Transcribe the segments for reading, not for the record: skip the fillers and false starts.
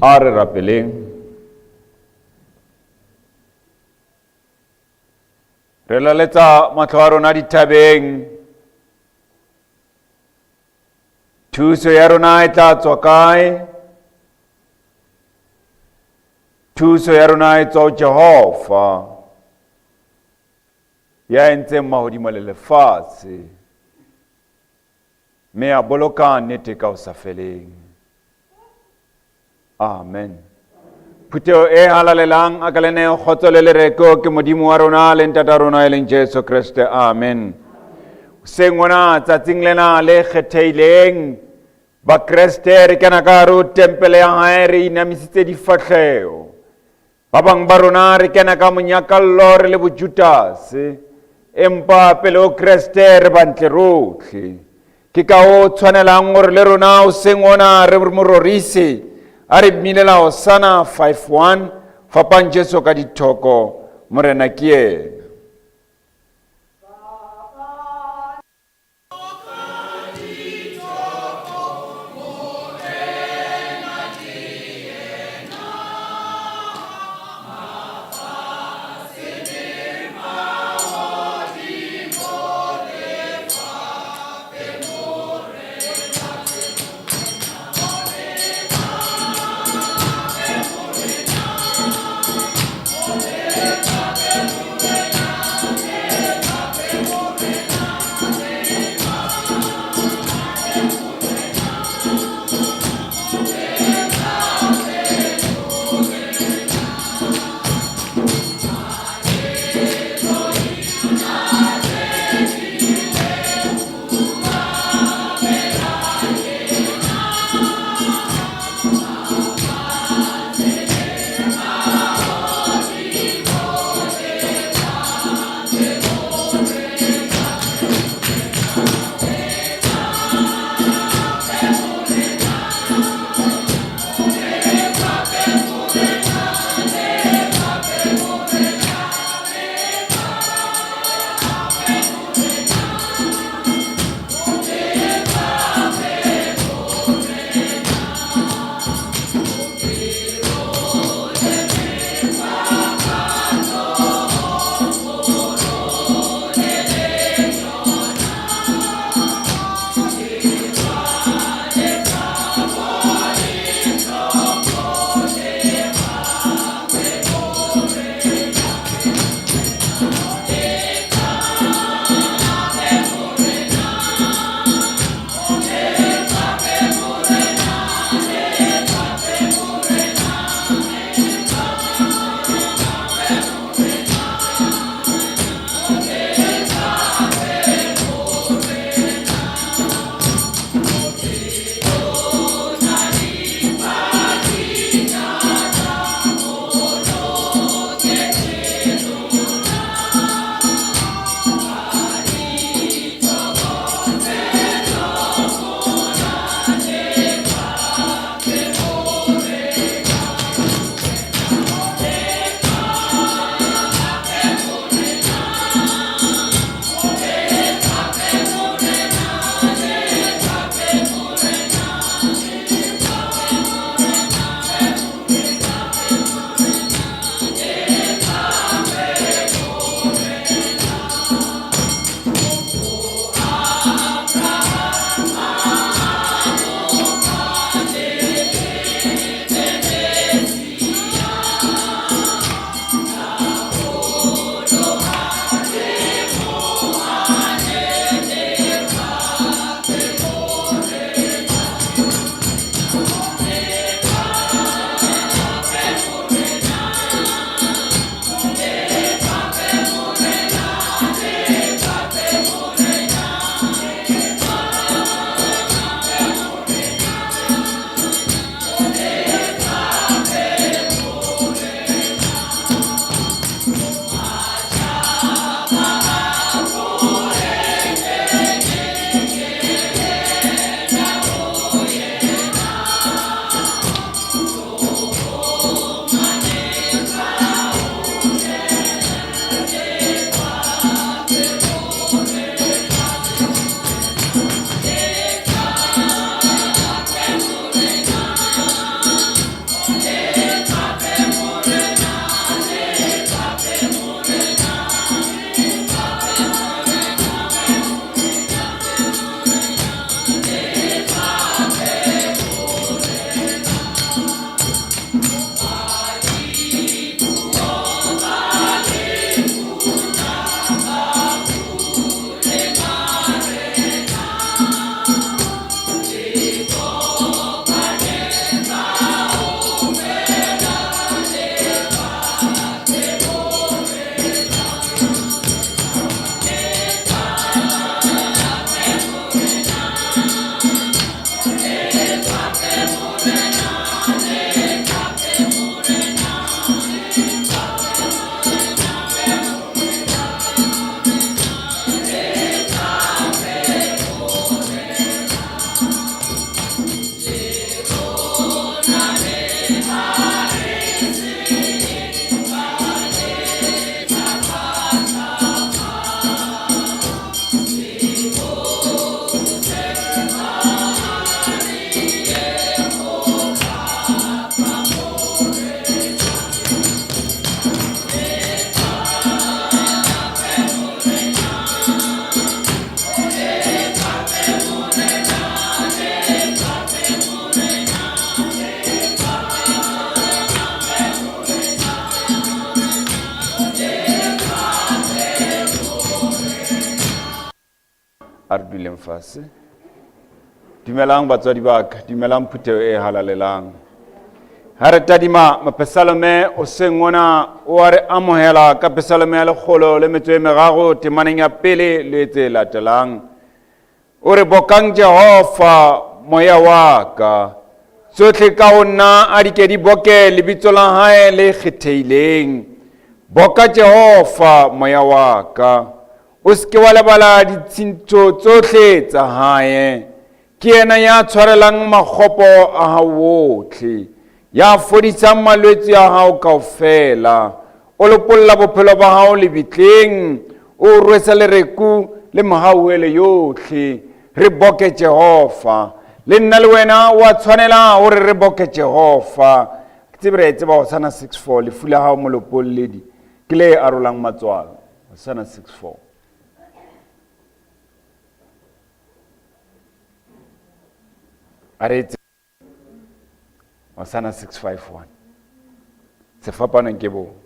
A re rapeleng. Re laletsa matlho a rona dithabeng. Thuso ya rona e tla tswa kae? Thuso ya rona e tswa ho Jehova, ya entseng mahodimo le lefatshe, mme a boloka nnete ka ho sa feleng. Amen. Phutheo e halalelang a ka le nehe kgotso le lereko ke Modimo wa rona le Ntata rona e leng Jesu Kreste. Amen. Hoseng hona tsatsing lena le kgethehileng Bakreste re kena ka hare ho tempele ya hae re inamisitse difahleho. Ba bang ba rona re kena ka monyakallo re le boJudase, empa pele ho Kreste re bantle rotlhe. Ke ka ho tshwanelang gore le rona hoseng ona re mo rorise a re mminela Hosana 5-1 fapang Jesu ka dithoko, Morena ke yena. A re duleng fase. Dumelang batswadi ba ka, dumelang phutheo e halalelang. Ha re tadima mopesalome o seng ona o a re amohela ka pesalome ya lekgolo le metso e meraro temaneng ya pele le tse latelang. O re bokang Jehova moya wa ka. Tsohle ka ho nna a di ke di boke lebitso la hae le kgethehileng. Boka Jehova moya wa ka. O se ke wa lebala ditshintho tsohle tsa hae. Ke yena ya tshwarelang makgopo a hao wohle, ya fodisang malwetse a hao kaofela. O lopolla bophelo ba hao lebitleng, o o rwesa lereku le mohauhelo yohle. Re boke Jehova. Le nna le wena wa tshwanela hore re boke Jehova. Ke tsebe re a e tseba Hosana 6-4, lefu la hao molopolledi ke le arolang matswalo. Hosana 6-4. A re etse Hosana 651. Sefapanong ke bo.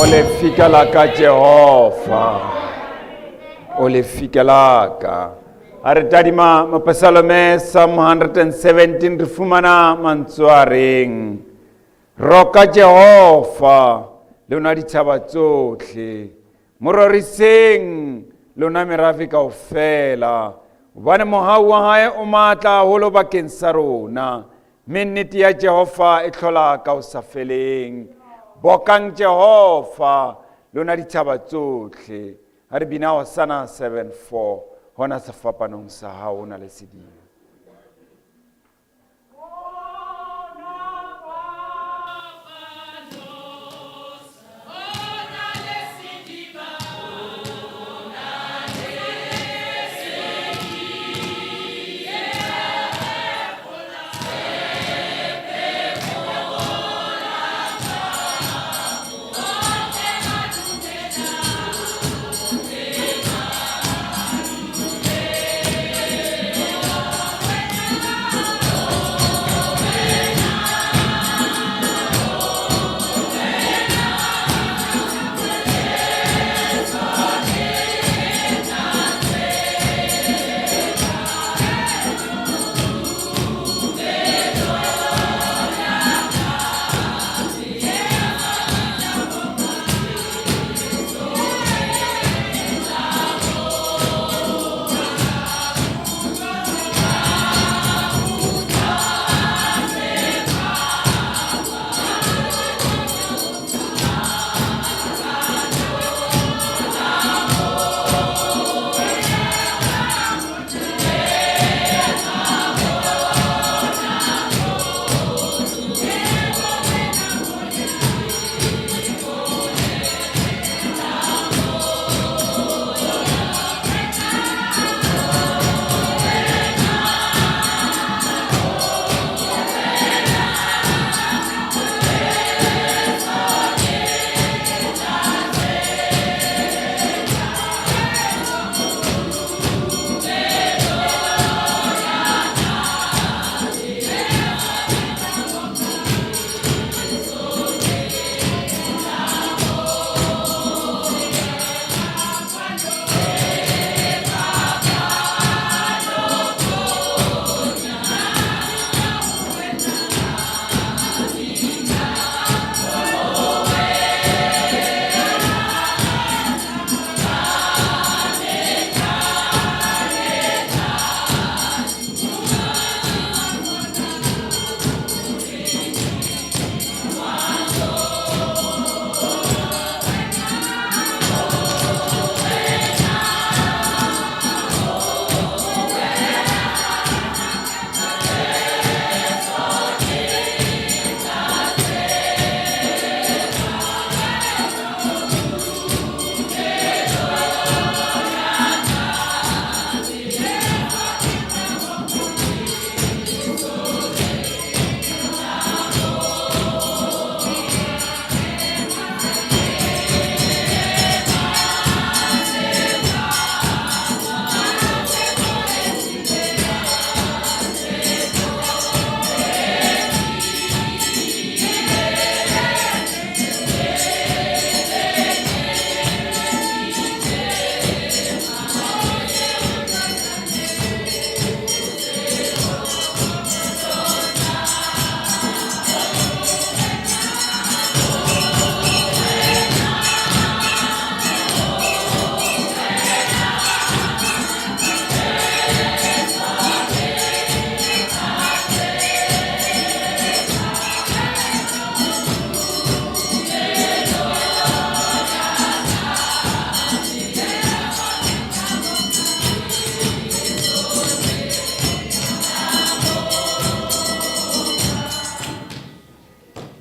O lefika la ka Jehova. O lefika la ka. A re tadima Mopesalome Psalm 117 re fumana mantswe a reng. Roka Jehova lona ditšhaba tsotlhe. Mo roriseng lona merafe kaofela. Hobane mohau wa hae o matla haholo bakeng sa rona. Mme nnete ya Jehova e hlola ka ho sa feleng. Bokang Jehova lona ditšhaba tsotlhe. Ha re bina Hosana 7:4 hona sefapanong sa hao o na le sediba.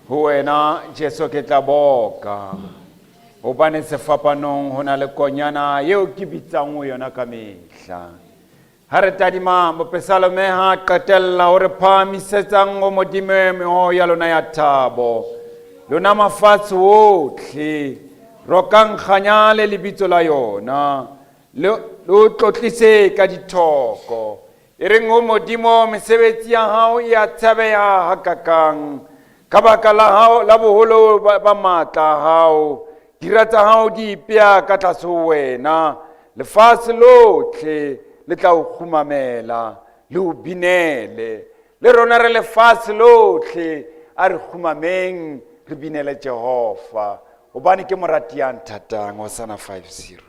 Ho wena Jesu ke tla boka hobane sefapanong ho na le konyana eo ke bitsang ho yona ka mehla. Ha re tadima mopesalome ha qetella ho re phahamisetsang ho Modimo meho ya lona ya thabo. Lona mafatshe otlhe, rokang kganya le lebitso la yona, le o tlotlise ka dithoko. E reng ho Modimo, mesebetsi ya hao e a tshabeha hakakang, ka baka la hao la boholo ba matla a hao. Dira tsa gago di ipea ka tlase ho wena, lefase lohle le tla o kgumamela le o binele. Le rona re lefase lohle, a re kgumameng re binele Jehofa, gobane ke morati ya nthatang. Hosana 5-0.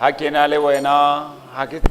Ha ke na le wena ha ke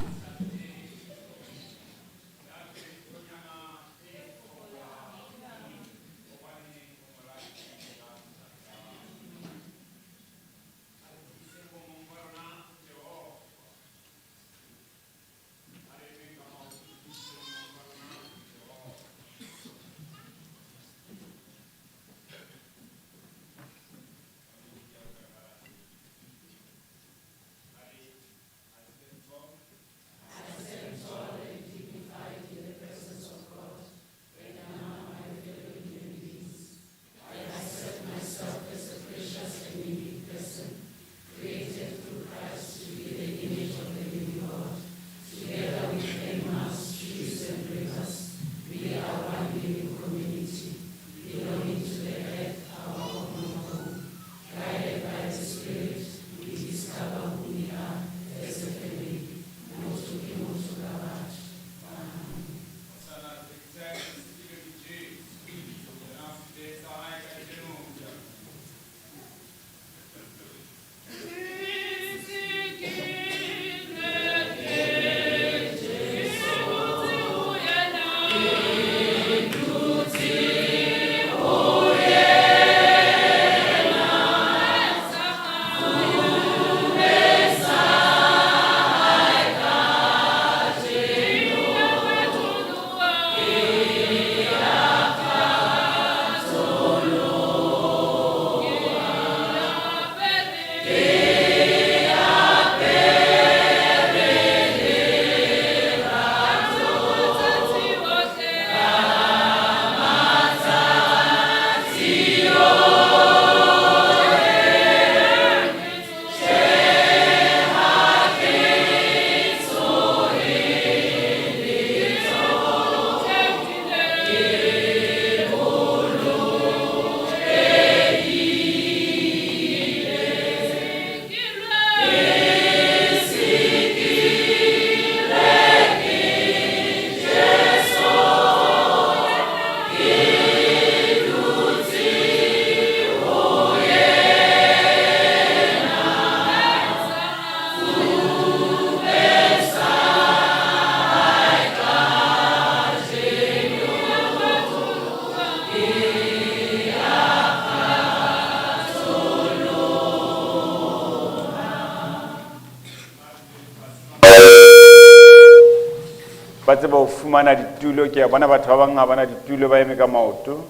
Ba tseba ho fumana ditulo, ke a bona batho ba bang ha bana ditulo ba eme ka maoto.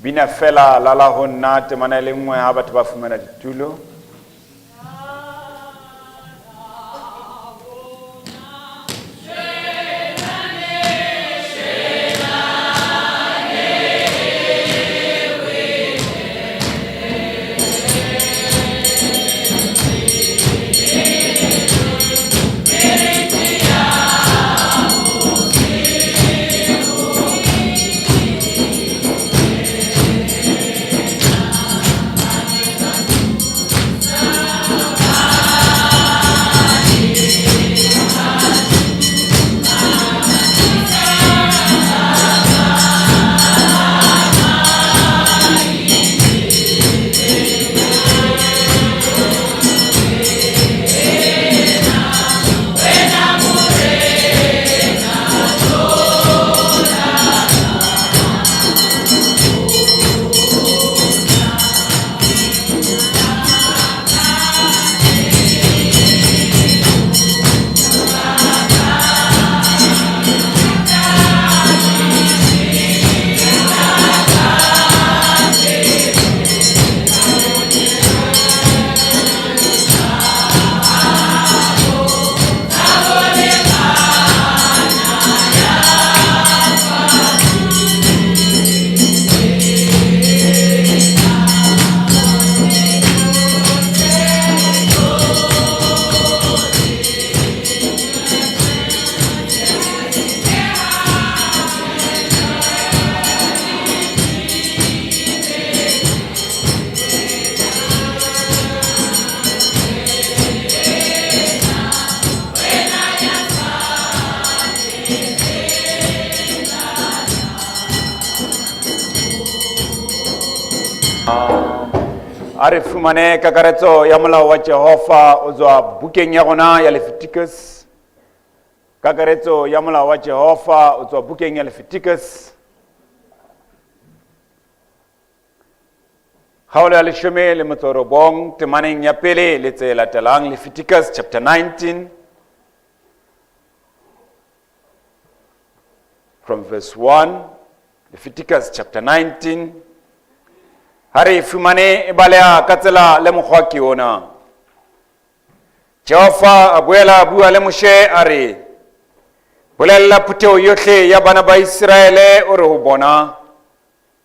Bina fela lala ho nna temana e le nngwe ha batho ba fumana ditulo. A re fumane kakaretso ya molao wa Jehova o tswa bukeng ya rona ya Leviticus. Kakaretso ya molao wa Jehova o tswa bukeng ya Leviticus. Kgaolo ya leshome le motso robong temaneng ya pele le tse latelang Leviticus chapter 19 from verse 1 Leviticus chapter 19 ha re e fumane e baleha ka tsela le mokgwa ke ona Jehova a boela a bua le Moshe a re bolella phutheho yohle ya bana ba Iseraele o re ho bona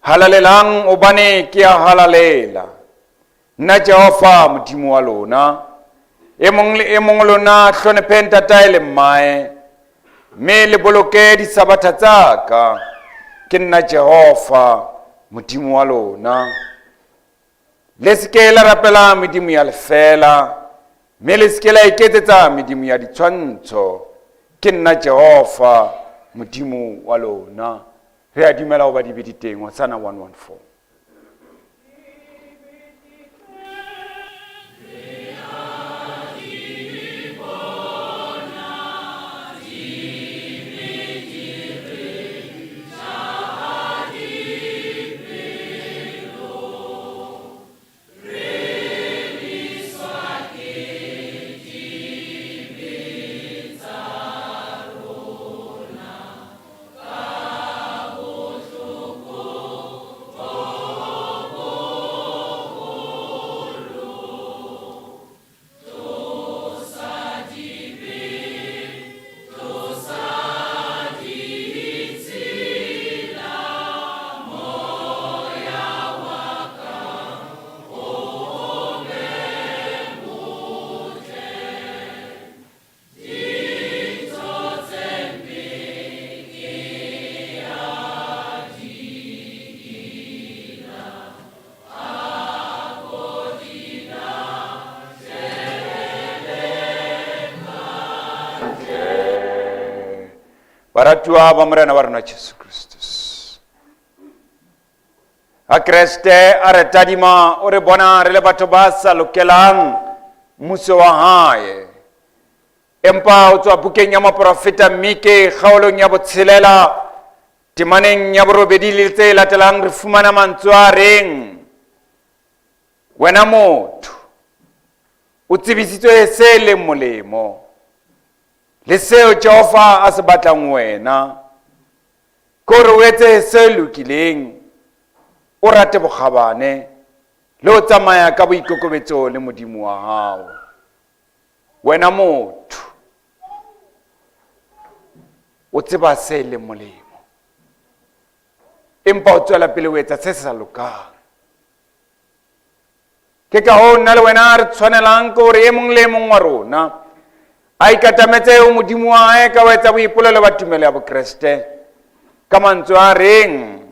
halalelang hobane ke a halalela nna Jehova Modimo wa lona e mong le e mong lona hlonephe ntatae le mmae mme le boloke disabatha tsa ka ke nna Jehova Modimo wa lona le se ke la rapela medimo ya lefela mme le se ke la iketsetsa medimo ya ditshwantsho ke nna Jehova Modimo wa lona re a dumela go ba dibe di teng Hosanna 114 Baratuwa ba Morena wa rona Jesu Kristus. A Kreste a re tadima o re bona re le batho ba sa lokelang mmuso wa hae. Empa o tswa bukeng ya moporofeta Mike kgaolong ya botshelela. Temaneng ya borobedi le tse latelang re fumana mantswe a reng, Wena motho, o tsebisitswe se leng molemo le seo Jehova a se batlang wena, ke gore o etse se lokileng, o rate bokgabane le ho tsamaya ka boikokobetso le Modimo wa hao. Wena motho, o tseba se leng molemo, empa o tswela pele o etsa se se sa lokang. Ke ka hoo nna le wena re tshwanelang ke gore e mong le e mong wa rona a ikatametse ho Modimo wa hae ka ho etsa boipolelo ba tumelo ya Bokreste ka mantswe a reng,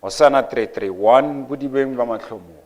Hosana 331 bodibeng bja mahlomola.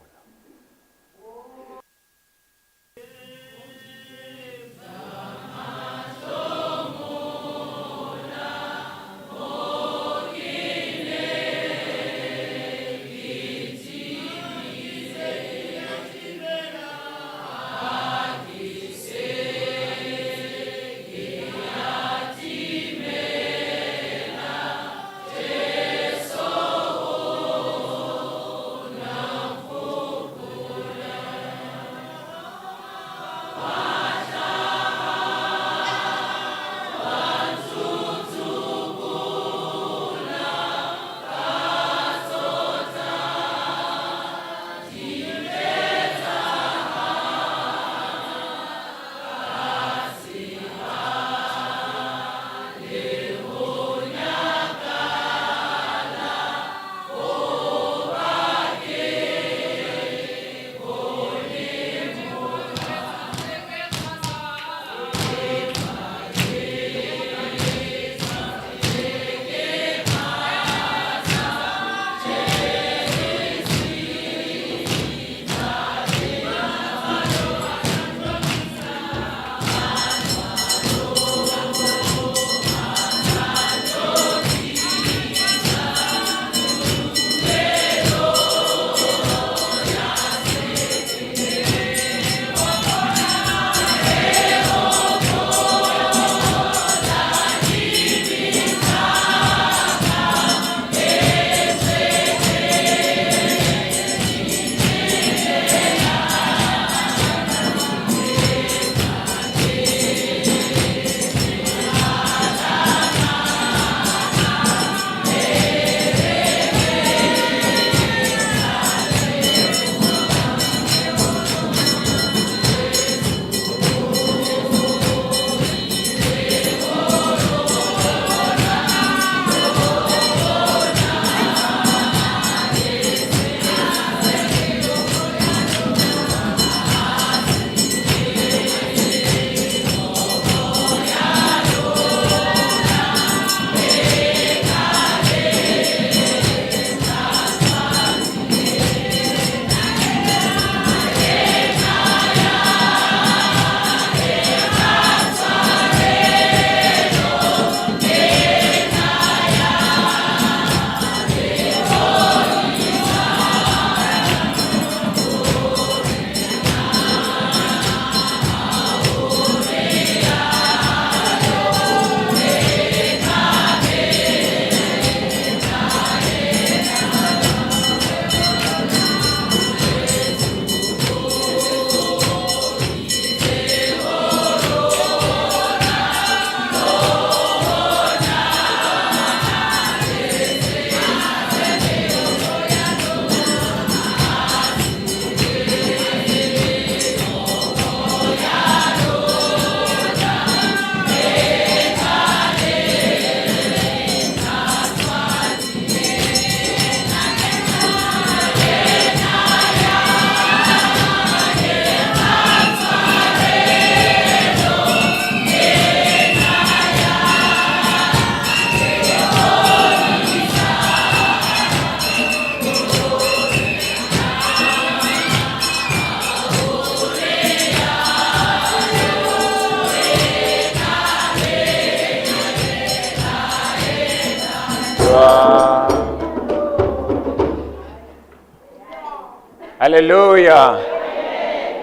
Halleluja.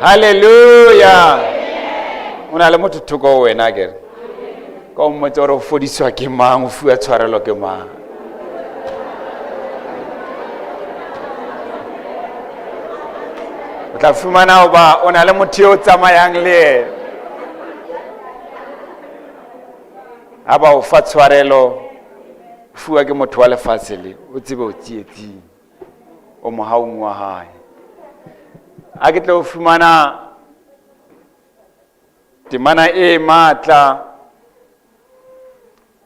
Halleluja. O na le motho thoko ho wena akere? Ka o mmotse gore o fodiswa ke mang, o fiwa tshwarelo ke mang. O tla fumana hoba o na le motho yo o tsamayang le yena. Ha ba o fa tshwarelo, o fiwa ke motho wa lefatshe le, o tsebe o tsietsing. O mohaung wa hae. A ke tle o fumana temana e matla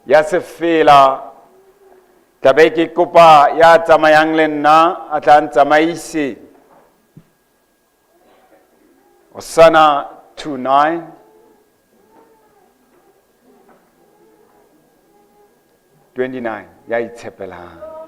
ya sefela tlabe ke kopa ya tsamayang le nna a tla ntsamaise Hosanna 29 29 ya itshepelang.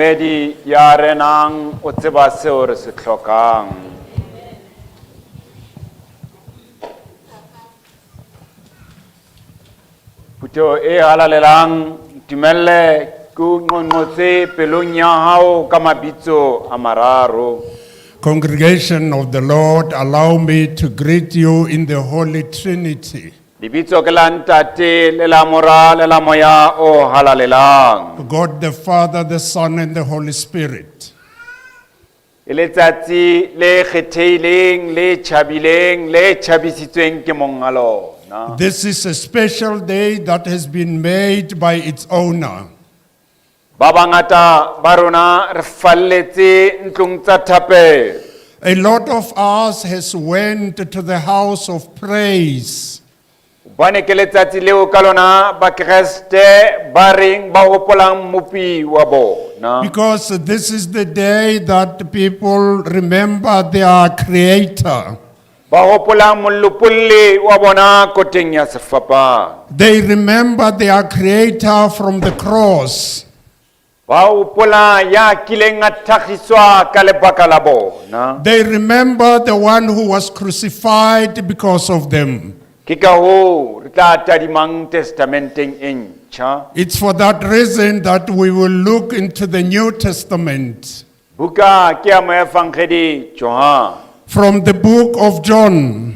Mohlokomedi ya renang o tseba seo re se hlokang. Phutheho e halalelang, ntumelle ke o nqonqotse pelong ya hao ka mabitso a mararo. Congregation of the Lord, allow me to greet you in the Holy Trinity. Lebitso ke la Ntate le la Mora le la Moya o halalelang. God the Father, the Son, and the Holy Spirit. E letsatsi le kgethehileng le tjhabileng le tjhabisitsweng ke monga lona. This is a special day that has been made by its owner. Ba bangata ba rona re falletse ntlong tsa thapelo. A lot of us has went to the house of praise Hobane ke letsatsi leo ka lona Bakreste ba reng ba hopolang Mmopi wa bona. because this is the day that people remember their creator. Ba hopolang molopolli wa bona koteng ya sefapano. They remember their creator from the cross. Ba hopola ya kileng a thakgiswa ka lebaka la bona. They remember the one who was crucified because of them. Ke ka hoo re tla tadimang testamenteng e ntjha. It's for that reason that we will look into the New Testament Buka ke ya moefangedi Johan. from the book of John,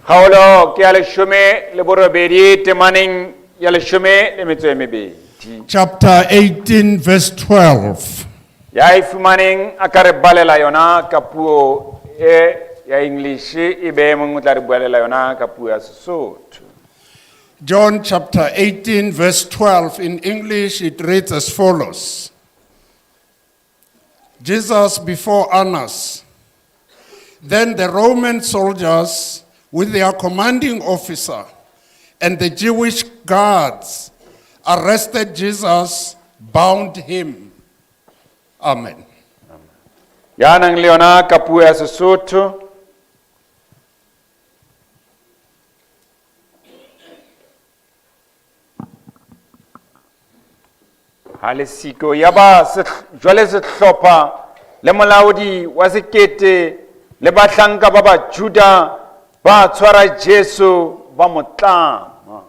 Kgaolo ke ya leshome le borobedi temaneng ya leshome le metso e mebedi. chapter 18, verse 12. Ya e fumaneng a ka re balela yona ka puo e ya English e be e mong o tla re bualela yona ka puo ya Sesotho. John chapter 18, verse 12. In English, it reads as follows Jesus before Annas. Then the Roman soldiers, with their commanding officer and the Jewish guards, arrested Jesus, bound him. Amen. Ya nang le yona ka puo ya Sesotho. Ha le siko ya ba jwale sehlopha le molaodi wa sekete le bahlanka ba Bajuda ba tshwara Jesu ba mo tlama.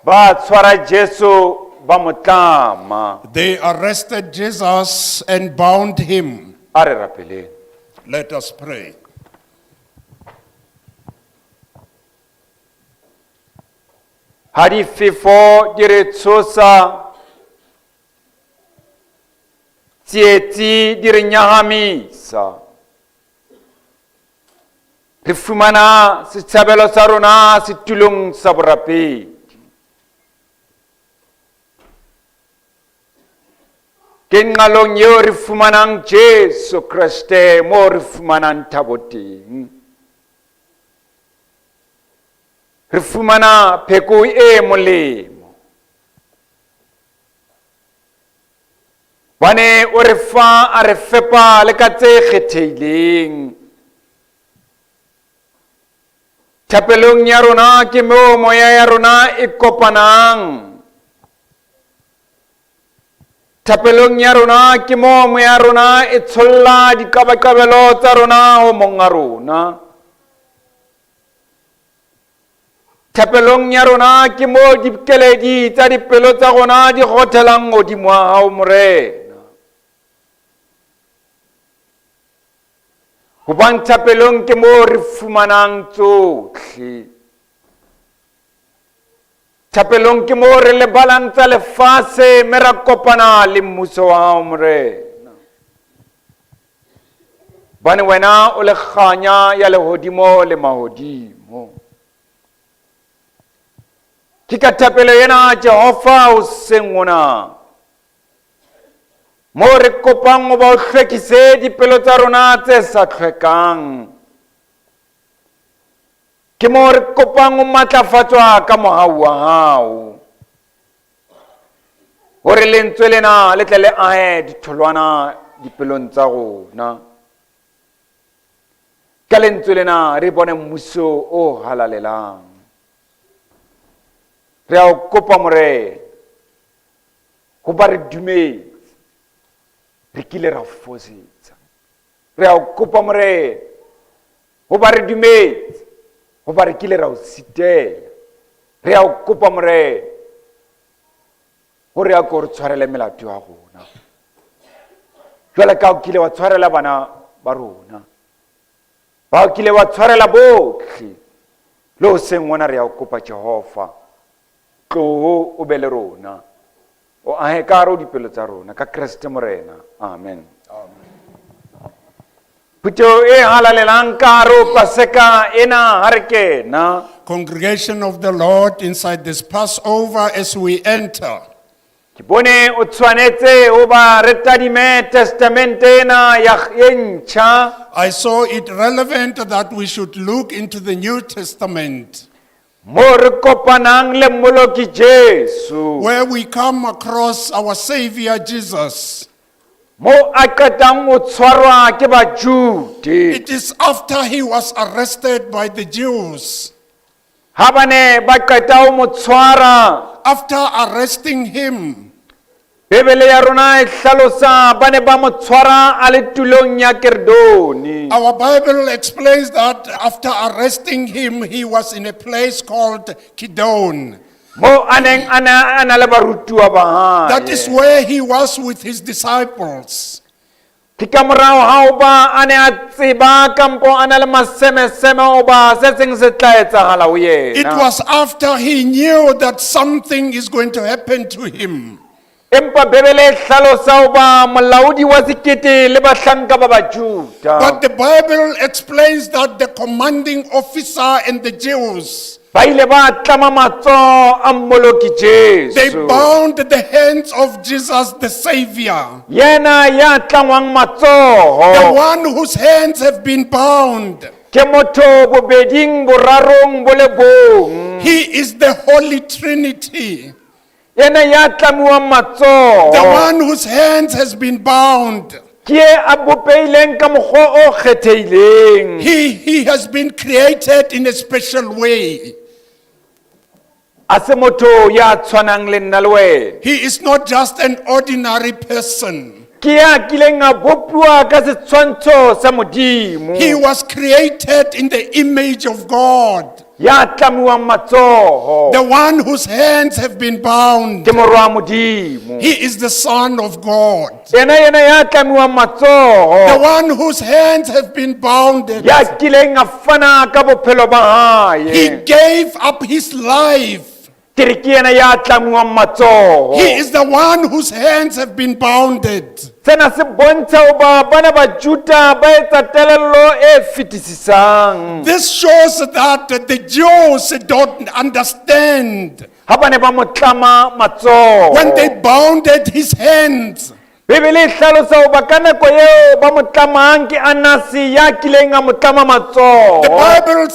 Ba tshwara Jesu ba mo tlama. They arrested Jesus and bound him. A re rapeleng. Let us pray. Ha difefo di re tshosa, tsietsi di re nyahamisa. Re fumana setshabelo sa rona setulong sa borapedi. Ke nqalong eo re fumanang Jesu Kreste moo re fumanang thabo teng. Re fumana pheko e molemo. Bane o re fa a re fepa le ka tse kgethehileng. Thapelong ya rona ke moo moya ya rona e kopanang. Thapelong ya rona ke moo moya ya rona e tsholla diqabaqabelo tsa rona ho monga rona. Thapelong ya rona ke moo dikeledi tsa dipelo tsa rona di rothelang hodimo ha hao Morena. Hobane thapelong ke moo re fumanang tsohle. Thapelong ke moo re lebalang tsa lefatshe mme ra kopana le mmuso wa hao Morena. Hobane wena o le kganya ya lehodimo le mahodimo. Ke ka thapelo ena Jehova hoseng hona. Moo re kopang hoba o hlwekise dipelo tsa rona tse sa hlwekang. Ke moo re kopang ho matlafatswa ka mohau wa hao. Hore lentswe lena le tle le ahe ditholwana dipelong tsa rona. Ka lentswe lena re bone mmuso o halalelang. Re a o kopa Morena. Goba re dumetse, re kile ra fosetsa. Re a o kopa Morena, goba re dumetse, goba re kile ra o sitela. Re a o kopa Morena, gore a ko re tshwarele melato ya rona. Jwale ka o kile wa tshwarela bana ba rona, ba o kile wa tshwarela botlhe, le o seng ona re a o kopa Jehova, tloho o be le rona, o ahe ka gare ho dipelo tsa rona, ka Kreste Morena. Amen. Phutheho e halalelang ka hare ho Paseka ena ha re kena. Congregation of the Lord, inside this Passover as we enter, Ke bone o tshwanetse ho ba re tadime testamente ena ya e ntjha I saw it relevant that we should look into the New Testament, mo re kopanang le Mmoloki Jesu, where we come across our Savior Jesus. mo a qetang ho tshwarwa ke Bajude. It is after he was arrested by the Jews. Ha ba ne ba qeta ho mo tshwara, After arresting him, Bibele ya rona e hlalosa ba ne ba mo tshwara a le tulong ya Kerdoni. Our Bible explains that after arresting him, he was in a place called Kidon. Mo a neng a na a na le barutuwa ba That is hae. where he was with his disciples. Ke ka morao ha hoba a ne a tseba kampo a na le masemeseme hoba se seng se tla etsahala ho It yena. was after he knew that something is going to happen to him. Empa Bibele e hlalosa hoba molaodi wa sekete le bahlanka ba Bajuda But the Bible explains that the commanding officer and the Jews, ba ile ba tlama matsoho a Mmoloki they Jesu. bound the hands of Jesus the Savior, Yena ya tlangwang the matsoho one whose hands have been bound. ke motho bobeding borarong bo le bong. He is the Holy Trinity, Yena ya tlamiwang matsoho the one whose hands has been bound. ke e a bopehileng ka mokgwa o kgethehileng. He has been created in a special way. A se motho ya tshwanang le nna le wena. He is not just an ordinary person. Ke ya kileng a bopuwa ka setshwantsho sa Modimo. He was created in the image of God, Ya tlamiwang matsoho the one whose hands have been bound. ke morwa Modimo. He is the Son of God, Yena yena ya tlamiwang the matsoho one whose hands have been bounded. ya kileng a fana ka bophelo ba He hae. gave up his life. Ke re ke yena ya tlamiwang matsoho. He is the one whose hands have been bounded. Sena se bontsha hoba bana ba Juda ba etsa telello e fetisisang. This shows that the Jews don't understand. Ha ba ne ba mo tlama matsoho. When they bounded his hands, Bibele e hlalosa hoba ka nako eo ba mo tlamang ke Anase ya kileng a mo tlama the matsoho. Bible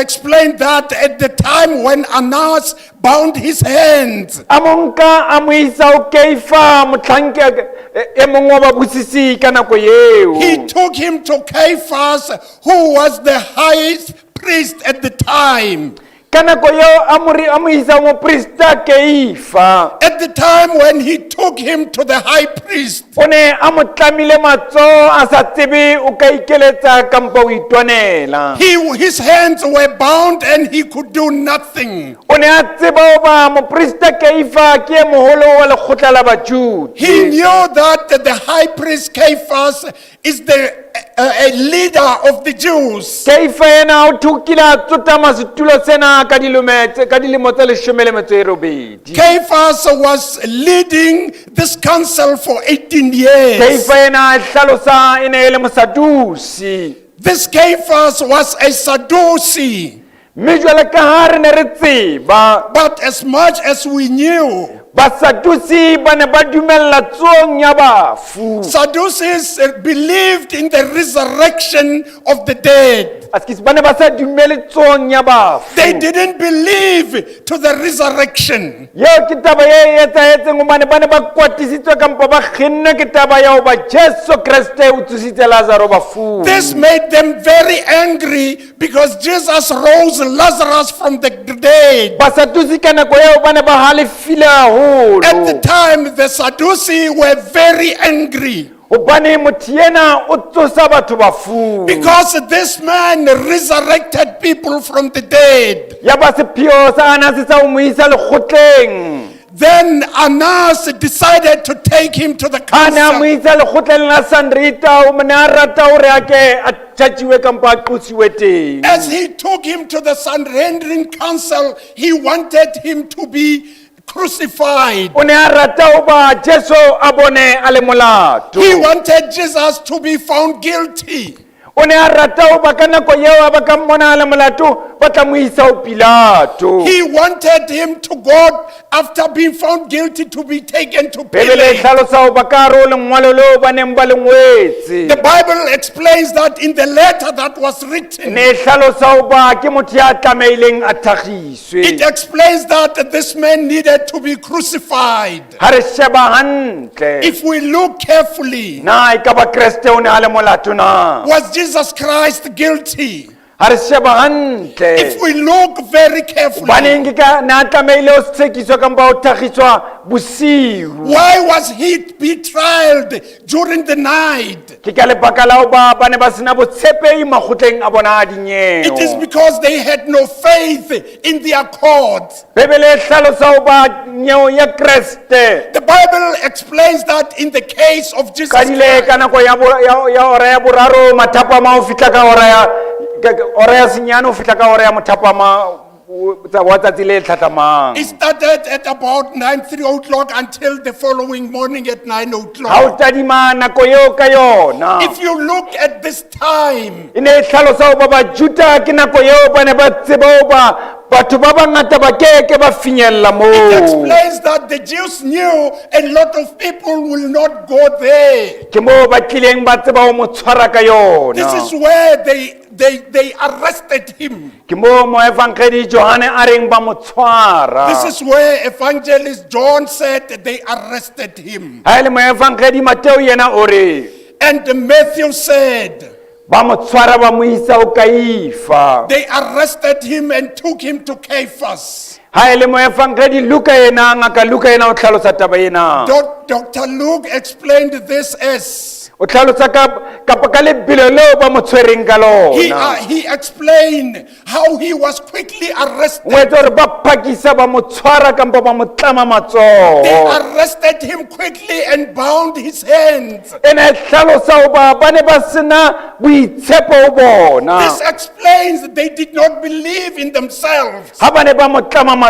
explained that at the time when Annas bound his hands, A mo nka a mo isa ho Keifa mohlanka e mong wa babusisi ka nako eo. he took him to Caiaphas, who was the highest priest at the time. Ka nako eo a mo re- a mo isa ho moprista Keifa. At the time when he took him to the high priest, O ne a mo tlamile matsoho a sa tsebe o ka ikeletsa kampa o itwanela. his hands were bound and he could do nothing. O ne a tseba hoba moprista Keifa ke e moholo wa lekgotla la Bajude. He knew that the high priest Caiaphas is the a leader of the Jews. Keifa yena o thokile a tsotama setulo sena ka ka dilemo tse leshome le metso e robedi. Caiaphas was leading this council for 18 years. Keifa yena a hlalosa e ne e le mosadusi. This Caiaphas was a Sadducee. Mme jwale ka ha re ne re tseba, But as much as we knew, Basadusi ba ne ba dumella tsohong ya bafu. Sadducees believed in the resurrection of the dead. Askisi ba ne ba sa dumele tsohong ya bafu. They didn't believe to the resurrection. Yeo ke taba ye e etsahetseng hobane ba ne ba kwatisitswe kampo ba kgennwe ke taba ya hoba Jesu Kreste o tsositse Lazaro bafung. This made them very angry because Jesus rose Lazarus from the dead. Basadusi ka nako eo ba ne ba halefile haholo. At the gagolo time, the Sadducees were very angry gobane motho yena o tsosa batho bafung because this man resurrected people from the dead. ya ba sepheo sa anase sa ho mo isa lekgotleng Then Annas decided to take him to the a ne a mo council. isa lekgotleng la sanrita o ne a rata gore a ke a tšhatšiwe kampo a qosiwe teng As he took him to the Sanhedrin council, he wanted him to be crucified. o ne a rata goba jesu a bone a le molato He wanted Jesus to be found guilty. o ne a rata goba ka nako yeo a ba ka mmona a le molato ba tla mo isa ho pilato He wanted him to go, after being found guilty, to be taken to bebele e Pilate. hlalosa goba ka gare o lengwalo leo ba neng ba le ngwetse The Bible explains that in the letter that was written, ne e hlalosa goba ke motho ya tlameileng a thagiswe it explains that this man needed to be crucified. ga re sheba hantle If we look carefully, na e ka ba kreste o ne a le molato na was Jesus Christ guilty? ga re sheba hantle If we look very carefully, baneng ke ka ne a tlameile o tshekiswa kampa o thagiswa bosiu why was he be trialed during the night? ke ka lebaka la hoba ba ne ba sena botshepehi makgotleng a bona a It is dinyewe because they had no faith in their court. bebele e hlalosa hoba nyeo ya kreste The Bible explains that in the case of Jesus kadile Christ, ka nako ya bo- ya ya hora ya boraro mathapama ho fihla ka hora ya ka- hora ya senyane ho fihla ka hora ya mothapama o- tsa- wa tsatsi le tlhatlhamang it started at about 9, 3 o'clock until the following morning at 9 ha o o'clock. tadima nako eo ka yona If you look at this time, e ne e hlalosa hoba bajuta ke nako eo ba ne ba tseba hoba batho ba bangata ba keke ba finyella it moo explains that the Jews knew a lot of people will not go there. ke moo ba tlileng ba tseba ho mo tshwara ka yona This is where they arrested him. ke moo moefangedi johane a reng ba mo tshwara This is where evangelist John said that they arrested him. ha e le moefangedi mateo yena o re And Matthew said ba mo tshwara ba mo isa ho kaifa they arrested him and took him to Caiaphas. ha e le moefangedi luka yena ngaka luka yena o hlalosa taba ena Dr. Luke explained this as o hlalosa ka kapa ka lebelo leo ba mo tshwereng ka he, lona he explained how he was quickly arrested. o etsa gore ba phakisa ba mo tshwara kampo ba mo tlama They matsoho arrested him quickly and bound his hands. ena e hlalosa hoba ba ne ba sena boitshepo ho bona This explains that they did not believe in themselves. ha ba ne ba mo tlama And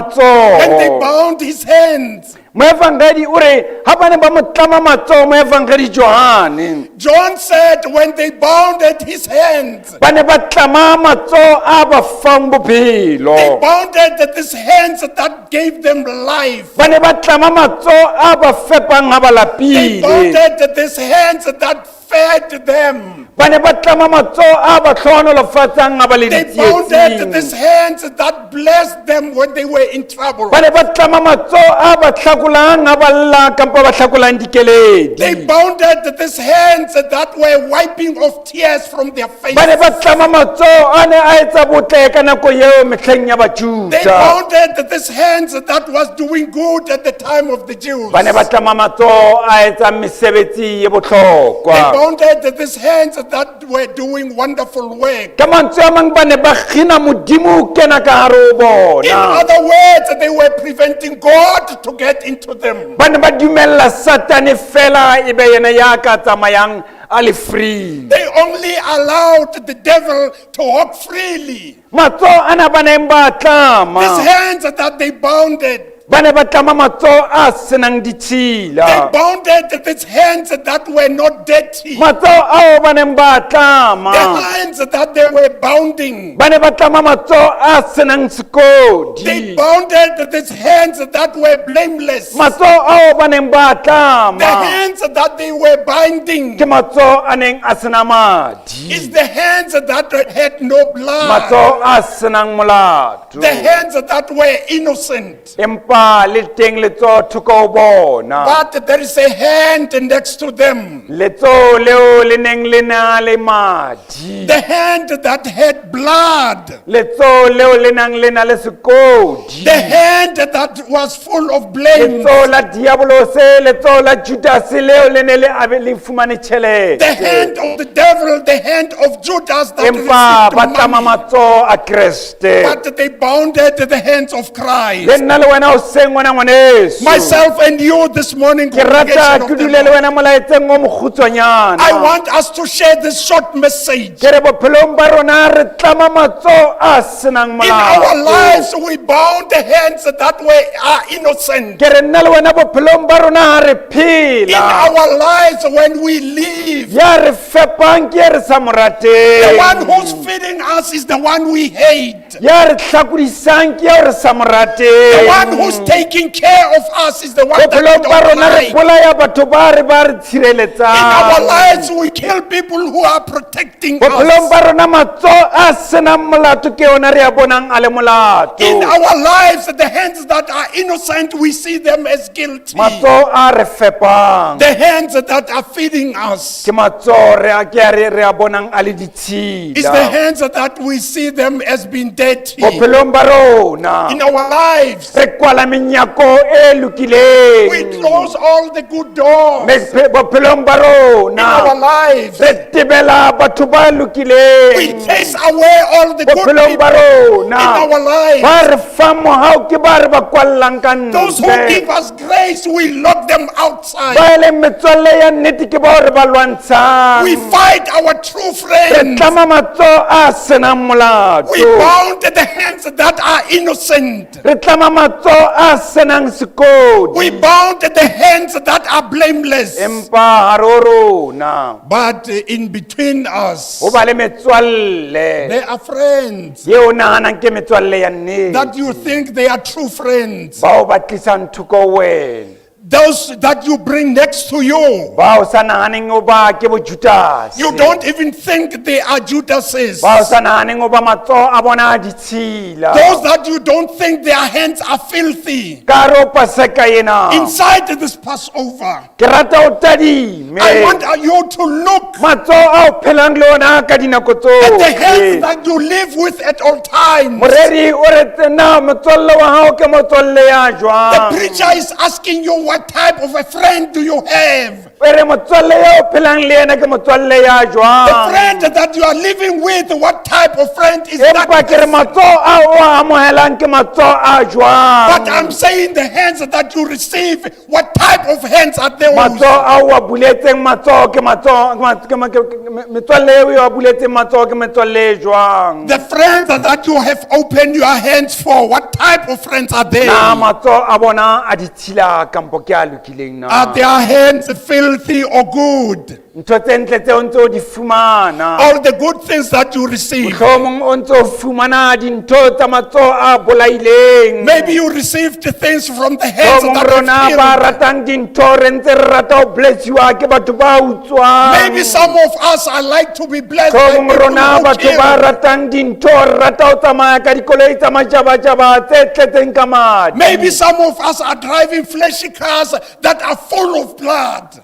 they matsoho bound his hands. moefangedi o re ha ba ne ba mo tlama matsoho moefangedi johane John said when they bounded his hands, ba ne ba tlama matsoho a ba fang they bophelo bounded these hands that gave them life. ba ne ba tlama matsoho a ba fepang ha ba They lapile bounded these hands that fed them. ba ne ba tlama matsoho a ba hlohonolofatsang ha ba le They bounded ditsietsing these hands that blessed them when they were in trouble. ba ne ba tlama matsoho a ba hlakolang ha ba lla kampa ba hlakolang They dikeledi bounded these hands that were wiping off tears from their ba ne faces. ba tlama matsoho a ne a etsa botle ka nako eo mehleng ya They bajuda bounded these hands that was doing good at the time of the Jews. ba ne ba tlama matsoho a etsang mesebetsi ye They bohlokwa bounded these hands that were doing wonderful work. ka mantswe a mang ba ne ba kgina modimo ho kena ka hare ho In bona other words, they were preventing God to get into them. ba ne ba dumella satane fela e be yena ya ka tsamayang a le free They only allowed the devil to walk freely. matsoho ana ba neng ba a These tlama hands that they bounded, ba ne ba tlama matsoho a senang they ditshila bounded these hands that were not dirty. matsoho ao ba neng ba a tlama The hands that they were bounding, ba ne ba tlama matsoho a senang they sekodi bounded these hands that were blameless. matsoho ao ba neng ba a The tlama hands that they were binding ke matsoho a neng a sena madi is the hands that had no blood. matsoho a senang molato The hands that were innocent. empa Empa le teng letsoho thoko ho bona. But there is a hand next to them. Letsoho leo le neng le na le madi. The hand that had blood. Letsoho leo le nang le na le sekodi. The hand that was full of blame. Letsoho la diabolose, letsoho la Judase leo le ne le abe le fumane tjhelete. The hand of the devil, the hand of Judas that Empa ba received tlama money. matsoho a Kreste. But they bounded the hands of Christ. Le nna le wena hoseng ngwana ngwaneso. Myself and you this morning, Ke rata congregation ke of the dule le Lord. wena molaetseng o mokgutshwanyana. I want us to share this short message. Ke re bophelong ba rona re tlama matsoho a senang In our molato. lives, we bound the hands that were are innocent. Ke re nna le wena bophelong ba rona ha re In phela. our lives, when we live, Ya re fepang ke e re sa mo the rateng. one who's feeding us is the one we hate. Ya re hlakodisang ke eo re sa mo The rateng. one who's taking care of us is the one that we Bophelong ba don't rona re like. bolaya batho ba re ba re In our tshireletsang. lives, we kill people who are protecting Bophelong us. ba rona matsoho a senang molato ke ona re a bonang a le molato. In our lives, the hands that are innocent, we see them as guilty. Matsoho a re fepang. The hands that are feeding us Ke matsoho re a ke a re re a bonang a le is the ditshila. hands that we see them as being dirty. Bophelong ba rona In our lives, re kwala menyako e we lokileng. close all the good doors. Bophelong ba In our rona lives, re tebela batho ba we lokileng. chase away all the good Bophelong ba people. rona In our lives, ba re fa mohau ke ba re ba kwallang ka those who ntle. give us grace, we lock them outside. Ba e leng metswalle ya nnete ke bao re ba lwantshang. We fight our true Re friends. tlama matsoho a senang We molato. bound the hands that are innocent. Re tlama matsoho a senang sekodi. We bound the hands that are blameless. Empa hare ho rona But in between us, ho ba le metswalle there are friends yeo nahanang ke metswalle ya nnete. that you think they are true friends. Bao ba tlisang thoko ho wena. Those that you bring next to you. Bao sa nahaneng ho ba ke bo Judas. You don't even think they are Judases. Bao sa nahaneng ho ba matsoho a bona a ditshila. Those that you don't think their hands are filthy. Ka hare ho Paseka ena. Inside this Passover, Ke rata o tadime. I want you to look Matsoho ao phelang le ona ka dinako at the tsohle. hands that you live with at all times. Moreri o re na motswalle wa hao ke motswalle ya The jwang? preacher is asking you what type of a friend do you have? O re motswalle ya o phelang le yena ke motswalle ya The jwang? friend that you are living with, what type of friend is that? Empa ke re matsoho ao o a amohelang ke matsoho a jwang? But I'm saying the hands that you receive, what type of hands are those? Matsoho ao o a buletseng matsoho ke matsoho ke ma- ke- ke- metswalle eo o a buletseng matsoho ke metswalle e jwang? The friends that you have opened your hands for, what type of friends are they? Na matsoho a bona a ditshila kampo ke a lokileng na? Are their hands filthy or good? Ntho tse ntle tseo ntse o di fumana. All the good things that you receive. Mohlomong o ntso fumana dintho tsa matsoho a bolaileng. Maybe you received things from the hands Mohlomong that rona have ba killed. ratang dintho re ntse re rata ho blessiwa ke batho ba utswang. Maybe some of us are like to be blessed by Mohlomong people rona who batho ba kill. ratang dintho re rata ho tsamaya ka dikoloi tsa majabajaba tse tletseng ka madi. Maybe some of us are driving flashy cars that are full of blood.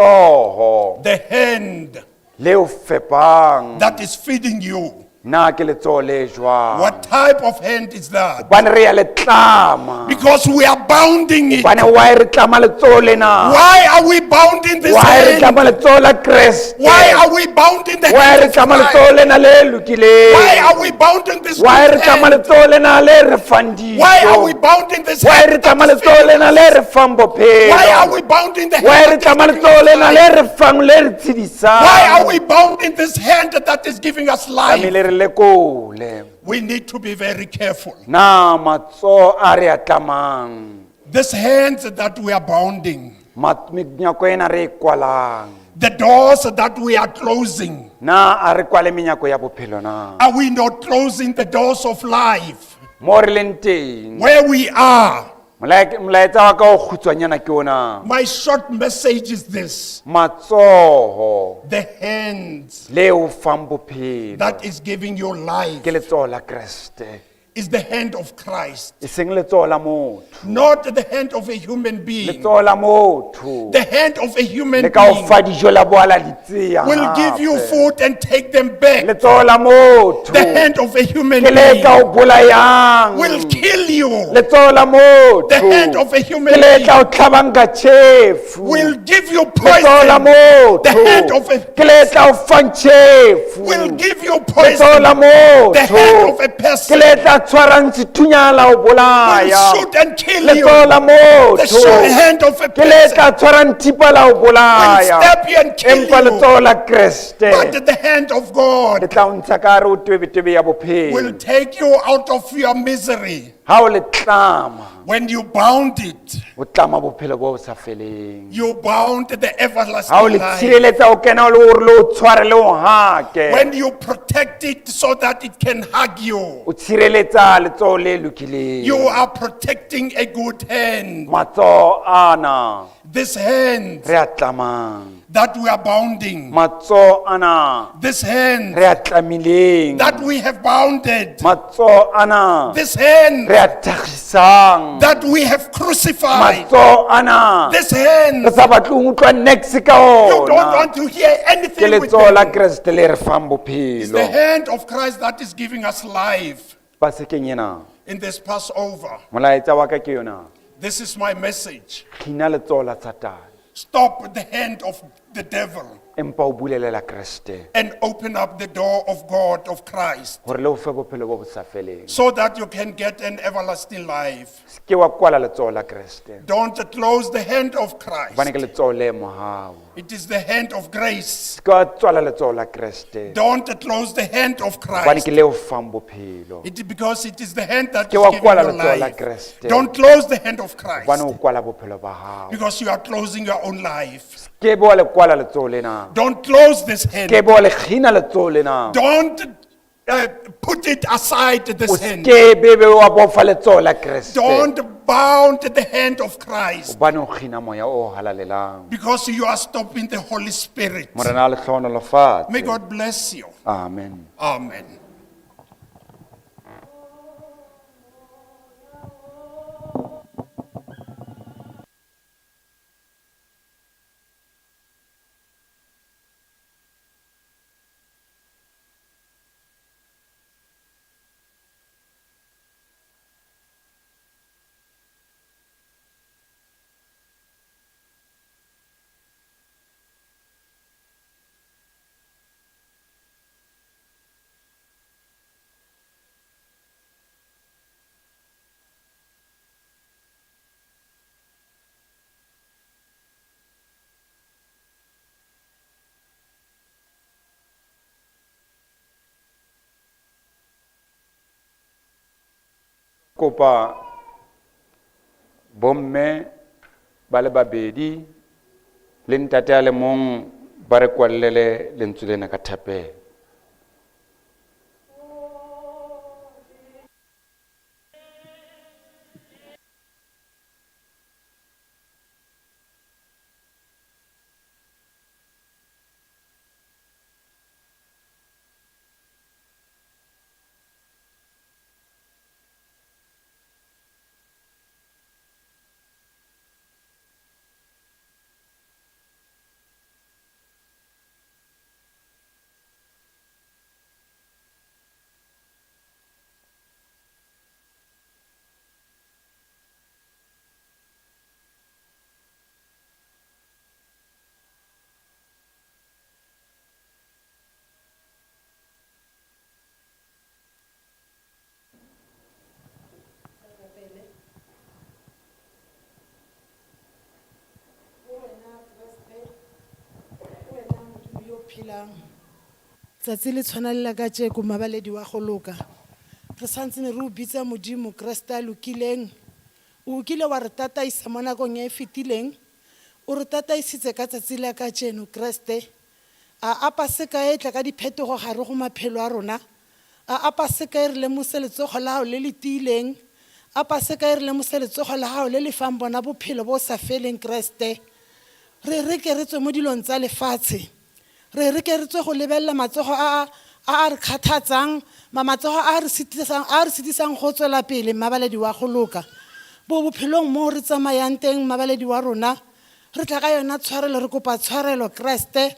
Letsoho The hand leo fepang that is feeding you. na ke letsoho le jwang? What type of hand is that? Hobane re ya le tlama. Because we are bounding it. Hobane why re tlama letsoho lena? Why are we bounding this Why re hand? tlama letsoho la Kreste? Why are we bounding the Why hand re of tlama Christ? letsoho lena le lokileng? Why are we bounding this Why good re tlama hand? letsoho lena le re fang dijo? Why are we bounding this Why hand? re tlama that is letsoho feeding lena us? le re fang bophelo? Why are we bounding the Why hand? re that is tlama giving letsoho us lena life? le re fang le re tshedisang? Why are we bounding this hand that is giving us life? Tlamehile re lekole. We need to be very careful. Na matsoho a re a tlamang, This hands that we are bounding, menyako ena re e kwalang. the doors that we are closing, Na a re kwale menyako ya bophelo na? are we not closing the doors of life? Mo re leng teng. Where we are, Molaetsa wa ka o kgutshwanyana ke ona. my short message is this Matsoho the hands le o fang bophelo that is giving you life ke letsoho la Kreste. Is the hand of Christ, E seng letsoho la motho. not the hand of a human being. Letsoho la motho. The hand of a human Le ka o being fa dijo la boa la di tseya will give you hape. food and take them back. Letsoho la motho. The hand of a human Ke le ka being o bolayang. will kill you. Letsoho la motho. The hand of a human Ke le being tla o tlhabang ka tjhefu. will give you Letsoho la poison. motho. The hand of a Ke le tla o fang tjhefu. will give you Letsoho la poison. motho. The hand of a Ke person le tla tshwarang sethunya la o will bolaya. shoot and kill you. Letsoho la The motho. hand of a Ke le person tla tshwarang thipa la o will bolaya. stab you and kill Empa you. letsoho la Kreste But the hand of le God tla o ntsha ka hare ho twebetwebe ya will bophelo. take you out of your misery. Ha o le tlama, When you bound it, o tlama bophelo bo sa feleng. you bound the Ha o everlasting le life. tshireletsa o kena o le hore le o tshware le o hake. When you protect it so that it can hug you, O tshireletsa letsoho le lokileng. you are protecting a good hand. Matsoho ana This hand re a tlamang. that we are bounding, Matsoho ana this hand re a tlamileng. that we have bounded, Matsoho ana this hand re a thakgisang. that we have crucified, Matsoho ana this hand re sa batle ho utlwa niks ka you don't ona. want to hear Ke anything with letsoho la them. Kreste le re fang It's the bophelo. hand of Christ that is giving us life Pasekeng ena, in this Passover. molaetsa wa ka ke yona. This is my message. Kgina letsoho la Satane. Stop the hand of the devil Empa o bulelela Kreste and open up the door of God, of Christ, hore le o fe bophelo bo bo sa feleng. so that you can get an everlasting life. Se ke wa kwala letsoho la Kreste. Don't close the hand of Hobane Christ. ke letsoho le mohau. It is the hand of grace. Se ke wa tswala letsoho la Kreste. Don't close the hand of Hobane Christ. ke le o fang bophelo. It is because it is the hand that Ke is wa giving kwala you letsoho la life. Kreste. Don't close the hand of Hobane Christ o kwala bophelo ba hao. because you are closing your own life. Se ke be wa le kwala letsoho lena. Don't close this hand. Ke be wa le kgina letsoho lena. Don't put it aside O this se hand. ke be be wa bofa letsoho la Kreste. Don't bound the hand of Christ Hobane o kgina moya o halalelang. because you are stopping the Holy Spirit. Morena a le hlohonolofatse. May God bless you. Amen. Amen. Kopa bomme ba le babedi le ntate a le mong ba re kwallele lentswe lena ka thapelo. Wena Modimo yo o phelang tsatsi le tshwana le la kajeko mabaledi wa go loka re santsene re o bitsa modimo kreste a lokileng o kile wa re tataisa mo nakong e e fetileng o re tataisitse ka tsatsi la kajeno kreste a a paseka e tla ka diphetogo gare go maphelo a rona a a paseka e re lemose letsogo la gago le le tiileng a paseka e re lemose letsogo la gago le le fang bona bophelo bo sa feleng kreste re re ke re tswe mo dilong tsa lefatshe re re ke re tswe go lebelela matsogo a a. a a re kgathatsang, ma matsogo a a re sitisang, a a re sitisang go tswela pele, mmabaledi wa go loka. Bo bophelong mo re tsamayang teng, mmabaledi wa rona, re tla ka yona tshwarelo, re kopa tshwarelo, Kreste.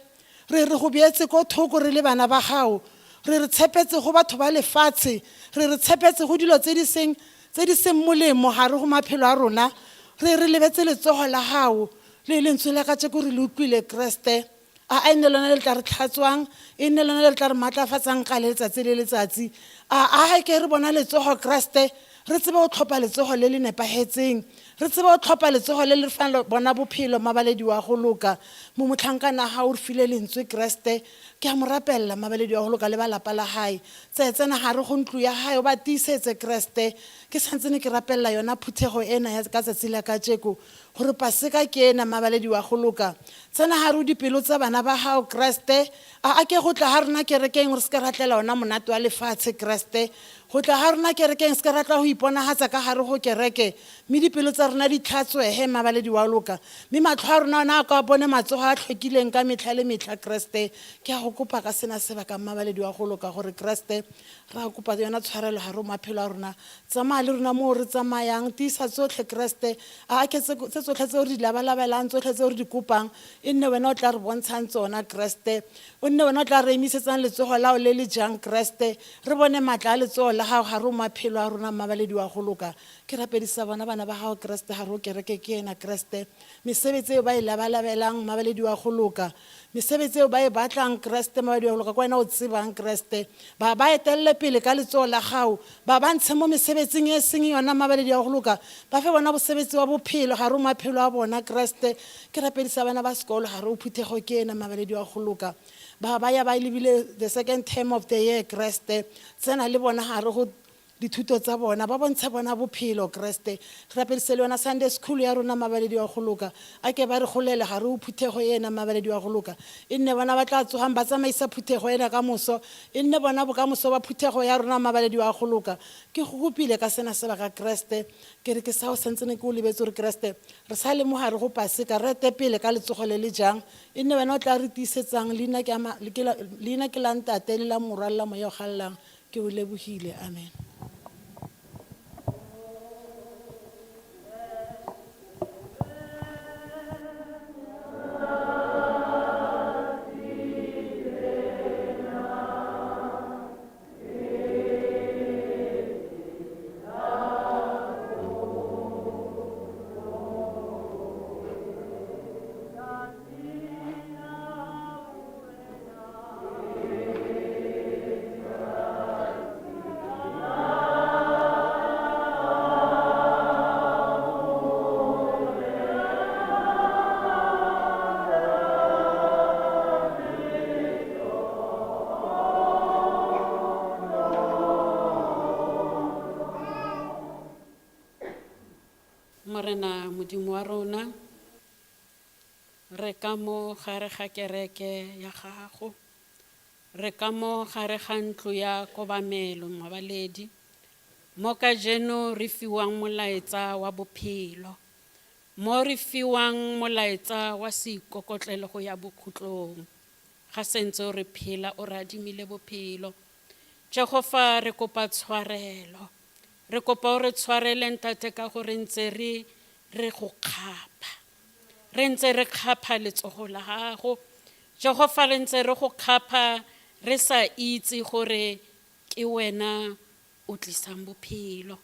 Re re go beetse ko thoko re le bana ba gago. Re re tshepetse go batho ba lefatshe. Re re tshepetse go dilo tse di seng, tse di seng molemo gare go maphelo a rona. Re re lebetse letsogo la gago le lentswe la kajeko re le utlwile, Kreste. A a e nne lona le le tla re tlhatswang, e nne lona le le tla re maatlafatsang ka le letsatsi le letsatsi. A a ke re bona letsogo, Kreste, re tsebe go tlhopha letsogo le le nepagetseng, re tsebe go tlhopha letsogo le le re fang bona bophelo, mabaledi wa go loka. Mo motlhankana ga o re file lentswe, Kreste, ke a mo rapelela, mabaledi wa go loka le ba lapa la gae. Tsee tsena gare go ntlo ya gae, o ba tiisetse, Kreste. Ke santsene ke rapelela yona phuthego ena ya ka tsatsi la kajeko, Gore Paseka ke ena, Mmabaledi wa go loka. Tsena gare o dipelo tsa bana ba gago, Kreste. A a ke go tla ga rona kerekeng re se ke ra tlela ona monate wa lefatshe, Kreste. Go tla ga rona kerekeng se ke ra tla go iponagatsa ka gare go kereke, mme dipelo tsa rona di tlhatswege, Mmabaledi wa loka. Mme matlho a rona ona a ko a bone matsogo a tlhwekileng ka metlha le metlha, Kreste. Ke a go kopa ka sena sebaka, Mmabaledi wa go loka, gore Kreste, Ra kopa yona tshwarelo gare go maphelo a rona. Tsamaya le rona moo re tsamayang. Tiisa tsotlhe, Kreste. A ake tse, tse tsotlhe tseo re di labalabelang, tsotlhe tseo re di kopang, e nne wena o tla re bontshang tsona, Kreste. O nne wena o tla re emisetsang letsogo lao le le jang, Kreste. Re bone maatla a letsogo la gago gare go maphelo a rona, Mmabaledi wa go loka. Ke rapedisa bona bana ba gago, Kreste, gare go kereke ke ena, Kreste. Mesebetsi eo ba e labalabelang, Mmabaledi wa go loka. Mesebetsi eo ba e batlang, Kreste, Mmabaledi wa go loka, ke wena o tsebang, Kreste. Ba ba etelele pele ka letsogo la gago, ba ba ntshe mo mesebetsing e seng yona, Mmabaledi wa go loka. Ba fe bona bosebetsi wa bophelo gare go maphelo a bona, Kreste. Ke rapedisa bana ba sekolo gare go phuthego ke ena, Mmabaledi wa go loka. Ba ba ya ba lebile the second term of the year, Kreste. Tsena le bona gare go dithuto tsa bona, ba bontshe bona bophelo, Kreste. Re rapedise le yona Sunday school ya rona, Mabaledi wa go loka. A ke ba re golele gare go phuthego ena, Mabaledi wa go loka. E nne bona ba tla tsogang ba tsamaisa phuthego ena ka moso. E nne bona bokamoso ba phuthego ya rona, Mabaledi wa go loka. Ke go kopile ka sena sebaka, Kreste. Ke re ke sa o santsene ke o lebetse gore Kreste, re sa le mo gare go Paseka, re ete pele ka letsogo le le jang. E nne wena o tla re tiisetsang. Leina ke a ma, ke la, leina ke la Ntate, le la Morwa, le la Moya o Galalelang. Ke o lebogile. Amen. Morena Modimo wa rona, Re ka mo gare ga kereke ya Gago. Re ka mo gare ga ntlo ya kobamelo, Mmabaledi, mo kajeno re fiwang molaetsa wa bophelo, mo re fiwang molaetsa wa seikokotlelo go ya bokhutlong. Ga sentse o re phela o re adimile bophelo. Jehofa, re kopa tshwarelo. Re kopa o re tshwarele, Ntate, ka gore ntse re re go kgapha. Re ntse re kgapha letsogo la gago. Jehofa, re ntse re go kgapha re sa itse gore ke wena o tlisang bophelo.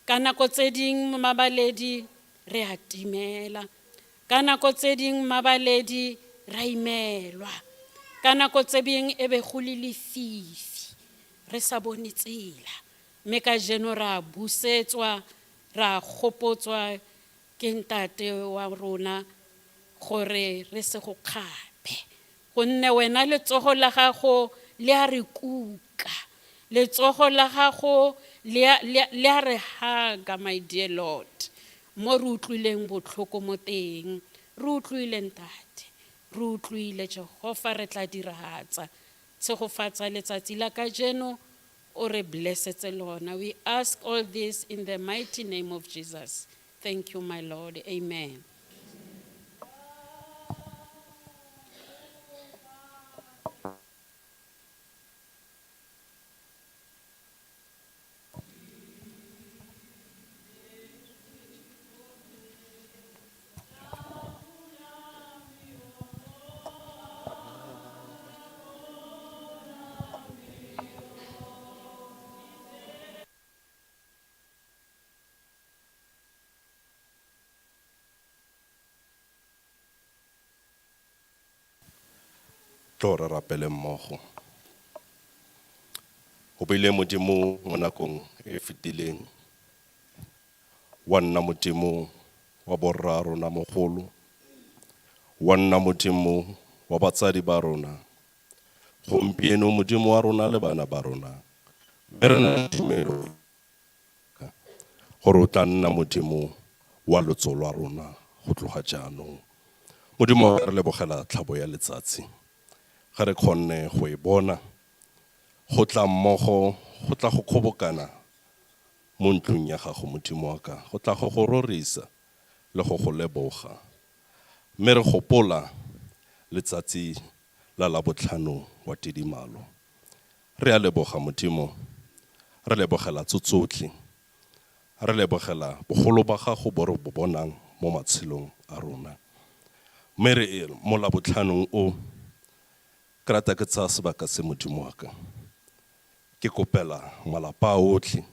Ka nako tse ding mabaledi re a timela. Ka nako tse ding mabaledi ra imelwa. Ka nako tse ding e be go le lefifi re sa bone tsela. Mme kajeno ra busetswa, ra gopotswa ke Ntate wa rona gore re se go kgape. Gonne wena letsogo la gago le a re kuka. Letsogo la gago le a, le, le a re haga, my dear Lord, mo re utlwileng botlhoko mo teng. Re utlwile, Ntate. Re utlwile, Jehofa, re tla diragatsa. Tshegofatsa letsatsi la kajeno, o re blessetse lona. We ask all this in the mighty name of Jesus. Thank you, my Lord. Amen. Tlo re rapele mmogo. O bile Modimo mo nakong e fetileng. Wa nna Modimo wa borra rona mogolo. Wa nna Modimo wa batsadi ba rona. Gompieno Modimo wa rona le bana ba rona. Mme re na le tumelo gore o tla nna Modimo wa lotso lwa rona go tloga jaanong. Modimo re lebogela tlhabo ya letsatsi. Ga re kgonne go e bona, go tla mmogo, go tla go kgobokana mo ntlong ya gago Modimo wa ka, go tla go go rorisa le go go leboga. Mme re gopola letsatsi la Labotlhano wa tidimalo. Re a leboga Modimo, re lebogela tso tsotlhe. Re lebogela bogolo ba gago bo re bo bonang mo matshelong a rona. Mme re e mo Labotlhanong o, ke rata ke tsaya sebaka se Modimo wa ka, ke kopela malapa a otlhe.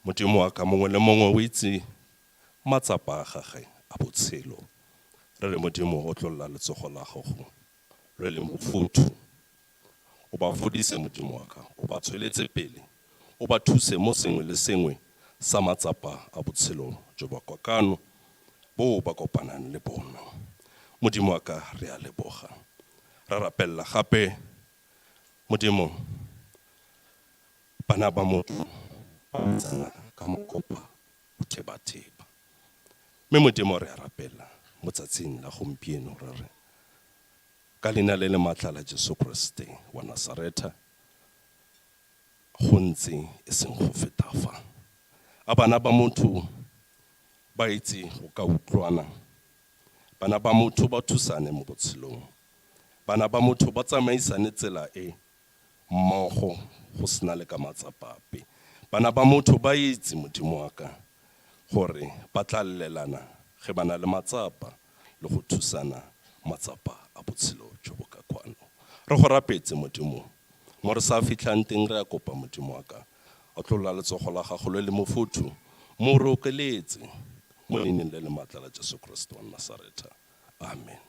Modimo wa ka, mongwe le mongwe o itse matsapa a gagwe a botshelo. Re re Modimo otlolla letsogo la gago le le mofuthu. O ba fodise Modimo wa ka, o ba tsweletse pele, o ba thuse mo sengwe le sengwe sa matsapa a botshelo jo ba kwakano bo ba kopanang le bona. Modimo wa ka, re a leboga. Re rapella gape Modimo bana ba motho ba bitsana ka mokopa o thebatheba. Mme Modimo re a rapela mo tsatsing la gompieno re re ka leina le le maatla la Jesu Kriste wa Nasaretha, go ntse e seng go feta fa. A bana ba motho ba itse go ka utlwana, bana ba motho ba thusane mo botshelong, bana ba motho ba tsamaisane tsela e mmogo go sena le ka matsapa ape. Bana ba motho ba itse Modimo wa ka gore ba tla llelana ge ba na le matsapa le go thusana matsapa a botshelo jo bo ka kwano. Re go rapetse Modimo, mo re sa fitlhang teng re a kopa Modimo wa ka, otlolla letsogo la gago le le mofuthu, mo re okeletse, mo leineng le le maatla la Jesu Kriste wa Nasaretha. Amen.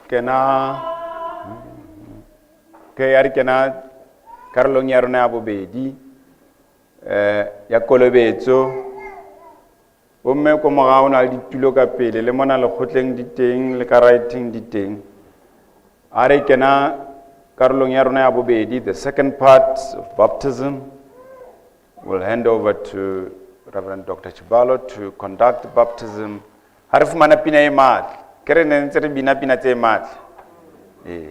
Kena ke ya re kena karolong ya rona ya bobedi eh ya kolobetso. Bomme ko morago na le ditulo ka pele le mona lekgotleng di teng le ka writing di teng. A re kena karolong ya rona ya bobedi, the second part of baptism. We'll hand over to Reverend Dr. Chibalo to conduct the baptism. Ha re fumana pina e matla. Ke re ne ntse re bina pina tse matla. Ee.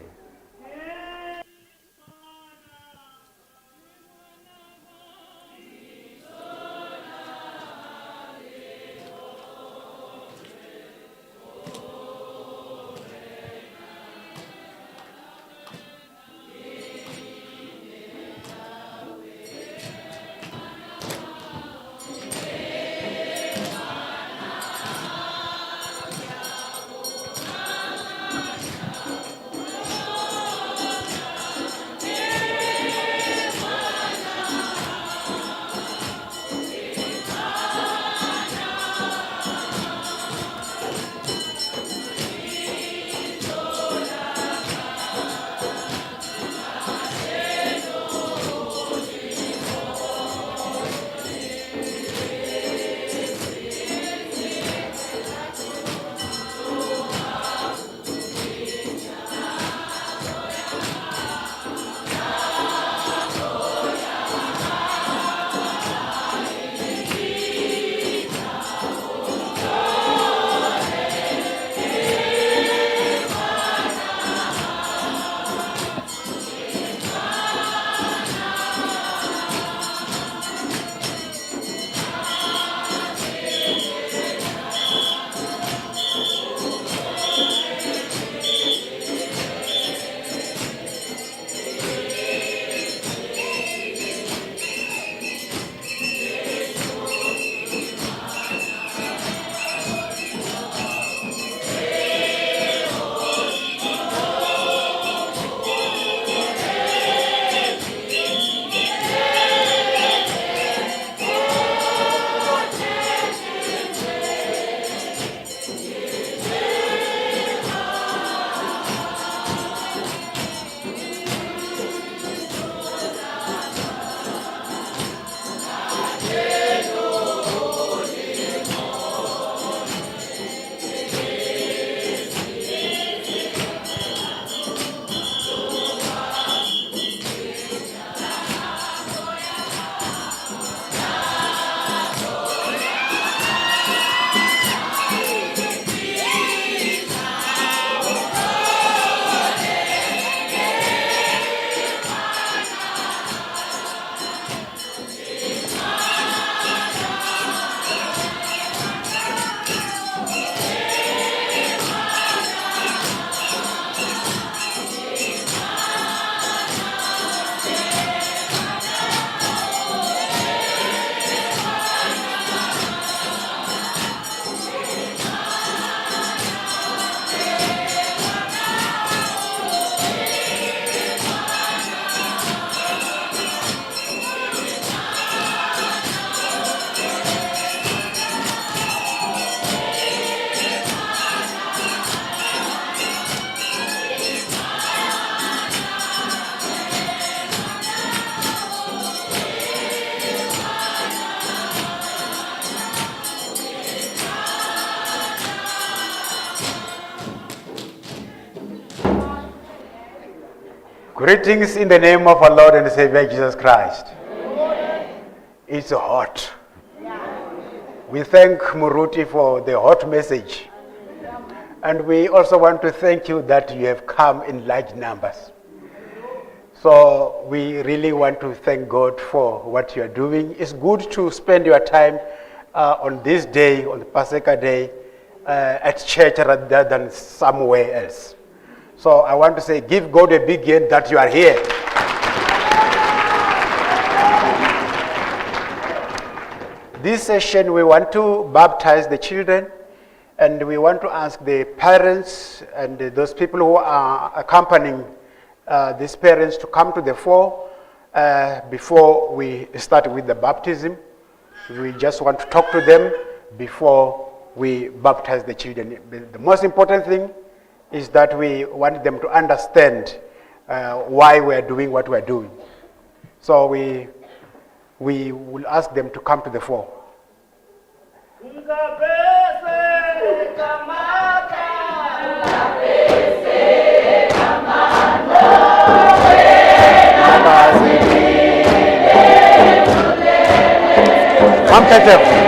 Greetings in the name of our Lord and Savior Jesus Christ. It's hot. We thank Muruti for the hot message. And we also want to thank you that you have come in large numbers. So we really want to thank God for what you are doing. It's good to spend your time uh, on this day, on the Passover day, uh, at church rather than somewhere else. So I want to say, give God a big hand that you are here. This session, we want to baptize the children and we want to ask the parents and those people who are accompanying uh, these parents to come to the fore uh, before we start with the baptism. We just want to talk to them before we baptize the children. The most important thing is that we want them to understand uh, why we are doing what we are doing. So we, we will ask them to come to the fore. Mamkete.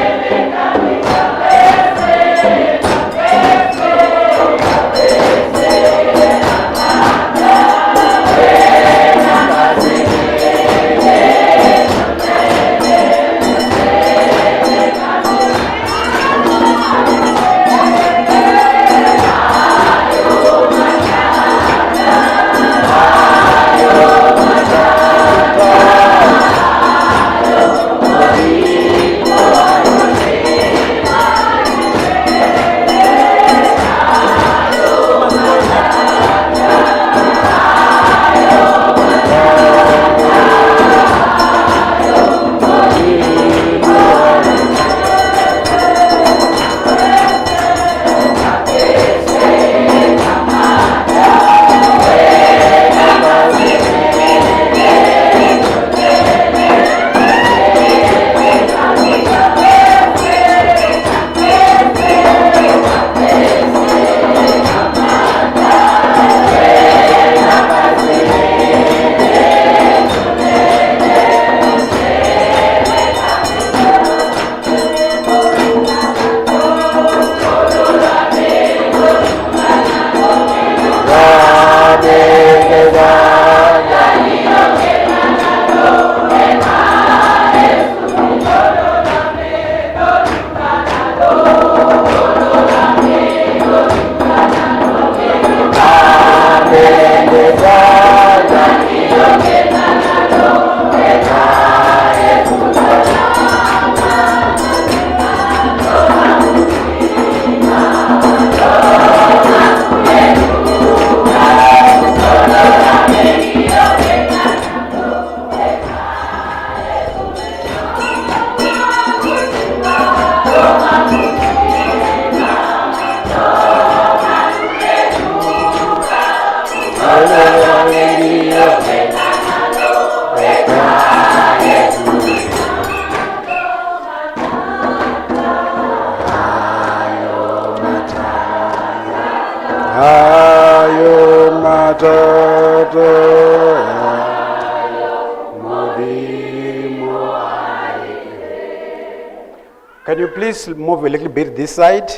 Can you please move a little bit this side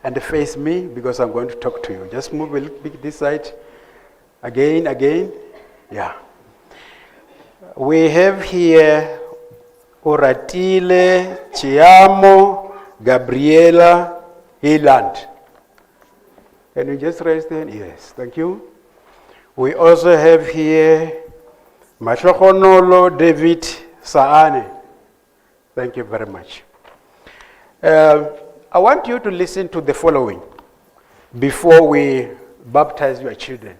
and face me because I'm going to talk to you. Just move a little bit this side. Again, again. Yeah. We have here Oratile Chiamo Gabriela Hiland. Can you just raise the hand? Yes, thank you. We also have here Mahlogonolo David Saane. Thank you very much. Uh, I want you to listen to the following before we baptize your children.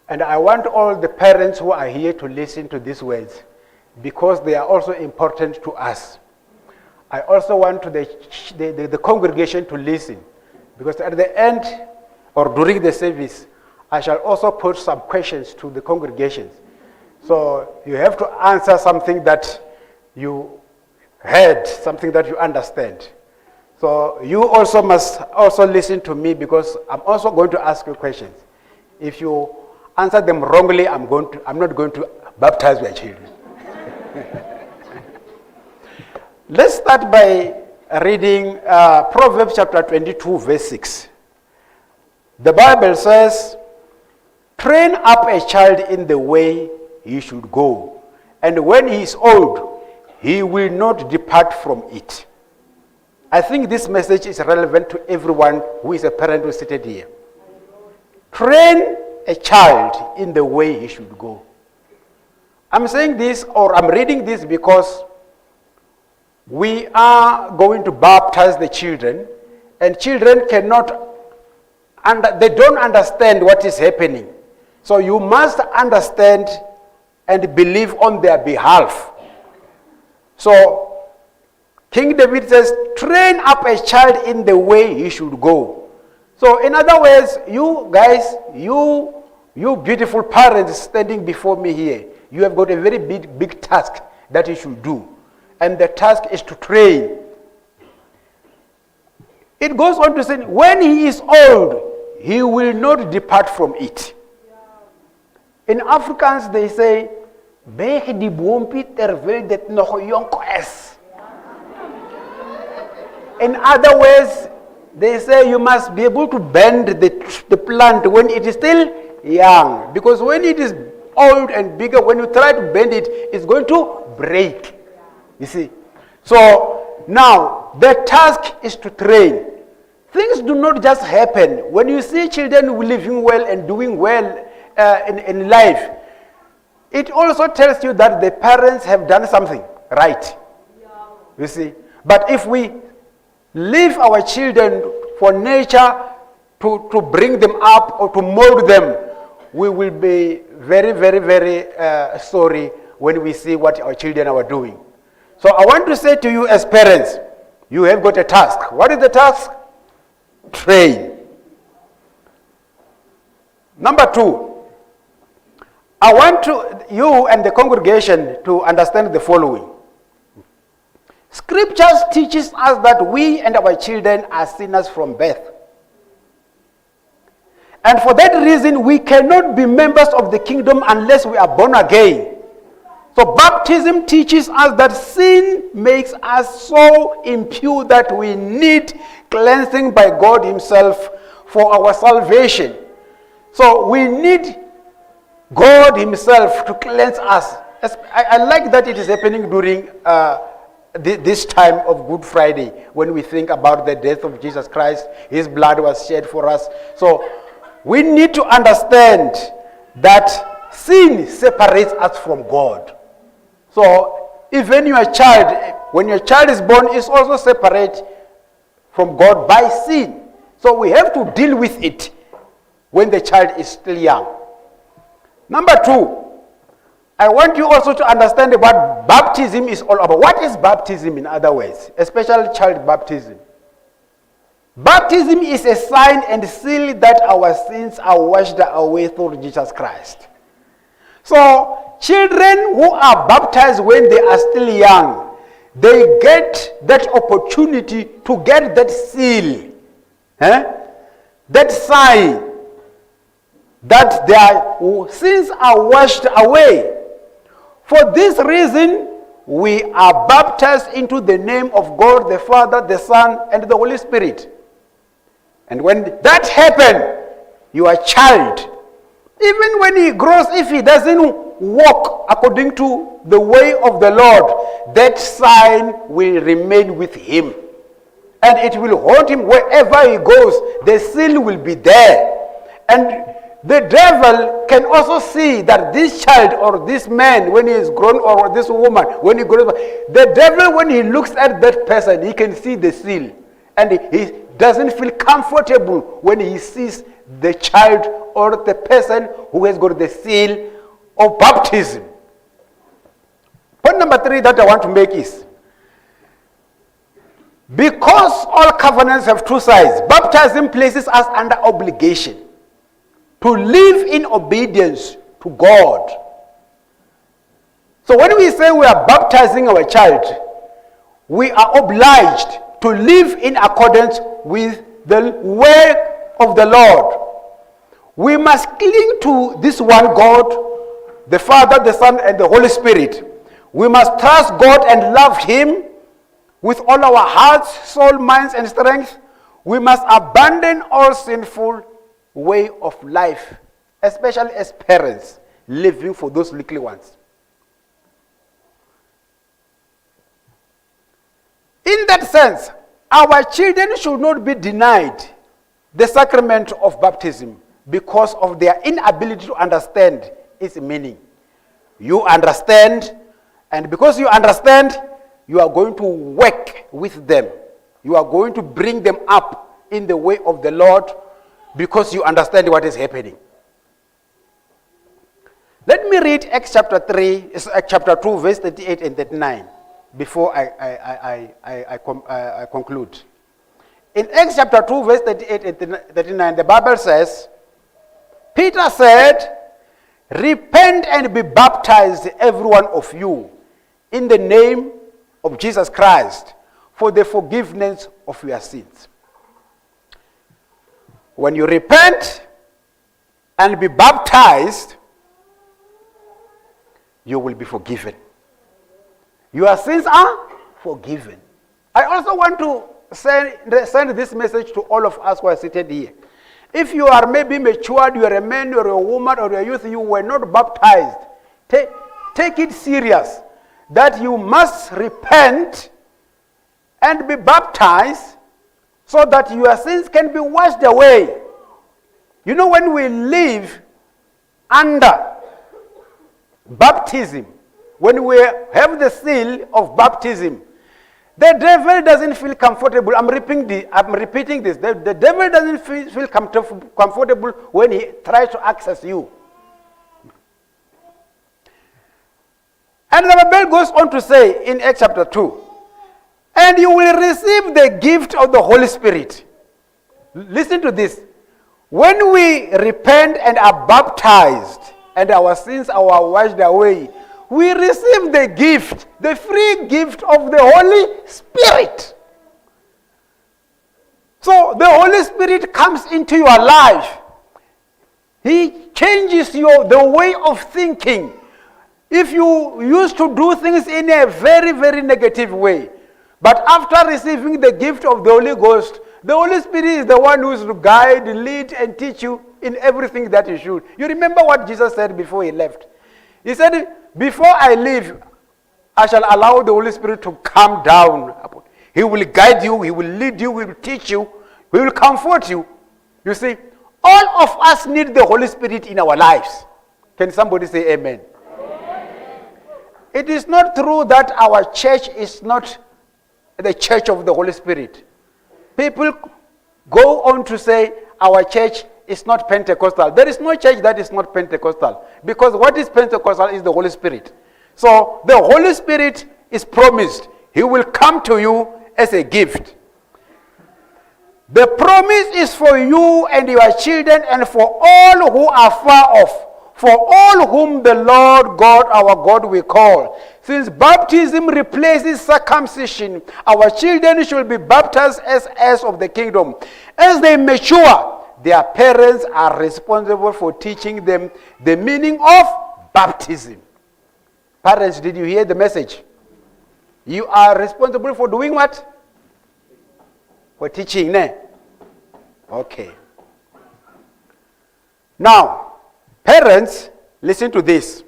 And I want all the parents who are here to listen to these words because they are also important to us. I also want to the, the, the, congregation to listen because at the end or during the service, I shall also put some questions to the congregations. So you have to answer something that you heard, something that you understand. So you also must also listen to me because I'm also going to ask you questions. If you answer them wrongly, I'm, going to, I'm not going to baptize your children. Let's start by reading uh, Proverbs chapter 22, verse 6. The Bible says, Train up a child in the way he should go, and when he is old, he will not depart from it. I think this message is relevant to everyone who is a parent who is seated here. Train a child in the way he should go. I'm saying this or I'm reading this because we are going to baptize the children, and children cannot, under, they don't understand what is happening. So you must understand and believe on their behalf. So King David says, train up a child in the way he should go. So, in other words, you guys, you, you beautiful parents standing before me here, you have got a very big, big task that you should do. And the task is to train. It goes on to say, when he is old, he will not depart from it. In Afrikaans, they say, Beeg die boompie terwyl dit nog jonk is. In other words, they say you must be able to bend the, the plant when it is still young. Because when it is old and bigger, when you try to bend it, it's going to break. You see? So now, the task is to train. Things do not just happen. When you see children living well and doing well uh, in, in life, it also tells you that the parents have done something right. You see? But if we leave our children for nature to, to bring them up or to mold them, we will be very, very, very uh, sorry when we see what our children are doing. So I want to say to you as parents, you have got a task. What is the task? Train. Number two, I want to, you and the congregation to understand the following. Scriptures teaches us that we and our children are sinners from birth. And for that reason, we cannot be members of the kingdom unless we are born again. So baptism teaches us that sin makes us so impure that we need cleansing by God Himself for our salvation. So we need God Himself to cleanse us. I, I like that it is happening during uh, this time of Good Friday when we think about the death of Jesus Christ. His blood was shed for us. So we need to understand that sin separates us from God. So even your child, when your child is born, is also separate from God by sin. So we have to deal with it when the child is still young. Number two, I want you also to understand what baptism is all about. What is baptism, in other words, especially child baptism? Baptism is a sign and seal that our sins are washed away through Jesus Christ. So, children who are baptized when they are still young, they get that opportunity to get that seal, eh? that sign that their sins are washed away. For this reason, we are baptized into the name of God, the Father, the Son, and the Holy Spirit. And when that happens, your child, even when he grows, if he doesn't walk according to the way of the Lord, that sign will remain with him. And it will haunt him wherever he goes. The seal will be there. And the devil can also see that this child or this man, when he is grown, or this woman, when he grows, the devil, when he looks at that person, he can see the seal. And he doesn't feel comfortable when he sees the child or the person who has got the seal of baptism. Point number three that I want to make is because all covenants have two sides, baptism places us under obligation to live in obedience to God. So when we say we are baptizing our child, we are obliged to live in accordance with the way of the Lord. We must cling to this one God, the Father, the Son, and the Holy Spirit. We must trust God and love Him with all our hearts, soul, minds, and strength. We must abandon all sinful way of life, especially as parents living for those little ones. In that sense, our children should not be denied the sacrament of baptism because of their inability to understand its meaning. You understand, and because you understand, you are going to work with them. You are going to bring them up in the way of the Lord because you understand what is happening. Let me read Acts chapter 3, chapter 2, verse 38 and 39 before I, I, I, I, I, I conclude. In Acts chapter 2, verse 38 and 39, the Bible says, Peter said, Repent and be baptized, every one of you, in the name of Jesus Christ, for the forgiveness of your sins. When you repent and be baptized, you will be forgiven. Your sins are forgiven. I also want to send, send this message to all of us who are seated here. If you are maybe matured, you are a man, you are a woman, or a youth, you were not baptized, take, take it serious that you must repent and be baptized so that your sins can be washed away. You know, when we live under baptism, when we have the seal of baptism, the devil doesn't feel comfortable. I'm repeating, the, I'm repeating this. The, the devil doesn't feel, feel comfortable when he tries to access you. And the Bible goes on to say in Acts chapter 2 and you will receive the gift of the Holy Spirit. Listen to this. When we repent and are baptized, and our sins are washed away, we receive the gift, the free gift of the Holy Spirit. So the Holy Spirit comes into your life. He changes your the way of thinking. If you used to do things in a very, very negative way, but after receiving the gift of the Holy Ghost, the Holy Spirit is the one who is to guide, lead, and teach you in everything that you should. You remember what Jesus said before he left? He said, Before I leave, I shall allow the Holy Spirit to come down. He will guide you, He will lead you, He will teach you, He will comfort you. You see, all of us need the Holy Spirit in our lives. Can somebody say amen? amen? It is not true that our church is not the church of the Holy Spirit. People go on to say our church is not Pentecostal. There is no church that is not Pentecostal because what is Pentecostal is the Holy Spirit. So the Holy Spirit is promised. He will come to you as a gift. The promise is for you and your children and for all who are far off, for all whom the Lord God our God will call. Since baptism replaces circumcision, our children should be baptized as heirs of the kingdom. As they mature, their parents are responsible for teaching them the meaning of baptism. Parents, did you hear the message? You are responsible for doing what? For teaching, ne? Okay. Now, parents, listen to this.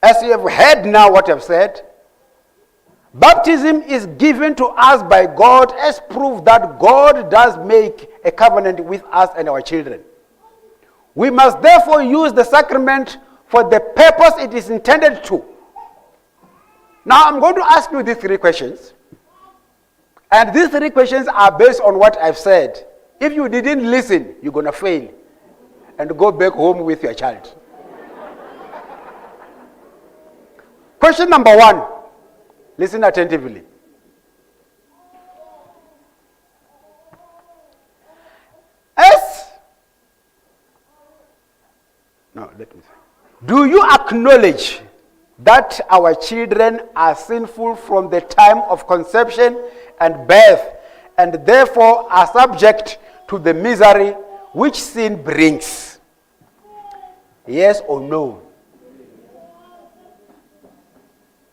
As you have heard now what I've said, baptism is given to us by God as proof that God does make a covenant with us and our children. We must therefore use the sacrament for the purpose it is intended to. Now, I'm going to ask you these three questions. And these three questions are based on what I've said. If you didn't listen, you're going to fail and go back home with your child. Question number one listen attentively. As no, let me see. Do you acknowledge that our children are sinful from the time of conception and birth and therefore are subject to the misery which sin brings. Yes or no?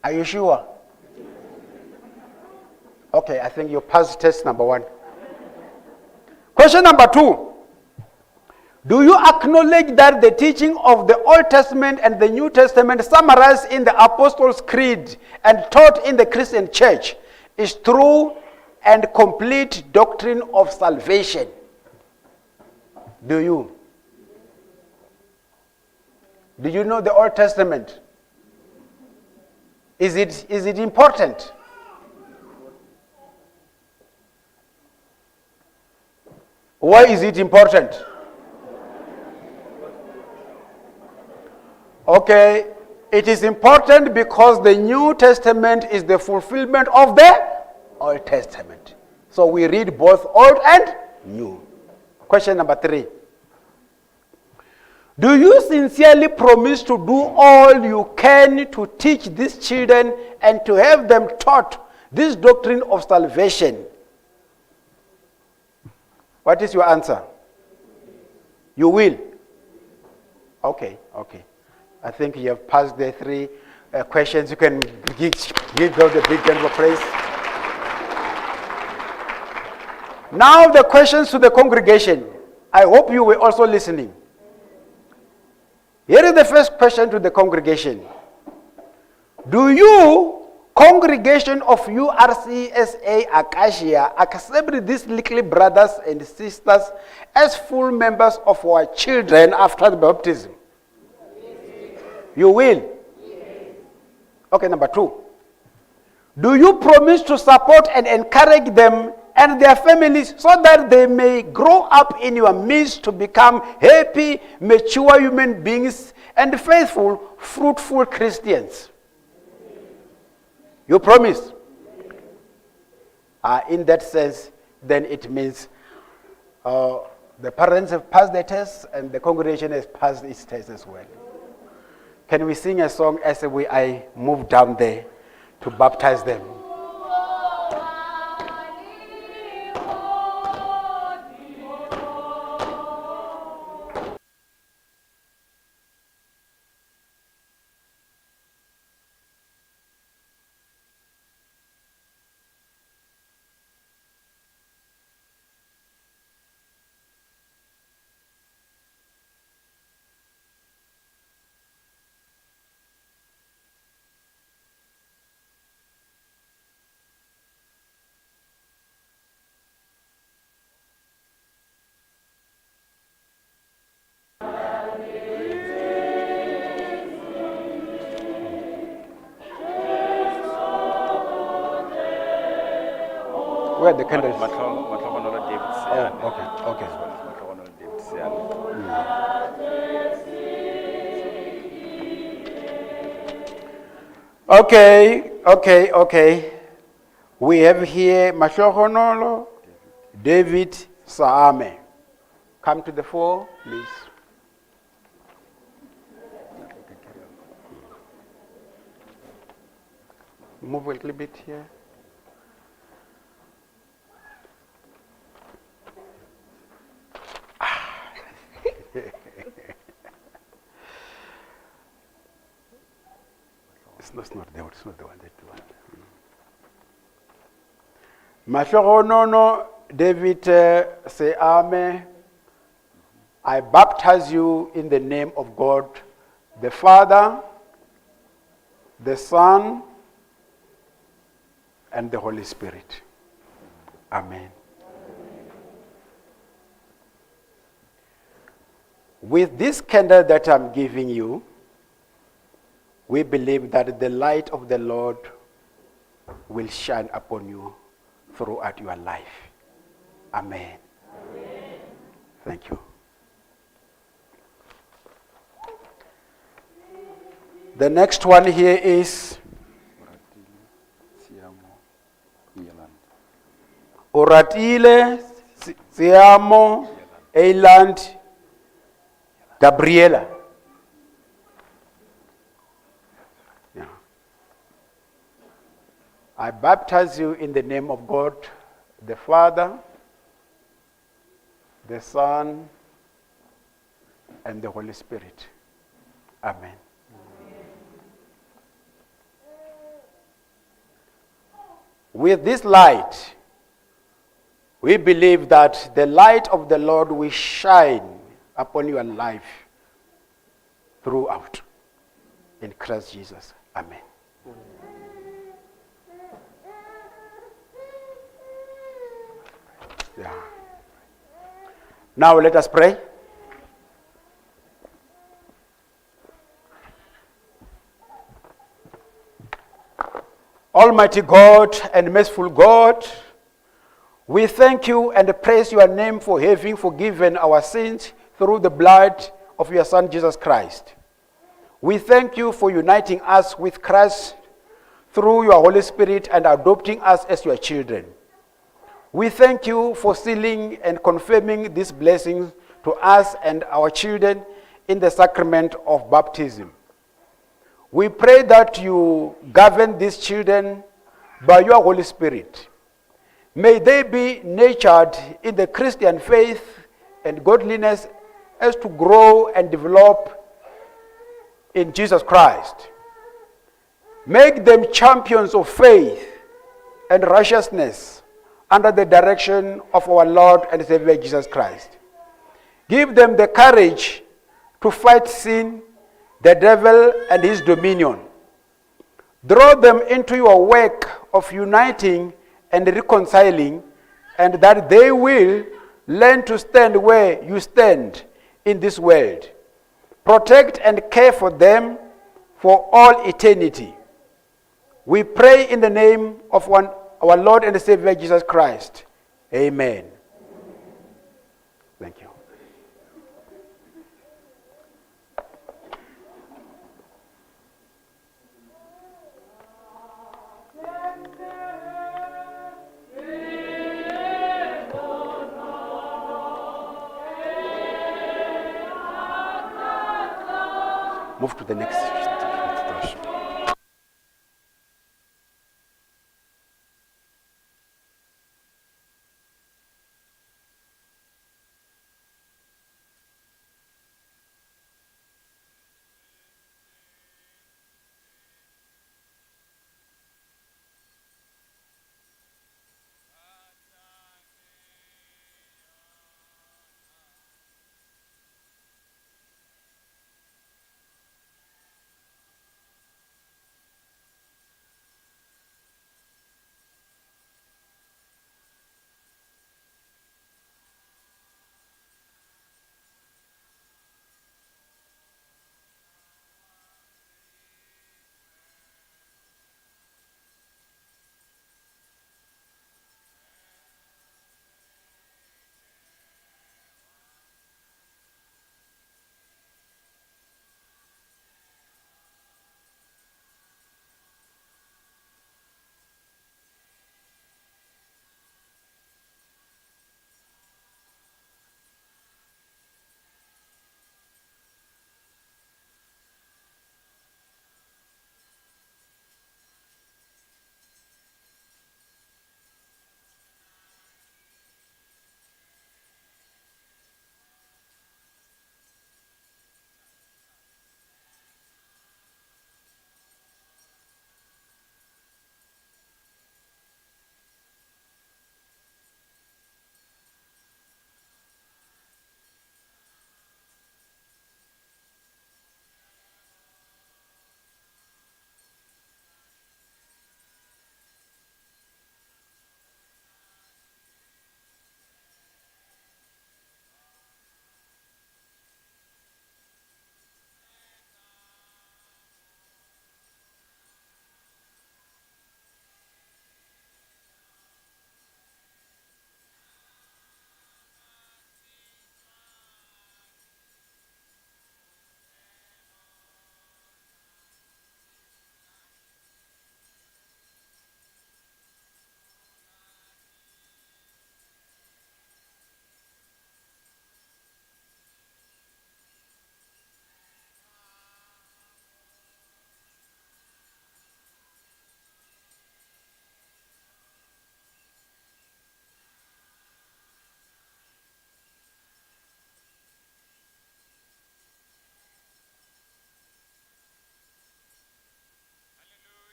Are you sure? Okay, I think you passed test number one. Question number two. Do you acknowledge that the teaching of the Old Testament and the New Testament summarized in the Apostles' Creed and taught in the Christian Church is true and complete doctrine of salvation? Do you? Do you know the Old Testament? Is it, is it important? Why is it important? Okay, it is important because the New Testament is the fulfillment of the Old Testament. So we read both Old and New. Question number three. Do you sincerely promise to do all you can to teach these children and to have them taught this doctrine of salvation? What is your answer? You will. Okay, okay. I think you have passed the three uh, questions. You can give, give God a big hand of praise. Now, the questions to the congregation. I hope you were also listening. Here is the first question to the congregation Do you, congregation of URCSA Acacia, accept these little brothers and sisters as full members of our children after the baptism? You will? Okay, number two. Do you promise to support and encourage them and their families so that they may grow up in your midst to become happy, mature human beings and faithful, fruitful Christians? You promise? Uh, in that sense, then it means uh, the parents have passed the test and the congregation has passed its test as well. Can we sing a song as we I move down there to baptize them? Where are the candles? Matlhogonolo David Seane. Oh, okay, okay. Matlhogonolo David Seane. Okay, okay, okay. We have here Mahlohonolo David Saame. Come to the fore, please. Move a little bit here. It's not, it's not the, it's not the one, that one. Mahlogonono David Seame, I baptize you in the name of God, the Father, the Son, and the Holy Spirit. Amen. With this candle that I'm giving you, we believe that the light of the Lord will shine upon you throughout your life. Amen. Amen. Thank you. The next one here is Oratile Siamo Eiland Gabriela. Yeah. I baptize you in the name of God, the Father, the Son, and the Holy Spirit. Amen. With this light, we believe that the light of the Lord will shine upon your life throughout. In Christ Jesus. Amen. Yeah. Now let us pray. Almighty God and merciful God, we thank you and praise your name for having forgiven our sins through the blood of your Son, Jesus Christ. We thank you for uniting us with Christ through your Holy Spirit and adopting us as your children. We thank you for sealing and confirming these blessings to us and our children in the sacrament of baptism. We pray that you govern these children by your Holy Spirit. May they be nurtured in the Christian faith and godliness as to grow and develop in Jesus Christ. Make them champions of faith and righteousness under the direction of our Lord and Savior Jesus Christ. Give them the courage to fight sin, the devil, and his dominion. Draw them into your work of uniting and reconciling, and that they will learn to stand where you stand in this world. Protect and care for them for all eternity. We pray in the name of one, our Lord and Savior Jesus Christ. Amen. Thank you. Move to the next.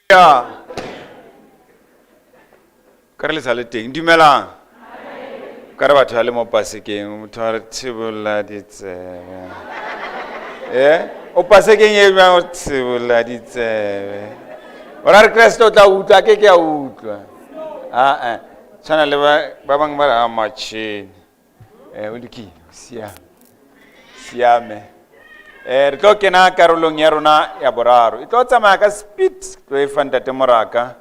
Ya. Ka re le sa le teng. Dumelang. Ka re batho ba le mo pasekeng, motho a re thebolla ditsebe. Eh? O pasekeng e bjang o thebolla ditsebe. O ra re Kreste o tla utlwa, a ke ke a utlwa. Ah eh. Tshwana le ba ba bangwe ba re a matšhene. Eh, o lokile, o siame. Siame. Eh, re tlo kena karolong ya rona ya boraro. E tlo tsamaya ka speed, tlo e fa ntate Moraka.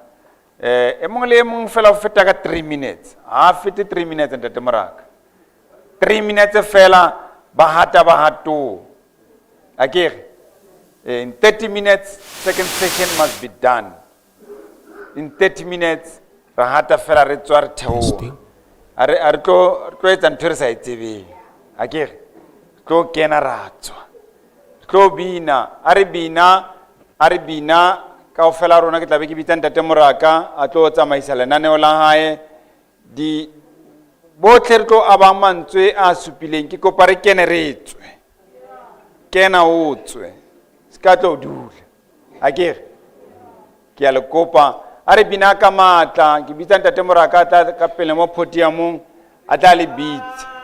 Eh, e mongwe le e mongwe fela o feta ka 3 minutes. Ha a fete 3 minutes ntate Moraka. 3 minutes fela ba hata ba hato. Akere? Eh, in 30 minutes second session must be done. In 30 minutes ra hata fela re tswa re theoha. A re a re tlo re tlo etsa ntho e re sa e tsebeng. Akere? Re tlo kena ra tswa. Re tlo bina, a re bina, a re bina kaofela rona ke tla be ke bitsa ntate Moraka a tlo tsamaisa lenaneo la hae. Di botlhe re tlo abang mantswe a supileng ke kopa re kene re tswe. Kena o tswe. Se ka tlo dula. Akere? Ke a le kopa a re bina ka maatla ke bitsa ntate Moraka a tla ka pele mo podiumong a tla le bitsa.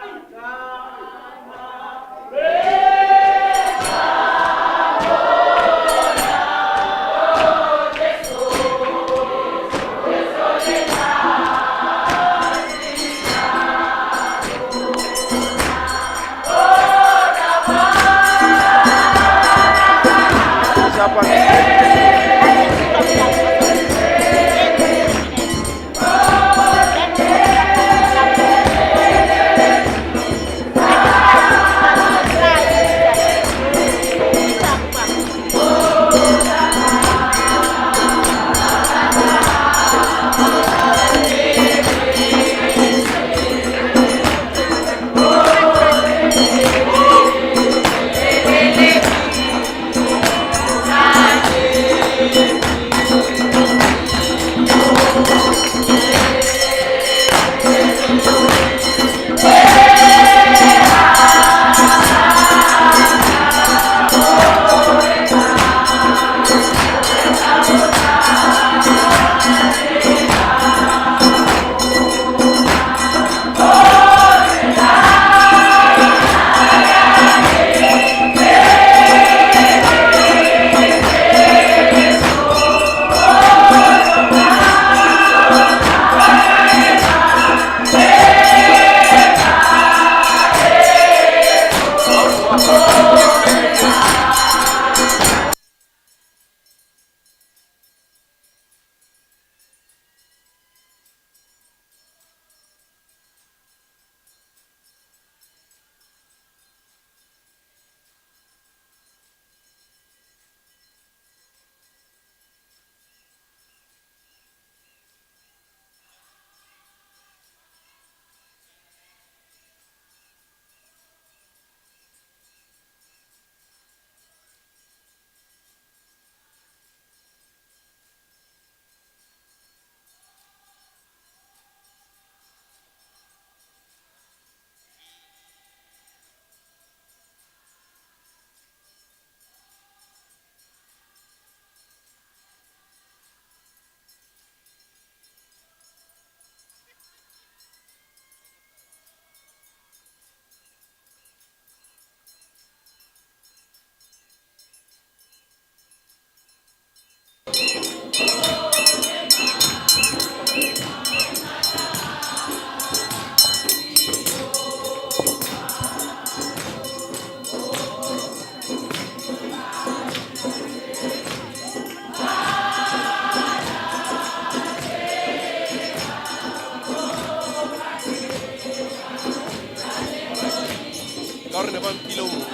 Ka gore ne ba mphile o mongwe.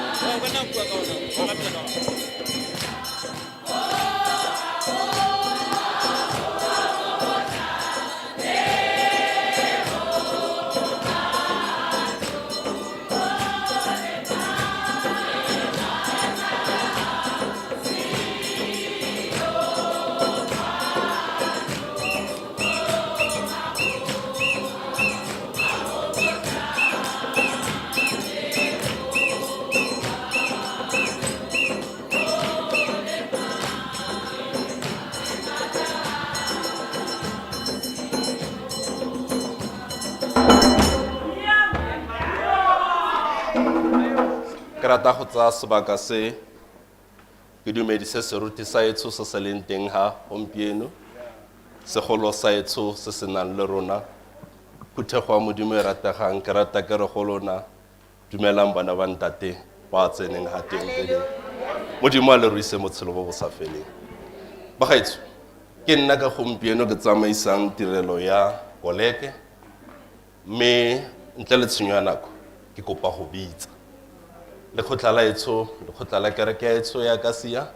Ke rata go tsaya sebaka se ke dumedise seruti sa etsho se se leng teng ha gompieno, segolo sa etsho se se nang le rona, phuthego ya Modimo e rategang, ke rata ke re go lona, dumelang bana ba ntate ba tseneng ha tempeleng. Modimo a le ruise botshelo bo bo sa feleng. Bagaetsho, ke nna ka gompieno ke tsamaisang tirelo ya koleke, Mme ntle le tshenyo ya nako, ke kopa go bitsa lekgotla la etsho, lekgotla la kereke ya etsho ya Akasia,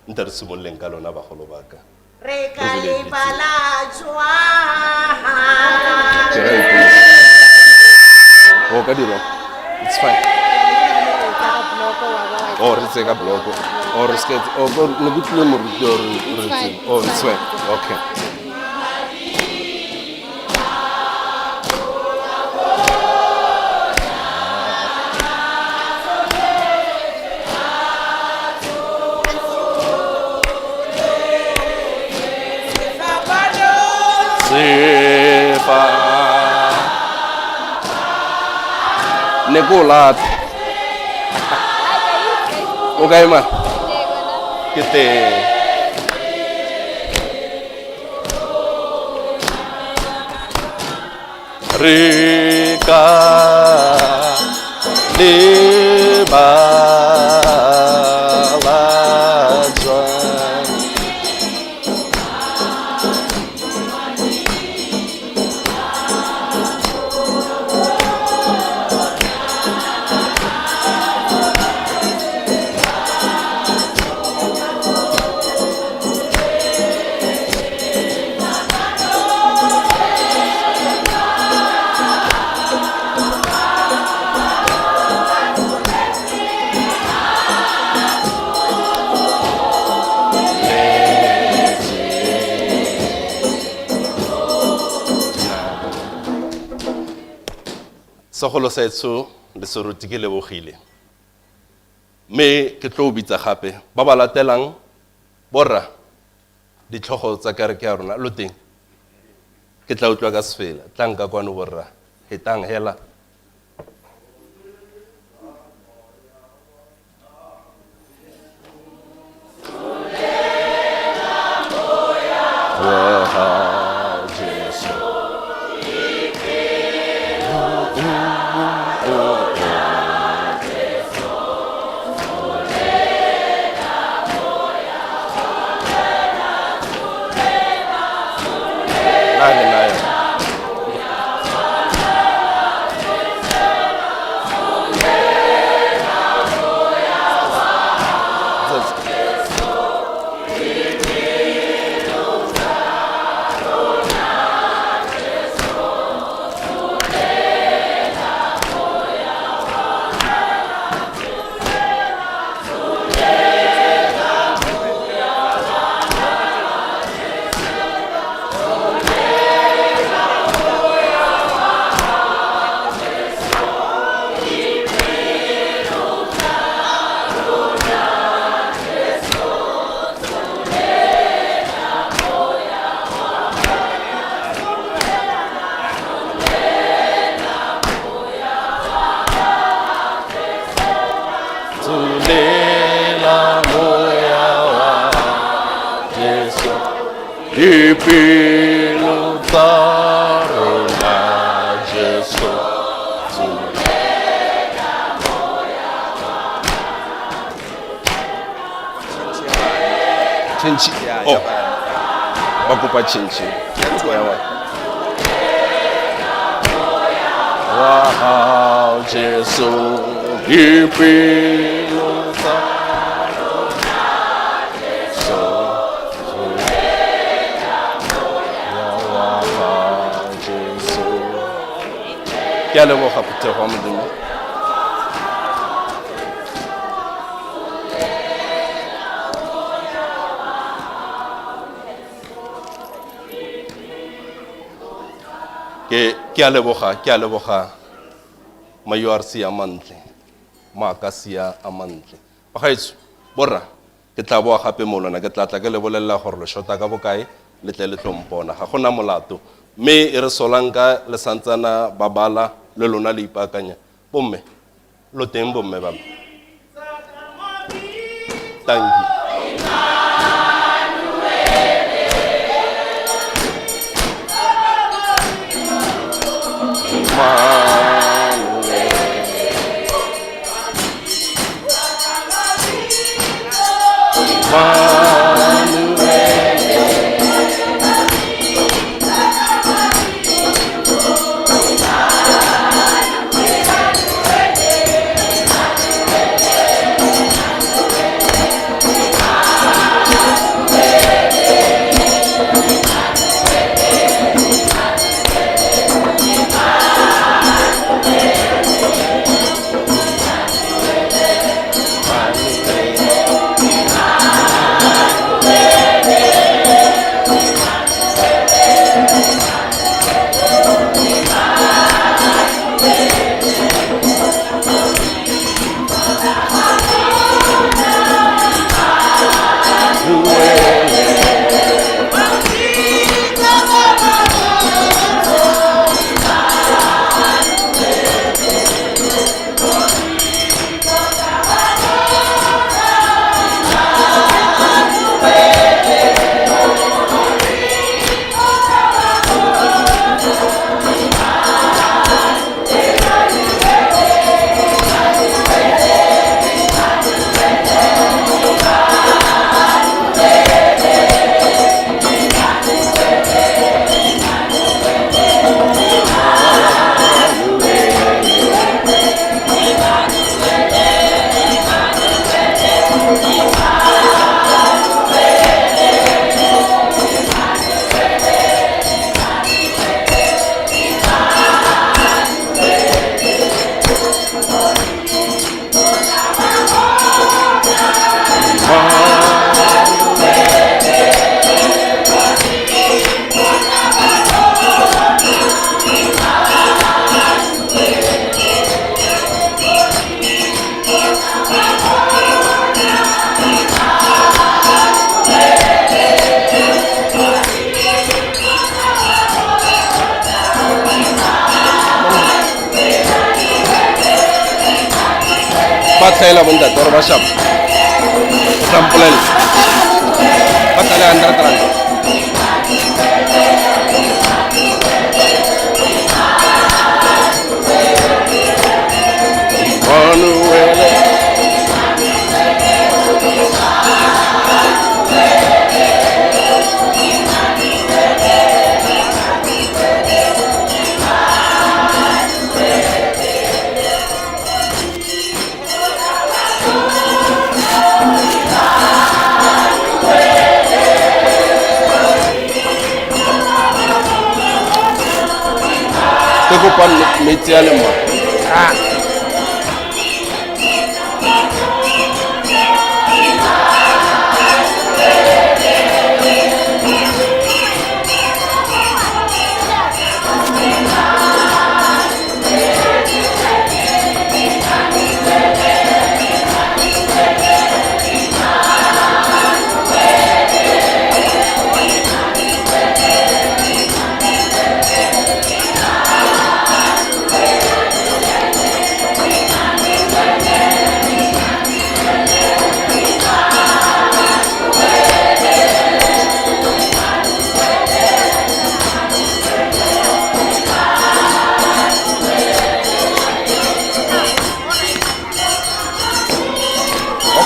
nte re simololeng ka lona bagolo ba ka. Re ka lebala jwang? O ka dirwa. It's fine. Oh, re tseye ka bloko. Oh, re seke oh, ne ke tlile moruti or re tseye. Oh, it's fine. Okay. Sefa. Ne ko lata. O kae ma? Ke teng. Re ka lebala jwang? Segolo sa etsho le seruti ke lebogile. Mme ke tlo bitsa gape ba ba latelang borra ditlhogo tsa kereke ya rona lo teng. Ke tla utlwa ka sefela. Tlang ka kwano borra. Hetang hela. Wa ga Jesu. Nna ke na yona. Tsolela moya wa Jesu dipelo tsa rona Jesu Tšhentšhi oh ba kopa tšhentšhi ya wa wa gago Jesu dipelo tsa Jesu wa gago Jesu ke a leboga phuthego ya Modimo. Ke ke a leboga, ke a leboga ma URC a mantle, ma Akasia a mantle. Bagaetsho, borra, ke tla boa gape mo lona, ke tla tla ke le bolelela gore lo shota ka bokae, le tle le tlo mpona. Ga gona molato. Mme e re solanka le santsana ba bala, le lona le ipaakanya. Bomme, lo teng bomme ba me? Tanki. Ba tlhaela bontate gore ba shapa o tla mpolelela ba tlale hundred rand. Emmanuel. Ke kopa metsi a le mo. Ah.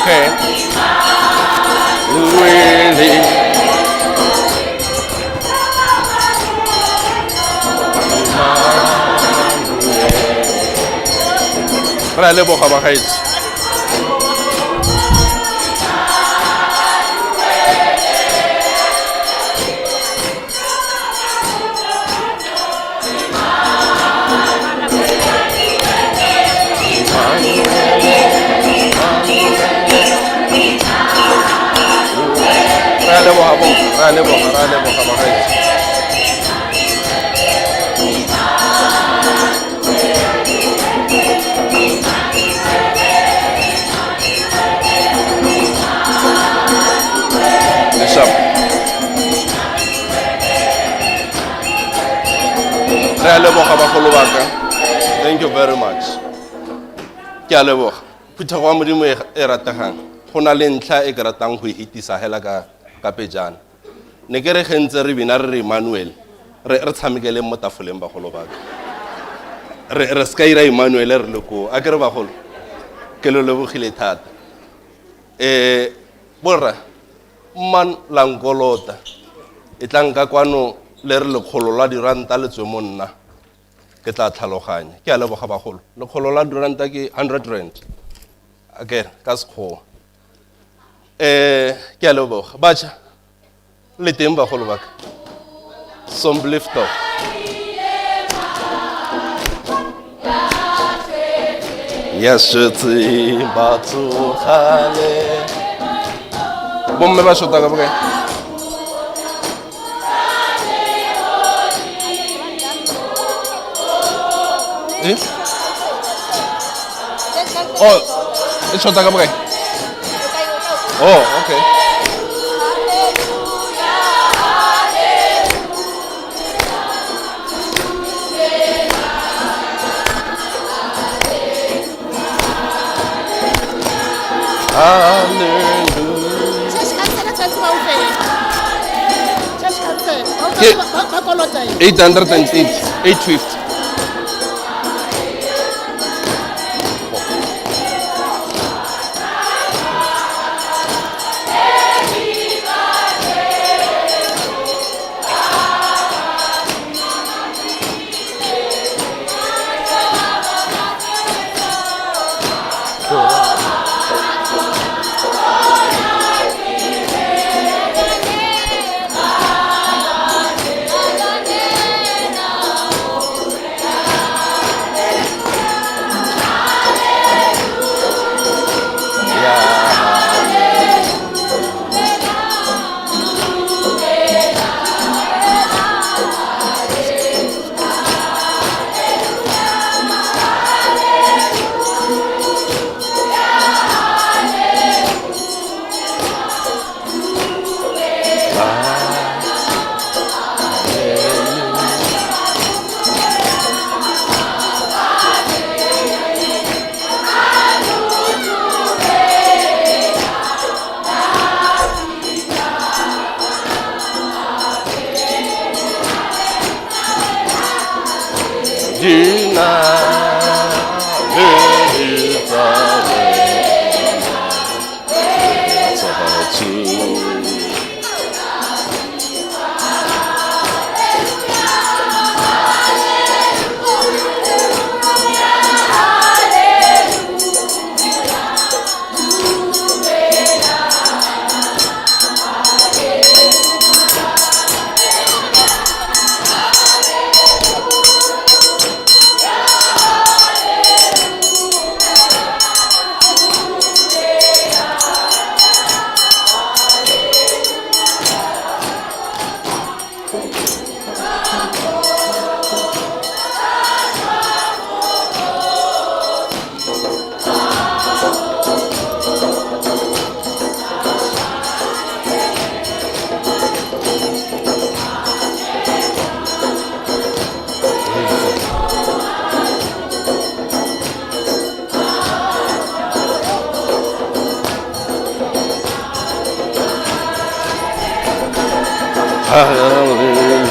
Okay. Really? Re a leboga bagaetsho. Re a leboga bo, re a leboga, re a leboga bagaetsho. Leshap. Re a leboga bagolo ba ka. Thank you very much. Ke a leboga. Phuthego wa Modimo e e rategang. Go na le ntlha e ke ratang go e hetisa hela ka ka pejana. Ne ke re ge ntse re bina re re Emmanuel, re re tshamekeleng mo tafoleng bagolo ba ka. Re re se ka ira Emmanuel re le koo. A ke re bagolo? Ke lo lebogile thata. Eh borra, mman la nkolota. E tlang ka kwano le re lekgolo la diranta le tswe mo nna. Ke tla tlhaloganya. Ke a leboga bagolo. Lekgolo la diranta ke 100 rand. Akere ka sekgowa. Eh ke a leboga. Batjha le teng bagolo ba ka. Sombliftop. Ya šetse ba tsogale. Bomme ba shota ka bokae? Eh? Oh, e shota ka bokae? Oh, okay. Hallelujah. Church council tshwanetse ba o fe. Church council ba o- Ke- ba kolota eng? 880, 850. Dina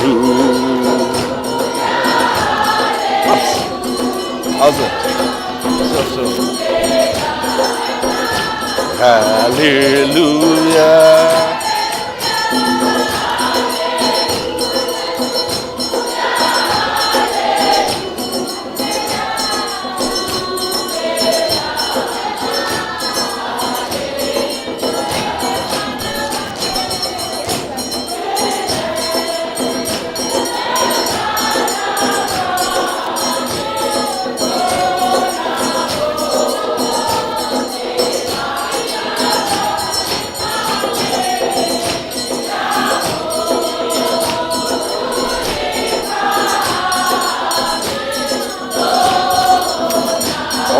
Hallelujah. How's it? So, so. Hallelujah.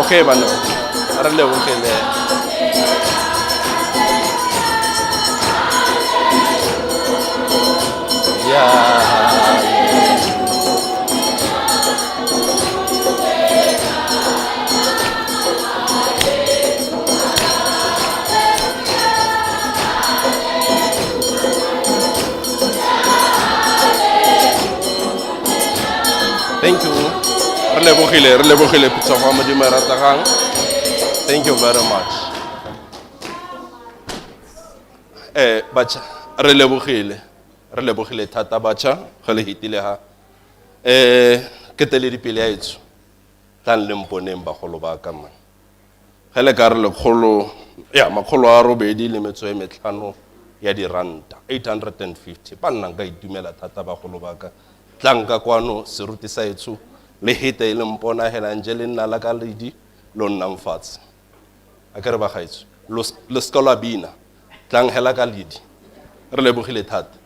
Okay, banna. A re lebogele. Yeah. lebogile re lebogile phuthego ya modimo e rategang thank you very much eh batjha re lebogile re lebogile thata batjha ge le hitile ha eh ke teledipele ya etsho tlang le mponeng bagolo ba ka man ge le ka re lekgolo ya makgolo a robedi le metso e metlhano ya diranta 850 ba nnang ka itumela thata bagolo ba ka tlang ka kwano seruti sa etsho le hete e le mpona helang je le nna la ka ledi lo nnang fatshe a ke re bagaetsho lo lo seka lwa bina tlang hela ka ledi re lebogile thata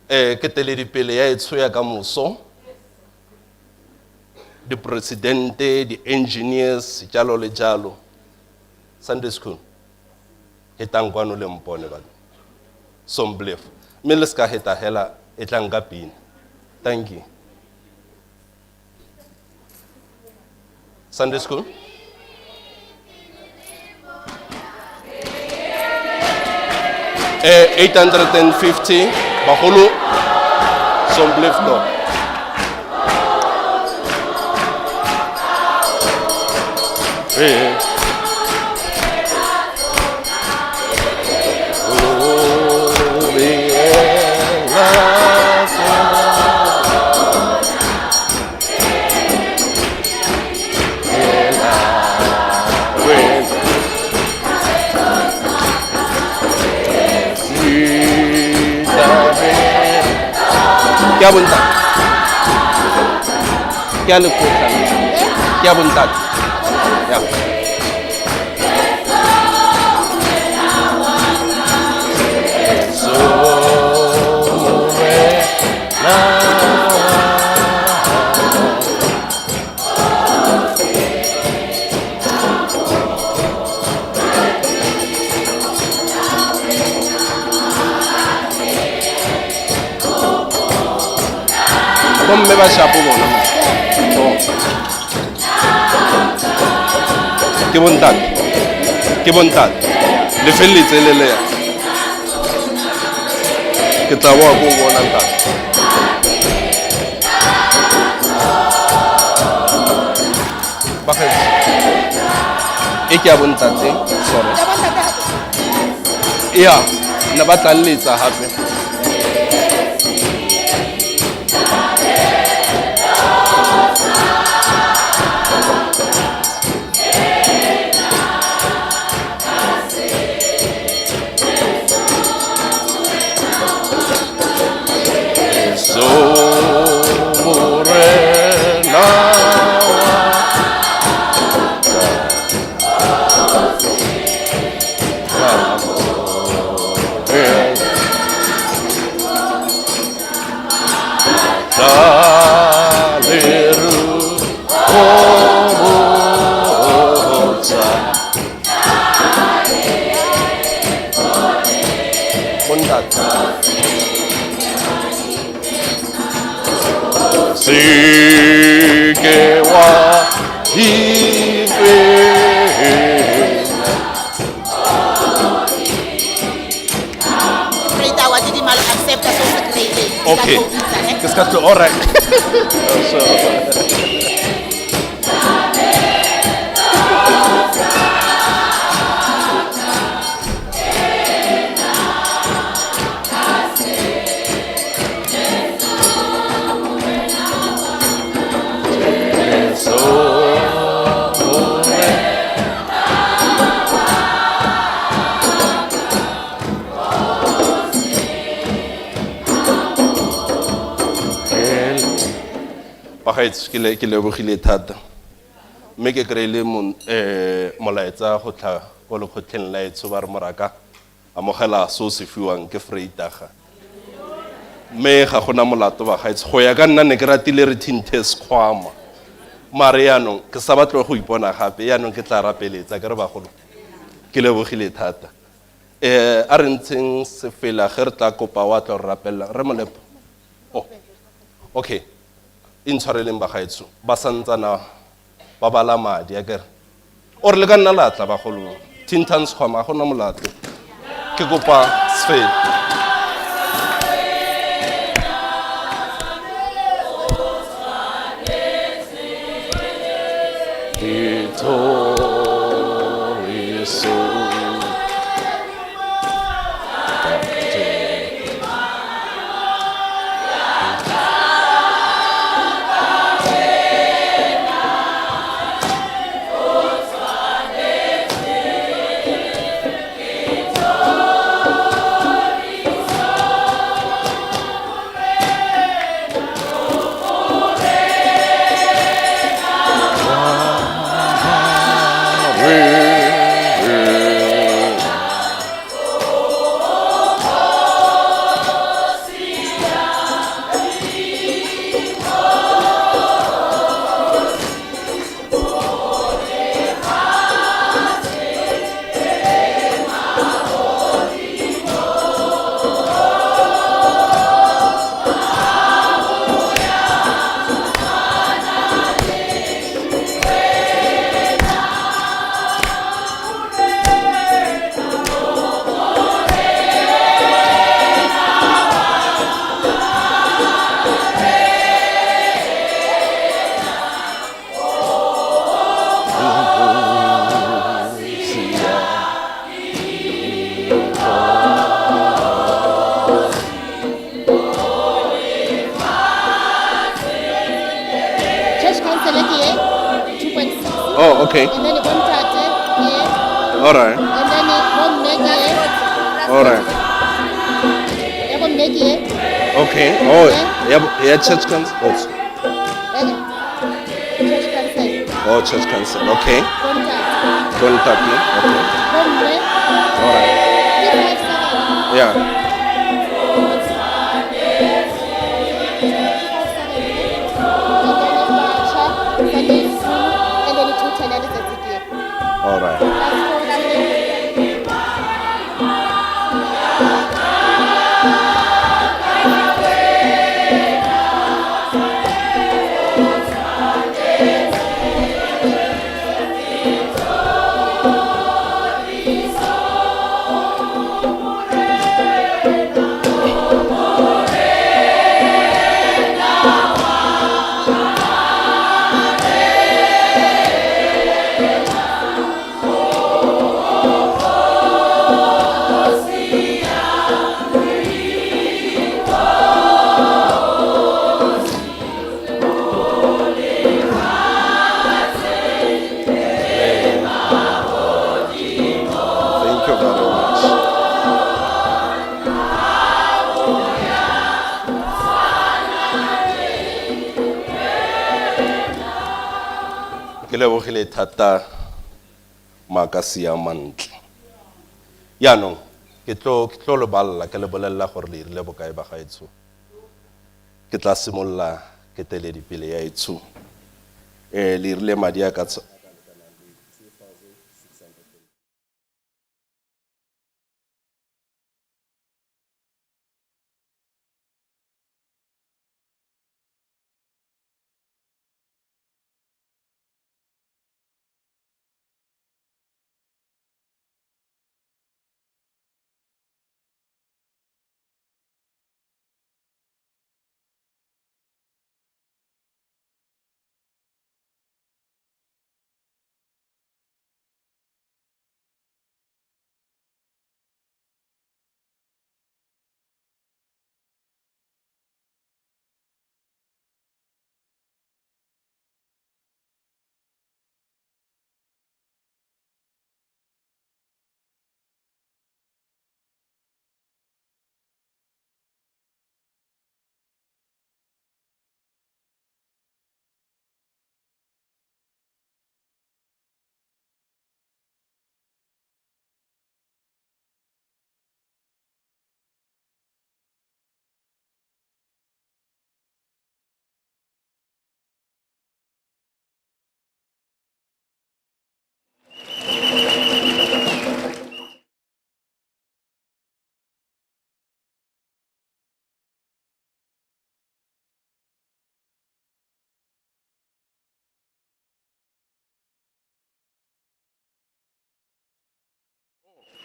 um ke teledipele ya etsho ya ka moso diporesidente di-engineers jalo le jalo sunday school hetang kwano le mpone bana somblef mme le se ka heta hela e tlang ka pina thank you sunday school eh 850 bagolo somblef no Eh. Ke a bontate. Ke a lekgotla. Ke a bontate. Ya. Bomme ba shapo bona mo. Oh. Ke bontate. Ke bontate. Le feleletse le le ya. Ke tla boa ko bona ntate. Bagaetsho. E ke ya bontate. Sorry. Ya, ne ba tla nletsa hape. Se ke wa ifenya. Freda wa didimalo accepta so se kry-ile. Okay. Ke ska tlo all right. So Bagaetsho ke le ke lebogile thata mme ke kry-ile um molaetsa go tla ko lekgotleng la etsho ba re moraka amogela se o se fiwang ke freitaga mme ga gona molato bagaetsho go ya ka nna ne ke ratile re thinthe sekgwama mare yaanong ke sa batlo go ipona gape yaanong ke tla rapeletsa ke re bagolo ke lebogile thata um a re ntsheng sefela ge re tla kopa wa tla re rapelela re molepo oh okay intshwareleng bagaetsho ba santsana ba bala madi a kere ore le ka nna latla bagolo thintang sekgwama ga gona molato ke kopa sefela Thoriso. Church council ke ye 2.6. Oh, okay. And then bontate ke ye. All right. And then bomme ke ye. All right. Ya bomme ke ye. Okay. Oh, yeah, yeah, church council. Oh, Eh, Church council. oh, church council. Okay. Bontate. Bontate. Okay. Bomme All right. ke 57. Yeah. And then batjha, Sunday school, and then total ya letsatsi ke ye. All right. Plus 14. Thank you very much. Ke lebogile thata makasi a mantle. Jaanong ke tlo ke tlo le balla ke le bolelela gore le irile bokae ba gaetsho. Ke tla simolola ke teledipele ya etsho. Eh le irile madi a ka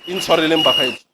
Intshwareleng bagaetsho.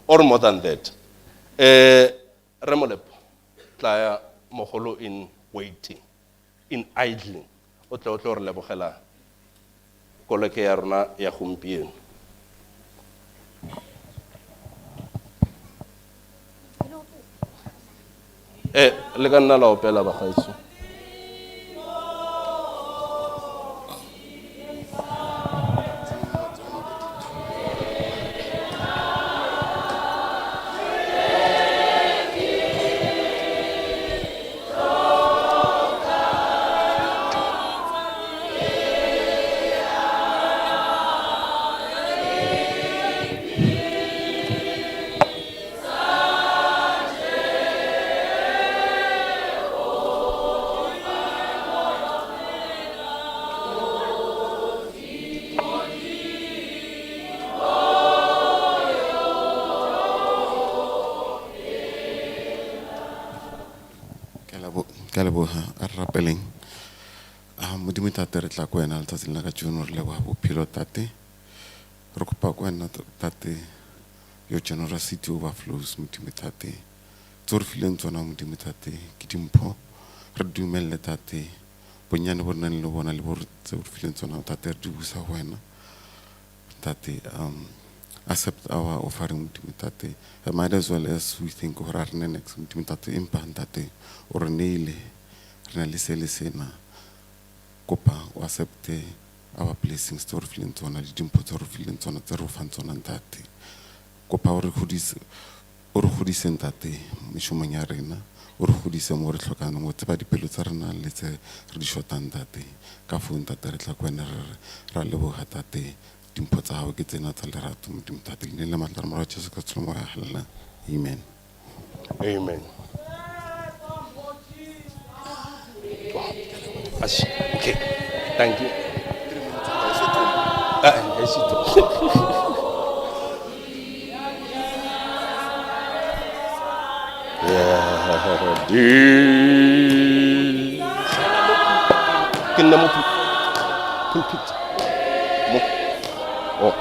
Or more than that. Eh Rre Molepo, tlaya mogolo in waiting, in idling, o tle o tlo re lebogela koleke ya rona ya gompieno. Eh, le ka nna la opela bagaetsho. Ke a leboga a re rapeleng a modimo tate re tla ko wena letsatsing la ka tšono re leboga bophelo tate re kopa ko wena tate your generosity overflows modimo tate tse re fileng tsona modimo tate ke dimpho re dumelele tate bonnyane bo re nang le bona le bo tse re fileng tsona tate re di busa go wena tate um accept our offering modimo tate might as well as we think gore a re ne next modimo tate empa ntate o re neile re na le se le sena kopa o accepte our blessings tse o re fileng tsona le dimpho tse o re fileng tsona tse re o fang tsona ntate kopa o re godise o re godise ntate mešomong ya rena o re godise mo re tlhokang o tseba dipelo tsa rena le tse re di shotang ntate ka foo ntate re tla ko wena re re ra leboga tate dimpho tsa gago ke tsena tsa lerato modimo tate leineng le maatla re morwa jesu ka tsholo moya galela amen. Amen. Okay. Thank you. Ah, Ke nna mo pulpit. Mo. Oh.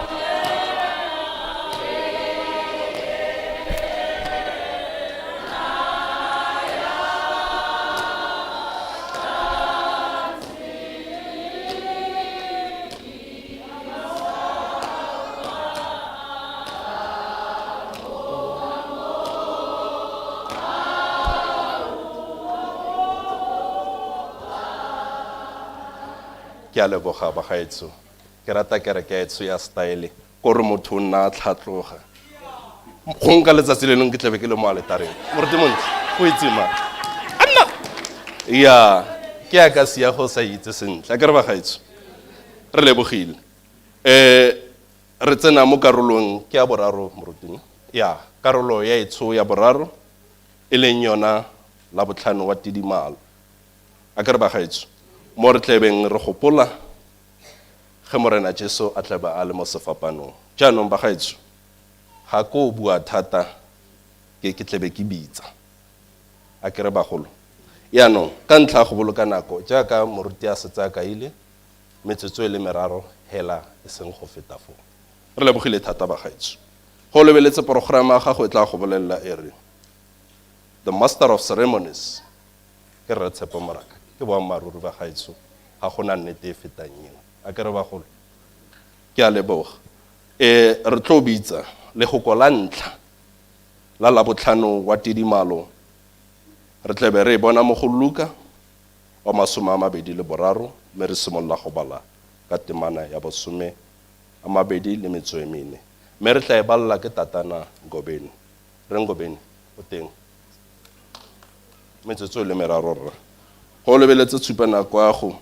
Ke a leboga bagaetsho. Ke rata kereke ya etsho ya style kore motho o nna a tlhatloga. Gong ka letsatsi le lengwe ke tlabe ke le mo aletareng. Moruti montle, o itse ma. Anna. Ya, ke ya ka sia go sa itse sentle. A ke re bagaetsho. Re lebogile. Eh re tsena mo karolong ke ya boraro moruti. Ya, karolo ya etsho ya boraro e leng yona la botlhano wa tidimalo. A ke re bagaetsho, mo re tlebeng re gopola ge Morena Jesu a tlebe a le mo sefapanong. Jaanong bagaetsho, ga ko bua thata ke ke tlebe ke bitsa. A ke re bagolo. Yaanong, ka ntlha ya go boloka nako, jaaka moruti a setse a kaile, metsotso e le meraro hela e seng go feta foo. Re lebogile thata bagaetsho. Go lebeletse porograma ya gago e tla go bolelela e re, The Master of Ceremonies ke Rre Tshepo Moraka. Ke boammaaruri bagaetsho, ga gona nnete e fetang eo. A ke re bagolo? Ke a leboga. E re tlo bitsa lehoko la ntlha la Labotlhano wa tidimalo. Re tlebe re e bona mo go Luka wa 23 mme re simolola go bala ka temana ya bosome a mabedi le metso e mene. Mme re tla e balela ke tatana Ngobeni. Rre Ngobeni, o teng? Metsotso e le meraro rra. Go lebeletse tshupanako ya go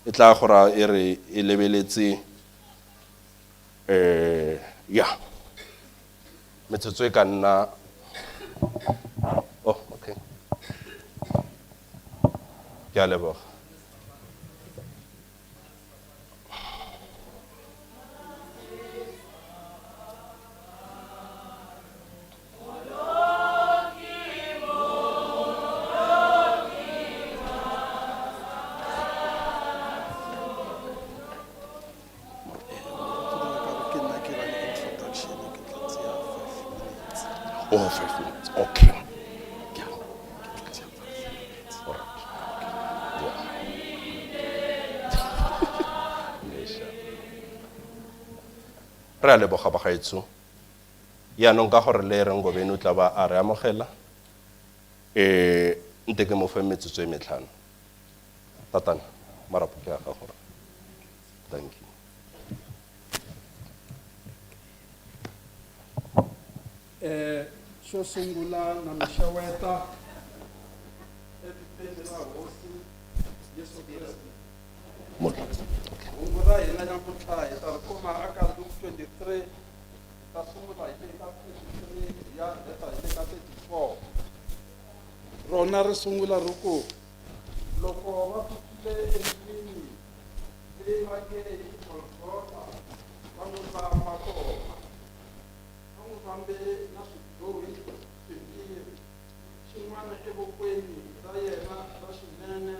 e tla go raya e re e lebeletse eh ya metsotso e ka nna. Oh, okay. Ke a leboga. Ke nna ke rang introduction ke tla tseya 5 minutes. Oh, 5 minutes. Okay. Yeah. All right. Okay. Yeah. Re a leboga bagaetsho. Yaanong ka gore le reng Ngobeni o tla ba a re amogela, eh nte ke mo fe metsotso e metlhano. Tatana, marapo ke a gago. Thank you. Eh, xo sungula na mi xeweta evitweni ra hosi Yesu Kreste. Hungu ra hina namuntlha hi ta ri kuma aka Luke 23 hi ta sungula hi le ka 33 hi ya heta hi le ka 34. Rona ri sungula ri ku loko va fikile endlwini leyi va nge i Golgotha va n'wi vamba kona. Va n'wi vambe na swidyohi swimbirhi, xin'wana evokweni ra yena ra xinene,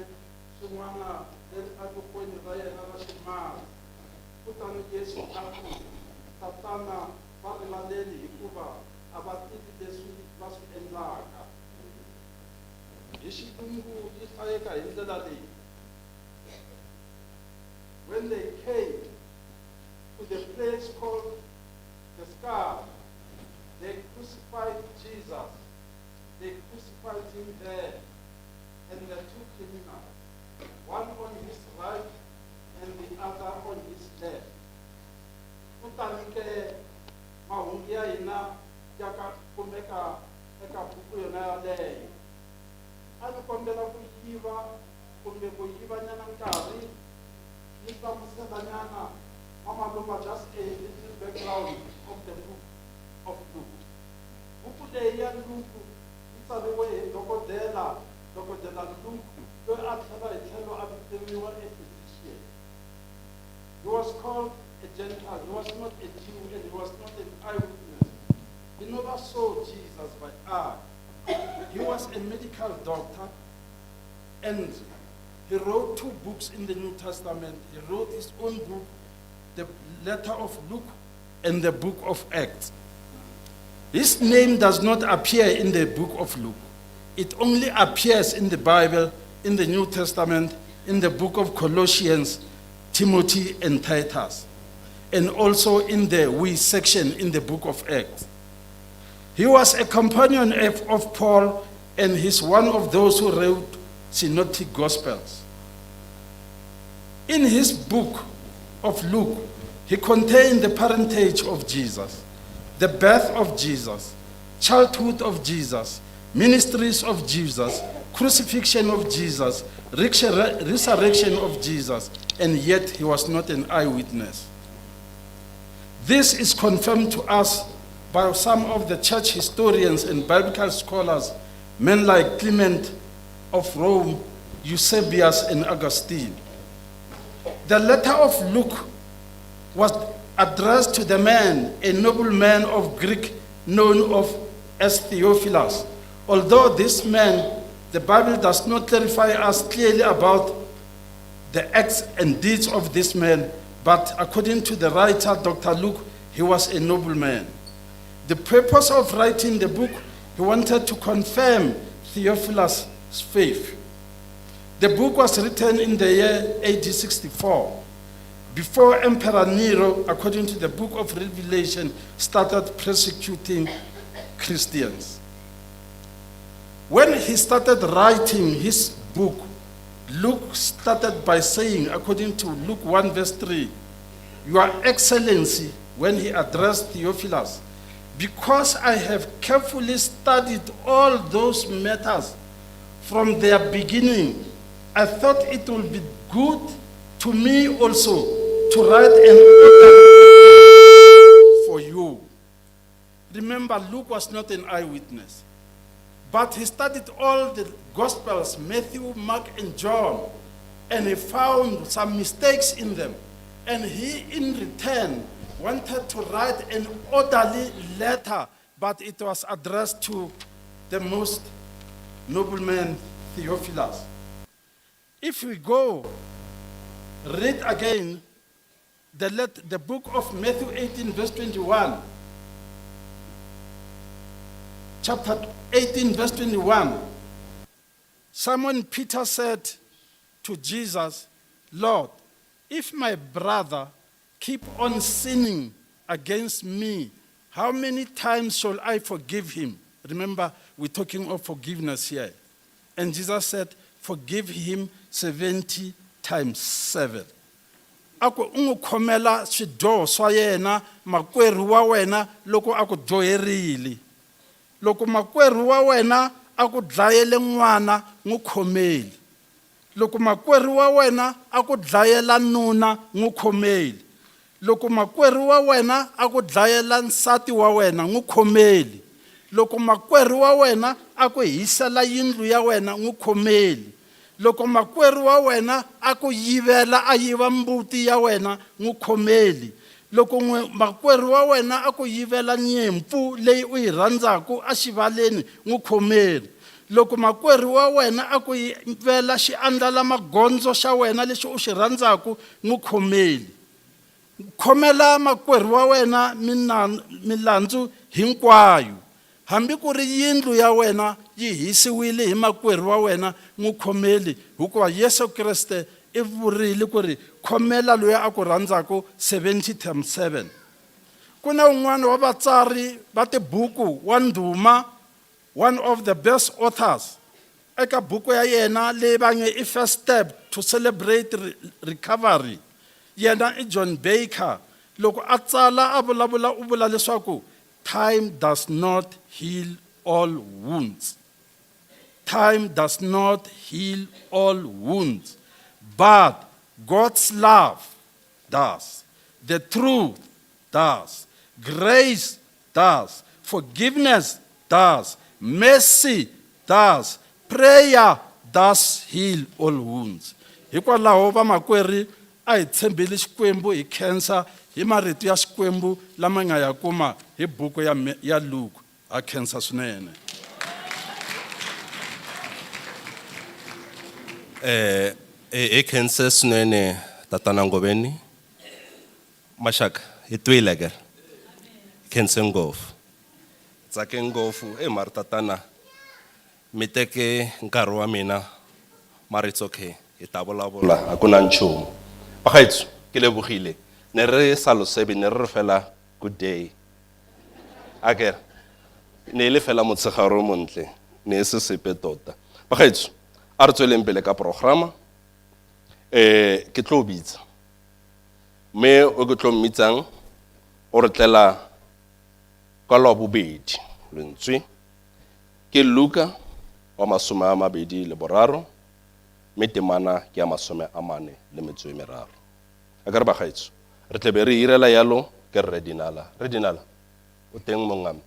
xin'wana evokweni ra yena ra ximatsi. Kutani Yesu a ku, Tatana, va rivaleli hikuva a va tivi leswi va swi endlaka. Hi xilungu yi hlayeka hi ndlela leyi, When they came to the place called the skull, they crucified Jesus. They crucified him there, and the two criminals, one on his right and the other on his left. Kutani ke mahungu ya hina ya ka kumeka eka buku yona yaleyo. A ni kombela ku yiva kumbe ku yivanyana nkarhi ni hlamuselanyana Mamaluma just a little background of the book of Luke. Buku leyi ya Luke yi tsariwe hi dokodela, dokodela Luke, loyi a tlhela hi tlhelo a vitaniwa a physician. He was called a Gentile. He was not a Jew and he was not an eyewitness. He never saw Jesus by eye. He was a medical doctor and he wrote two books in the New Testament. He wrote his own book, the letter of Luke and the book of Acts. His name does not appear in the book of Luke. It only appears in the Bible, in the New Testament, in the book of Colossians, Timothy, and Titus, and also in the we section in the book of Acts. He was a companion of Paul, and he's one of those who wrote synoptic gospels. In his book of Luke, he contained the parentage of Jesus, the birth of Jesus, childhood of Jesus, ministries of Jesus, crucifixion of Jesus, resurrection of Jesus, and yet he was not an eyewitness. This is confirmed to us by some of the church historians and biblical scholars, men like Clement of Rome, Eusebius, and Augustine. The letter of Luke was addressed to the man, a nobleman of Greek known of as Theophilus. Although this man, the Bible does not clarify us clearly about the acts and deeds of this man, but according to the writer, Dr. Luke, he was a nobleman. The purpose of writing the book, he wanted to confirm Theophilus' faith. The book was written in the year AD 64, before Emperor Nero, according to the book of Revelation, started persecuting Christians. When he started writing his book, Luke started by saying, according to Luke 1 verse 3, Your Excellency, when he addressed Theophilus, because I have carefully studied all those matters from their beginning, I thought it would be good to me also to write an order for you. Remember, Luke was not an eyewitness, but he studied all the Gospels, Matthew, Mark, and John, and he found some mistakes in them. And he, in return, wanted to write an orderly letter, but it was addressed to the most noble man, Theophilus. If we go read again the book of Matthew 18, verse 21. chapter 18 verse 21 Simon Peter said to Jesus, Lord, if my brother keep on sinning against me, how many times shall I forgive him? Remember, we're talking of forgiveness here. And Jesus said, Forgive him 70 times 7. A ku u n'wi khomela swidyoho swa yena makwerhu wa wena loko a ku dyoherile. Loko makwerhu wa wena a ku dlayele n'wana n'wi khomeli. Loko makwerhu wa wena a ku dlayela nuna n'wi khomeli. Loko makwerhu wa wena a ku dlayela nsati wa wena n'wi khomeli. Loko makwerhu wa wena a ku hisela yindlu ya wena n'wi khomeli. Loko makwerhu wa wena a ku yivela a yiva mbuti ya wena n'wi khomeli. Loko n'wi makwerhu wa wena a ku yivela nyimpfu leyi u yi rhandzaka exivaleni n'wi khomeli. Loko makwerhu wa wena a ku yivela xiandlala-magondzo xa wena lexi u xi rhandzaka n'wi khomeli. Khomela makwerhu wa wena milandzu hinkwayo. Hambi ku ri yindlu ya wena yi hisiwile hi makwerhu wa wena, n'wi khomeli, hikuva Yesu Kreste i vurile ku ri, Khomela loyi a ku rhandzaka 70 times 7. Ku na un'wana wa vatsari va tibuku wa ndhuma, one of the best authors, eka buku ya yena leyi va nge i First Step to Celebrate Recovery, yena i John Baker, loko a tsala a vulavula u vula leswaku Time does not heal all wounds. Time does not heal all wounds, but God's love does. The truth does. Grace does. Forgiveness does. Mercy does. Prayer does heal all wounds. Hikwalaho vamakwerhu a hi tshembeli Xikwembu hi khensa hi marito ya Xikwembu lama hi nga ya kuma hi buku ya, ya Luke. Ha khensa swinene. Eh, hi khense swinene tatana Ngoveni. Maxaka, hi twile ke? Khense ngopfu. Tsake ngopfu, e mara tatana mi teke nkarhi wa mina mara it's okay hi ta vulavula a ku na nchumu. Bagaetsho, ke lebogile. Ne re sa lo sebe, ne re re fela good day. Akere, ne e le fela motshegare o montle, ne e se sepe tota. Bagaetsho, a re tsweleng pele ka programa. Eh, ke tlo bitsa. Mme o ke tlo mmitsang o re tlela ka lwa bobedi lentswe ke Luka wa 23 mme temana ke ya 43. A ka re bagaetsho re tle be re irela yalo ke Rre Dinala. Rre Dinala o teng mongame?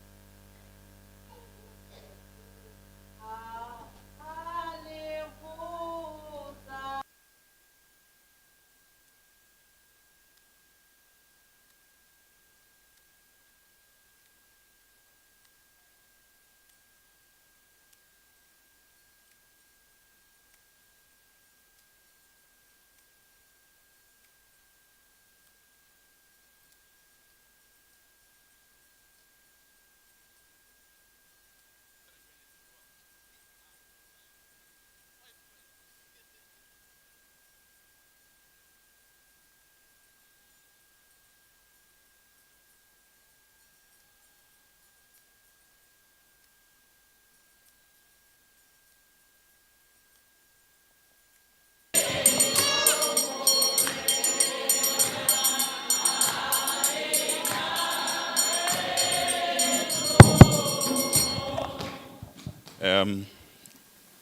Um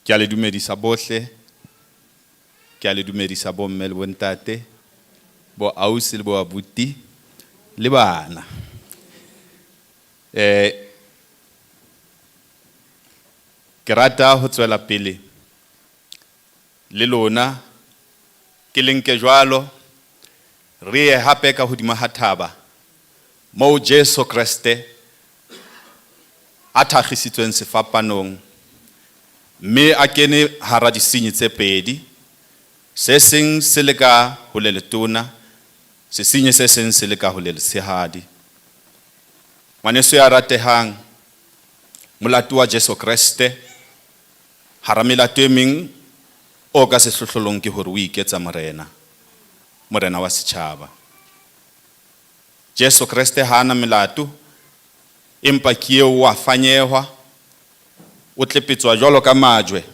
ke a le dumedisa bohle ke a le dumedisa bomme le bontate bo ausi le bo abuti le bana eh ke rata ho tswela pele le lona ke le nke jwalo re ye hape ka hodima ha thaba moo Jesu Kreste a thakgisitsweng sefapanong mme a kene hara disenyi tse pedi, se seng se le ka ho le letona, sesenyi se seng se le ka ho le letshehadi. Ngwaneso ya ratehang, Molato wa Jesu Kreste hara melato e meng o ka sehlohlolong ke hore o iketsa morena, morena wa setjhaba. Jesu Kreste ha a na melato, empa ke eo o a fanyehwa, o tlepetswa jwalo ka majwe,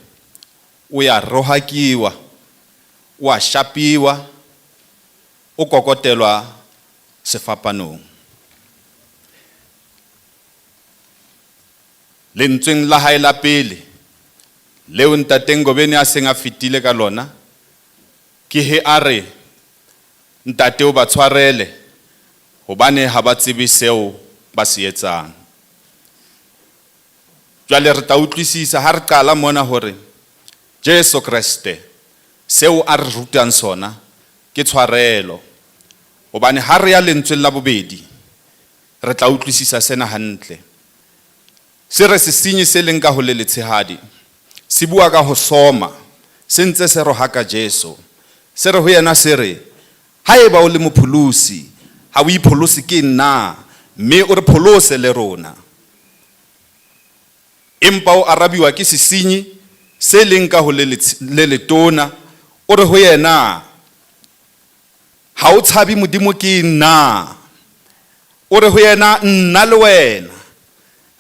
o ya rohakiwa, o a shapiwa, o kokotelwa sefapanong. Lentsweng la hae la pele, leo Ntate Ngobeni a seng a fetile ka lona, ke he a re, Ntate o ba tshwarele, hobane ha ba tsebe seo ba se etsang. Jwale re tla utlwisisa ha re qala mona hore Jesu Kreste seo a re rutang sona ke tshwarelo. Hobane ha re ya lentsweng la bobedi, re tla utlwisisa sena hantle. Se re sesenyi se leng ka ho le letshehadi se bua ka ho soma, se ntse se rohaka Jesu. Se re ho yena se re, Haeba o le mopholosi, ha o ipholose ke na, mme o re pholose le rona. Empa o arabiwa ke sesenyi se leng ka ho le le letona, o re ho yena, Ha o tshabe Modimo ke na? O re ho yena, Nna le wena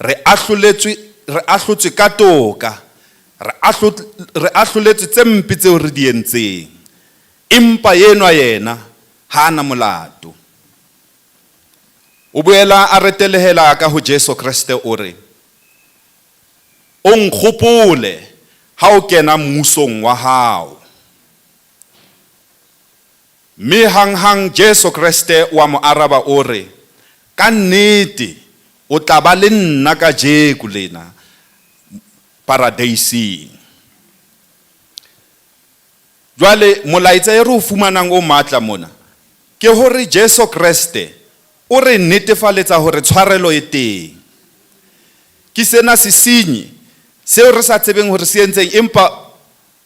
re ahloletswe, re ahlotswe ka toka, re re ahloletswe tse mpe tseo re di entseng. Empa enwa yena ha a na molato. O boela a retelehela ka ho Jesu Kreste o re, O nkgopole ha o kena mmusong wa hao. Mme hanghang Jesu Kreste o a mo araba o re, Ka nnete o tla ba le nna kajeko lena Paradeising. Jwale molaetsa e re o fumanang o matla mona ke hore Jesu Kreste o re netefaletsa hore tshwarelo e teng. Ke sena sesenyi seo re sa tsebeng hore se entseng empa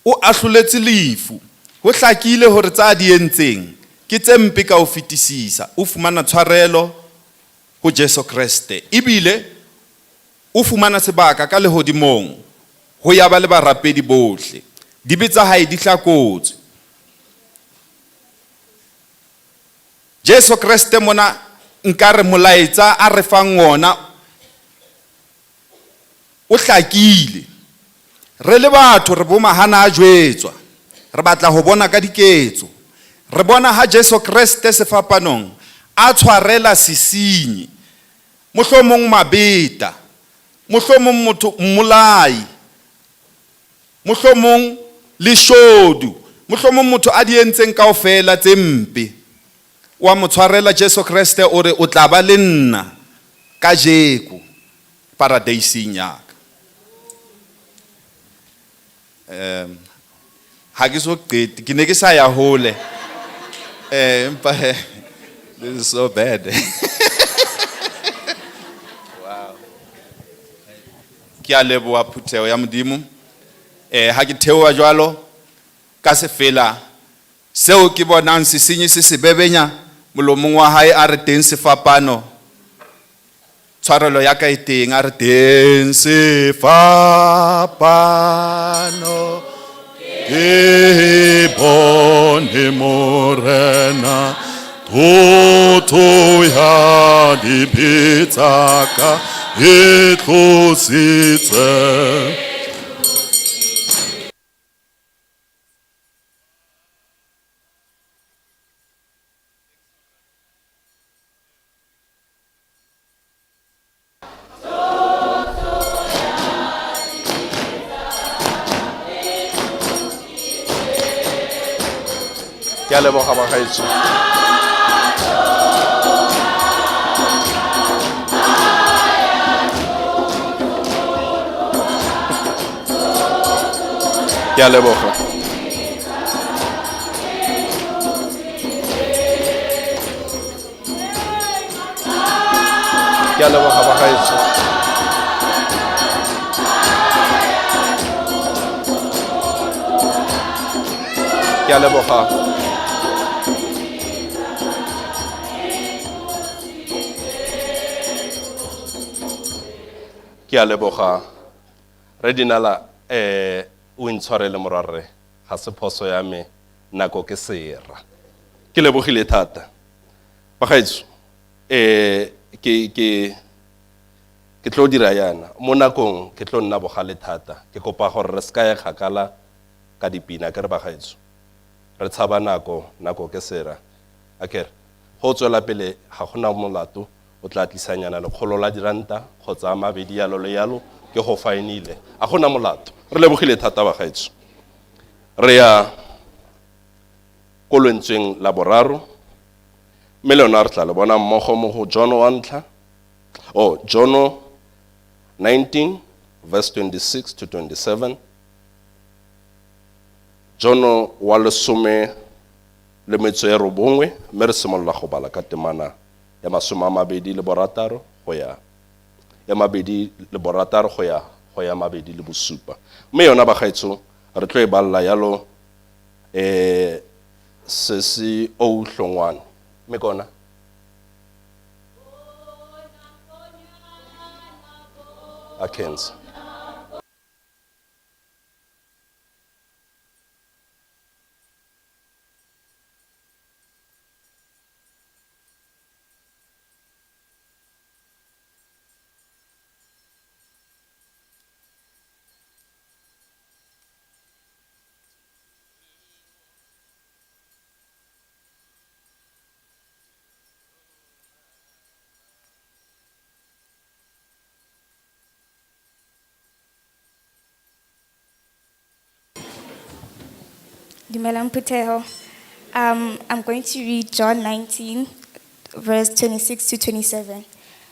o ahloletswe lefu. Ho hlakile hore tsa di entseng ke tse mpe ka ho fetisisa. O fumana tshwarelo ho Jesu Kreste ebile o fumana sebaka ka lehodimong ho ya ba le barapedi bohle. Dibe tsa hae di hlakotswe. Jesu Kreste mona nka re molaetsa a re fang wona o hlakile. Re le batho re bo mahana a jwetswa. Re batla ho bona ka diketso. Re bona ha Jesu Kreste sefapanong a tshwarela sesenyi, mohlomong mabeta, mohlomong motho mmolai, mohlomong leshodu, mohlomong motho a di entseng kaofela tse mpe. O a mo tshwarela Jesu Kreste o re o tla ba le nna kajeko paradeising ya ka. Um ha ke so qete, ke ne ke sa ya hole. Eh empa this is so bad. Wow. Ke a leboha phutheho ya Modimo. Eh ha ke theoha jwalo ka sefela seo ke bonang sesenyi se se bebenya molomong wa hae a re teng sefapano tshwarelo ya ka e teng a re teng sefapano Ke bone Morena thoto ya dibe tsa ka e tlositswe. Ke a leboga bagaetsho. Ke a leboga. Ke a leboga bagaetsho. Ke a leboga. Ke a leboga. Re Dinala, eh, o intshwarele morwarre, ga se phoso ya me, nako ke sera. Ke lebogile thata. Bagaetsho, eh, ke, ke, ke tlo dira yana. Mo nakong, ke tlo nna bogale thata. Ke kopa gore re se ka ya kgakala ka dipina, ke re bagaetsho. Re tshaba nako, nako ke sera. Akere, go tswela pele ga gona molato, o tla tlisanyana lekgolo la diranta kgotsa a mabedi yalo le yalo, ke go faenile. A gona molato. Re lebogile thata bagaetsho. Re ya ko lentsweng la boraro, mme le yona re tla le bona mmogo mo go John wa ntlha, oh, John 19 verse 26 to 27. John wa lesome le metso e robongwe, mme re simolola go bala ka temana ya masome a mabedi le borataro go ya ya mabedi le borataro go ya go ya mabedi le bosupa. Mme yona bagaetsho re tlo e balla yalo eh se se o hlongwane. Mme kona a kensa. Dumelang phutheho. I'm going to read John 19, verse 26 to 27.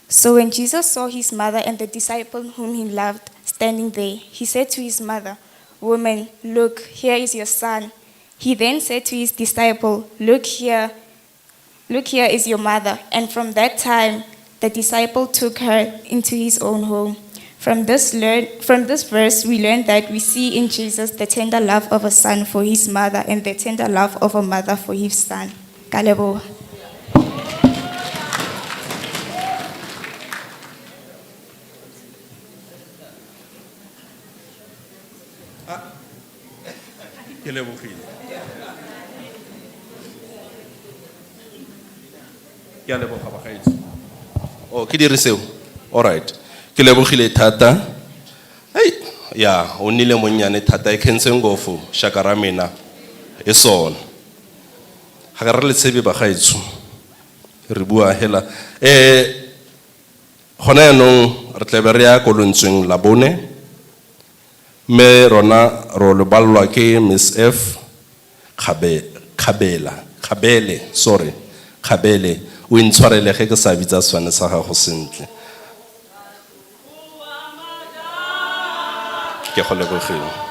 So when Jesus saw his mother and the disciple whom he loved standing there, he said to his mother, Woman, look, here is your son. He then said to his disciple, Look here, look here is your mother. And from that time, the disciple took her into his own home. From this, learn, from this verse, we learn that we see in Jesus the tender love of a son for his mother and the tender love of a mother for his son. Ka leboha. Ke lebogile. Ke a leboga bagaetsho. Oh, ke dire seo. All right. Ke lebogile thata. Hey, ya, o nnile monnyane thata e kentse ngofo shakara mena e sona. Ga re le tsebe bagaetsho. Re bua hela. Eh gona jaanong re tlabe re ya ko lentsweng la bone. Mme rona ro le ballwa ke Miss F Kgabe, Kgabela, Kgabele, sorry, Kgabele. O intshwarele ge ke sa bitsa sefane sa gago sentle. Ke go lebogile.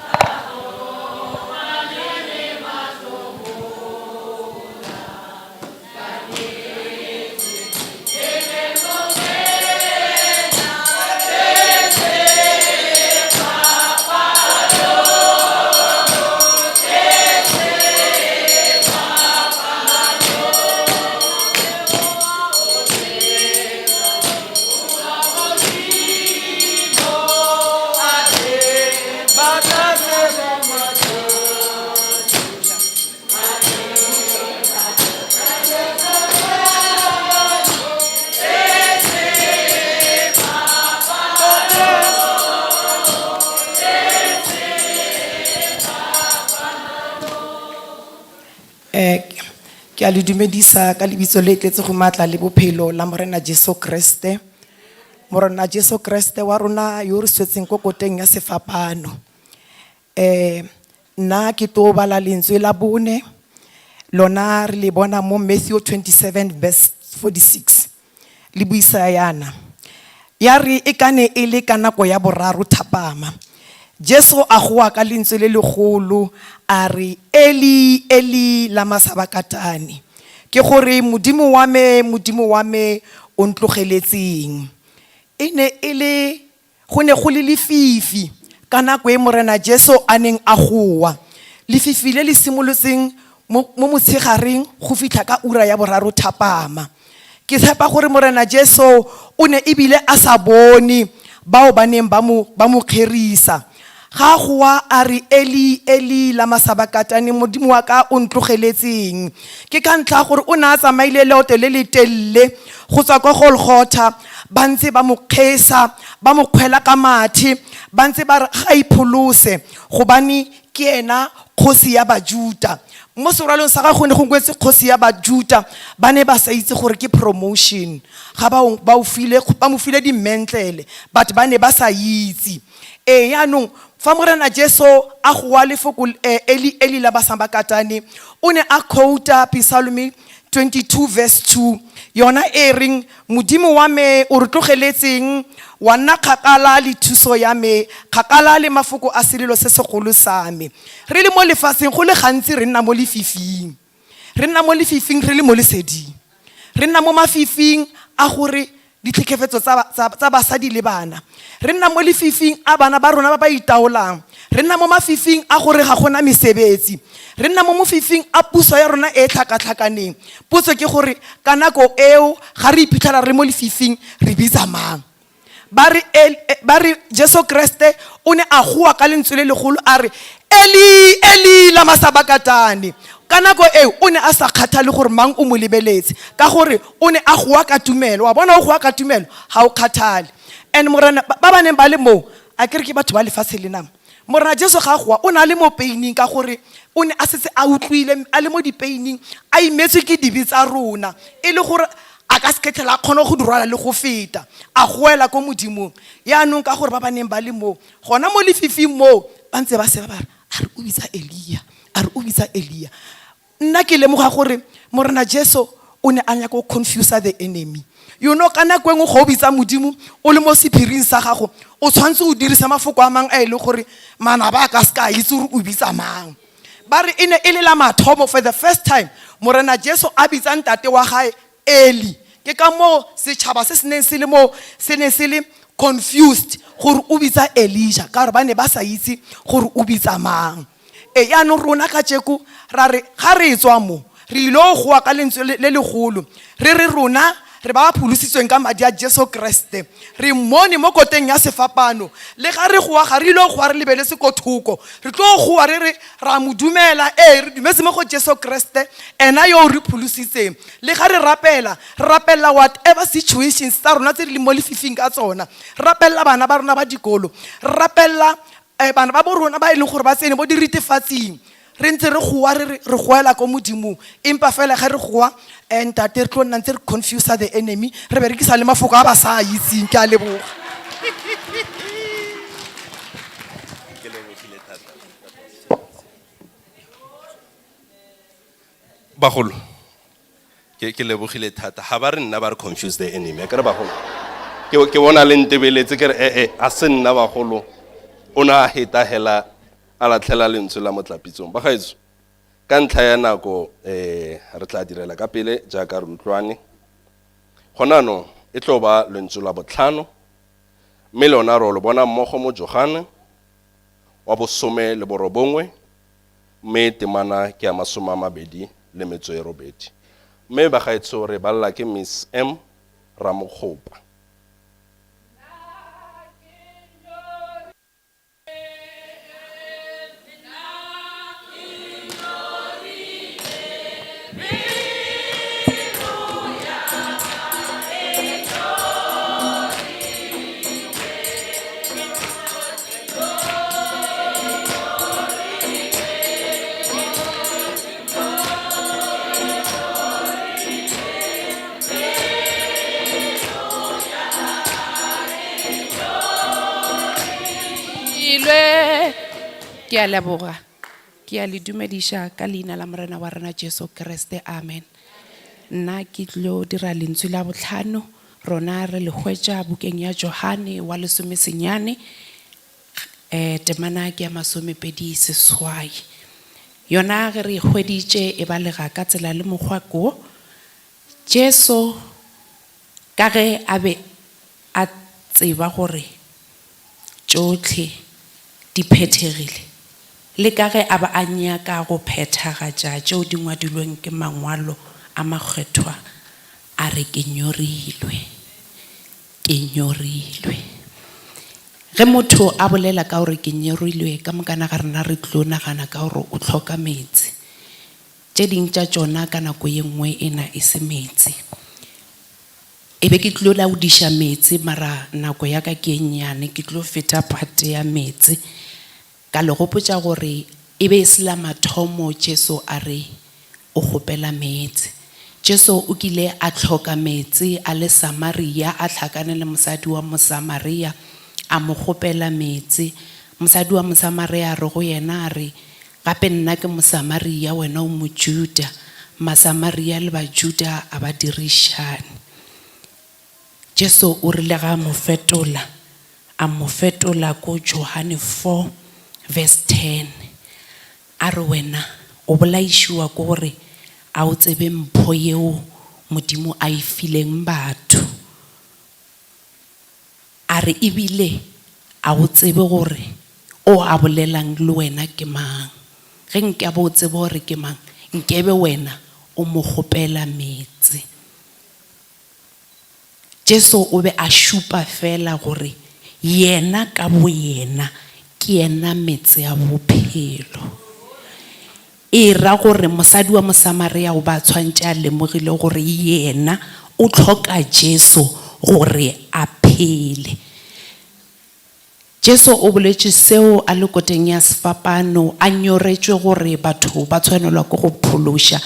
Eh, ke a le dumedisa ka lebitso le tletse go matla le bophelo la Morena Jesu Kriste. Morena Jesu Kriste wa rona yo re swetseng ko koteng ya sefapano. Eh, nna ke tlo bala lentswe la bone, lona re le bona mo Matthew 27 verse 46. Le buisa yana. Ya re e ka ne e le ka nako ya boraro thapama. Jesu a goa ka lentswe le legolo a re Eli Eli lama sabakatani. Ke gore Modimo wa me, Modimo wa me o ntlogeletseng. E ne e le go ne go le lefifi ka nako e Morena Jesu a neng a goa. Lefifi le le simolotseng mo, mo motshegareng go fitlha ka ura ya boraro thapama. Ke tshepa gore Morena Jesu o ne ebile a sa bone. bao ba neng ba mo, ba mo kgerisa. Ga a goa a re, Eli, Eli, lama sabakatani, Modimo wa ka o ntlogeletseng? Ke ka ntlha ya gore o ne a tsamaile leoto le le telele go tswa kwa Golgotha, ba ntse ba mo kgesa, ba mo kgwela ka mathe, ba ntse ba re ga a ipholose, gobane ke ena kgosi ya Bajuta. Mo serwalong sa gagwe go ne go kwetswe kgosi ya Bajuta, ba ne ba sa itse gore ke promotion. Ga ba o, ba o file, ba mo file dimmentlele, but ba ne ba sa itse. Ee, yaanong, fa Morena Jesu a goa lefoko eh, Eli, Eli, lama sabakatani, o ne a quota Psalm 22 verse 2, yona e reng, Modimo wa me, o re tlogeletseng, wa nna kgakala le thuso ya me, kgakala le mafoko a selelo se segolo sa me. Re le mo lefatsheng, go le gantsi re nna mo lefifing. Re nna mo lefifing re le mo leseding. Re nna mo mafifing a gore ditlhekefetso tsa, tsa, tsa basadi le bana. Re nna mo lefifing a bana ba rona ba ba itaolang. Re nna mo mafifing a gore ga gona mesebetsi. Re nna mo mofifing a puso ya rona e e tlhakatlhakaneng. Potso ke gore ka nako eo ga re iphitlhela re mo lefifing re bitsa mang? Ba re, El, eh, ba re Jesu Kriste o ne a goa ka lentswe le legolo a re, Eli, Eli, lama sabakatani. Ka nako eo o ne a sa kgathale gore mang o mo lebeletse, ka gore o ne a goa ka tumelo. Wa bona, o goa ka tumelo, ga o kgathale. And Morena, ba ba neng ba le moo, a ke re ke batho ba lefatshe le nama. Morena Jesu ga a goa, o ne a le mo peining ka gore o ne a setse a utlwile, a le mo dipeining, a imetswe ke dibe tsa rona, e le gore a ka se ke tlhela a kgona go di rwala le go feta, a goela ko Modimong. Yaanong ka gore ba ba neng ba le moo, gona mo lefifing moo, ba ntse ba seba ba re, a re o bitsa Elia, a re o bitsa Elia. Nna ke lemoga gore Morena Jesu o ne a nyaka go confusa the enemy. You know, ka nako e nngwe ga o bitsa Modimo o le mo sephiring sa gago, o tshwanetse o dirise mafoko a mangwe a e le gore manaba a ka se ka a itse gore o bitsa mang. Ba re e ne e le la mathomo, for the first time, Morena Jesu a bitsa ntate wa gae Eli. Ke ka moo setšhaba se se neng se le moo se ne se le confused gore o bitsa Elijah, ka gore ba ne ba sa itse gore o bitsa mang. E, yaanong rona kajeko ra re ga re tswa mo, re ile go goa ka lentswe le le legolo, re re rona re ba ba pholositsweng ka madi a Jesu Kriste. Re mmone mo koteng ya sefapano. Le ga re goa, ga re ile go goa re lebeletse ko thoko. Re tlo goa re re ra mo dumela, ee, re dumetse mo go Jesu Kriste, ena yo o re pholositseng. Le ga re rapela, re rapelela whatever situations tsa rona tse di leng mo lefifing ka tsona. Re rapelela bana ba rona ba dikolo, re rapelela um bana ba bo rona ba e leng gore ba tsene mo diritefatsing. Re ntse re goa re re re goela ko Modimong, empa fela ge re goa um ntate re tlo nna ntse re confusa the enemy, re berekisa le mafoko a ba sa a itseng. Ke a leboga. Bagolo, ke ke lebogile thata. Ga ba re nna ba re confuse the enemy. Akere bagolo. Ke ke bona le ntebeletse ke re eh eh a se nna bagolo. O ne a heta hela a latlhela lentswe la motlapitsong. Bagaetsho, ka ntlha ya nako eh re tla direla ka pele jaaka re utlwane. Gona anong e tlo ba lentswe la botlhano mme lona ro lo bona mmogo mo Johane wa bosome le borobongwe mme temana ke ya 28 le metso e robedi. Mme bagaetsho re balela ke Miss M Ramokgopa. Ilwe. Ke a leboga. Ke a le dumediša ka leina la Morena wa rena Jesu Kriste. Amen. Nna ke tlo dira lentswe la bohlano. Rona re le hwetša bukeng ya Johane wa lesomesenyane, eh, temana ke ya masomepedi seswai. Yona ge re e hweditše e balega ka tsela le mokgwa ko, Jesu ka ge a be a tseba gore tšohle di phethegile, le ka ge a ba a nyaka go phethagatša tšeo di ngwadilweng ke Mangwalo a Makgethwa, a re, Ke nyorilwe, ke nyorilwe. Ge motho a bolela ka gore ke nyorilwe, ka mokana ga rena re tlo nagana ka gore o hloka meetse. Tše ding tša tšona ka nako ye nngwe e na e se meetse. E be ke tlo laodiša meetse mara nako ya ka ke e nnyane, ke tlo feta phate ya meetse. Ka le gopotša gore e be e se la mathomo Jesu a re o kgopela meetse. Jesu o kile a hloka meetse a le Samaria, a hlakane le mosadi wa Mosamaria, a mo kgopela meetse. Mosadi wa Mosamaria a re go yena a re, gape nna ke Mosamaria, wena o Mojuda. Masamaria le Bajuda a ba dirišane. Jesu o rile ga a mo fetola, a mo fetola ko Johane 4 verse 10. A re wena o bolaišiwa ke gore a o tsebe mpho yeo Modimo a e fileng batho. A re ebile a o tsebe gore o a bolelang le wena ke mang. Ge nkabe o tsebe gore ke mang, nkebe wena o mo kgopela meetse. Jesu o be a šupa fela gore yena ka boyena ke yena meetse a bophelo. E ra gore mosadi wa Mosamaria o ba tshwantše a lemogile gore yena o hloka Jesu gore a phele. Jesu o boletše seo a le koteng ya sefapano, a nyoretšwe gore batho ba tshwanelwa ke go phološa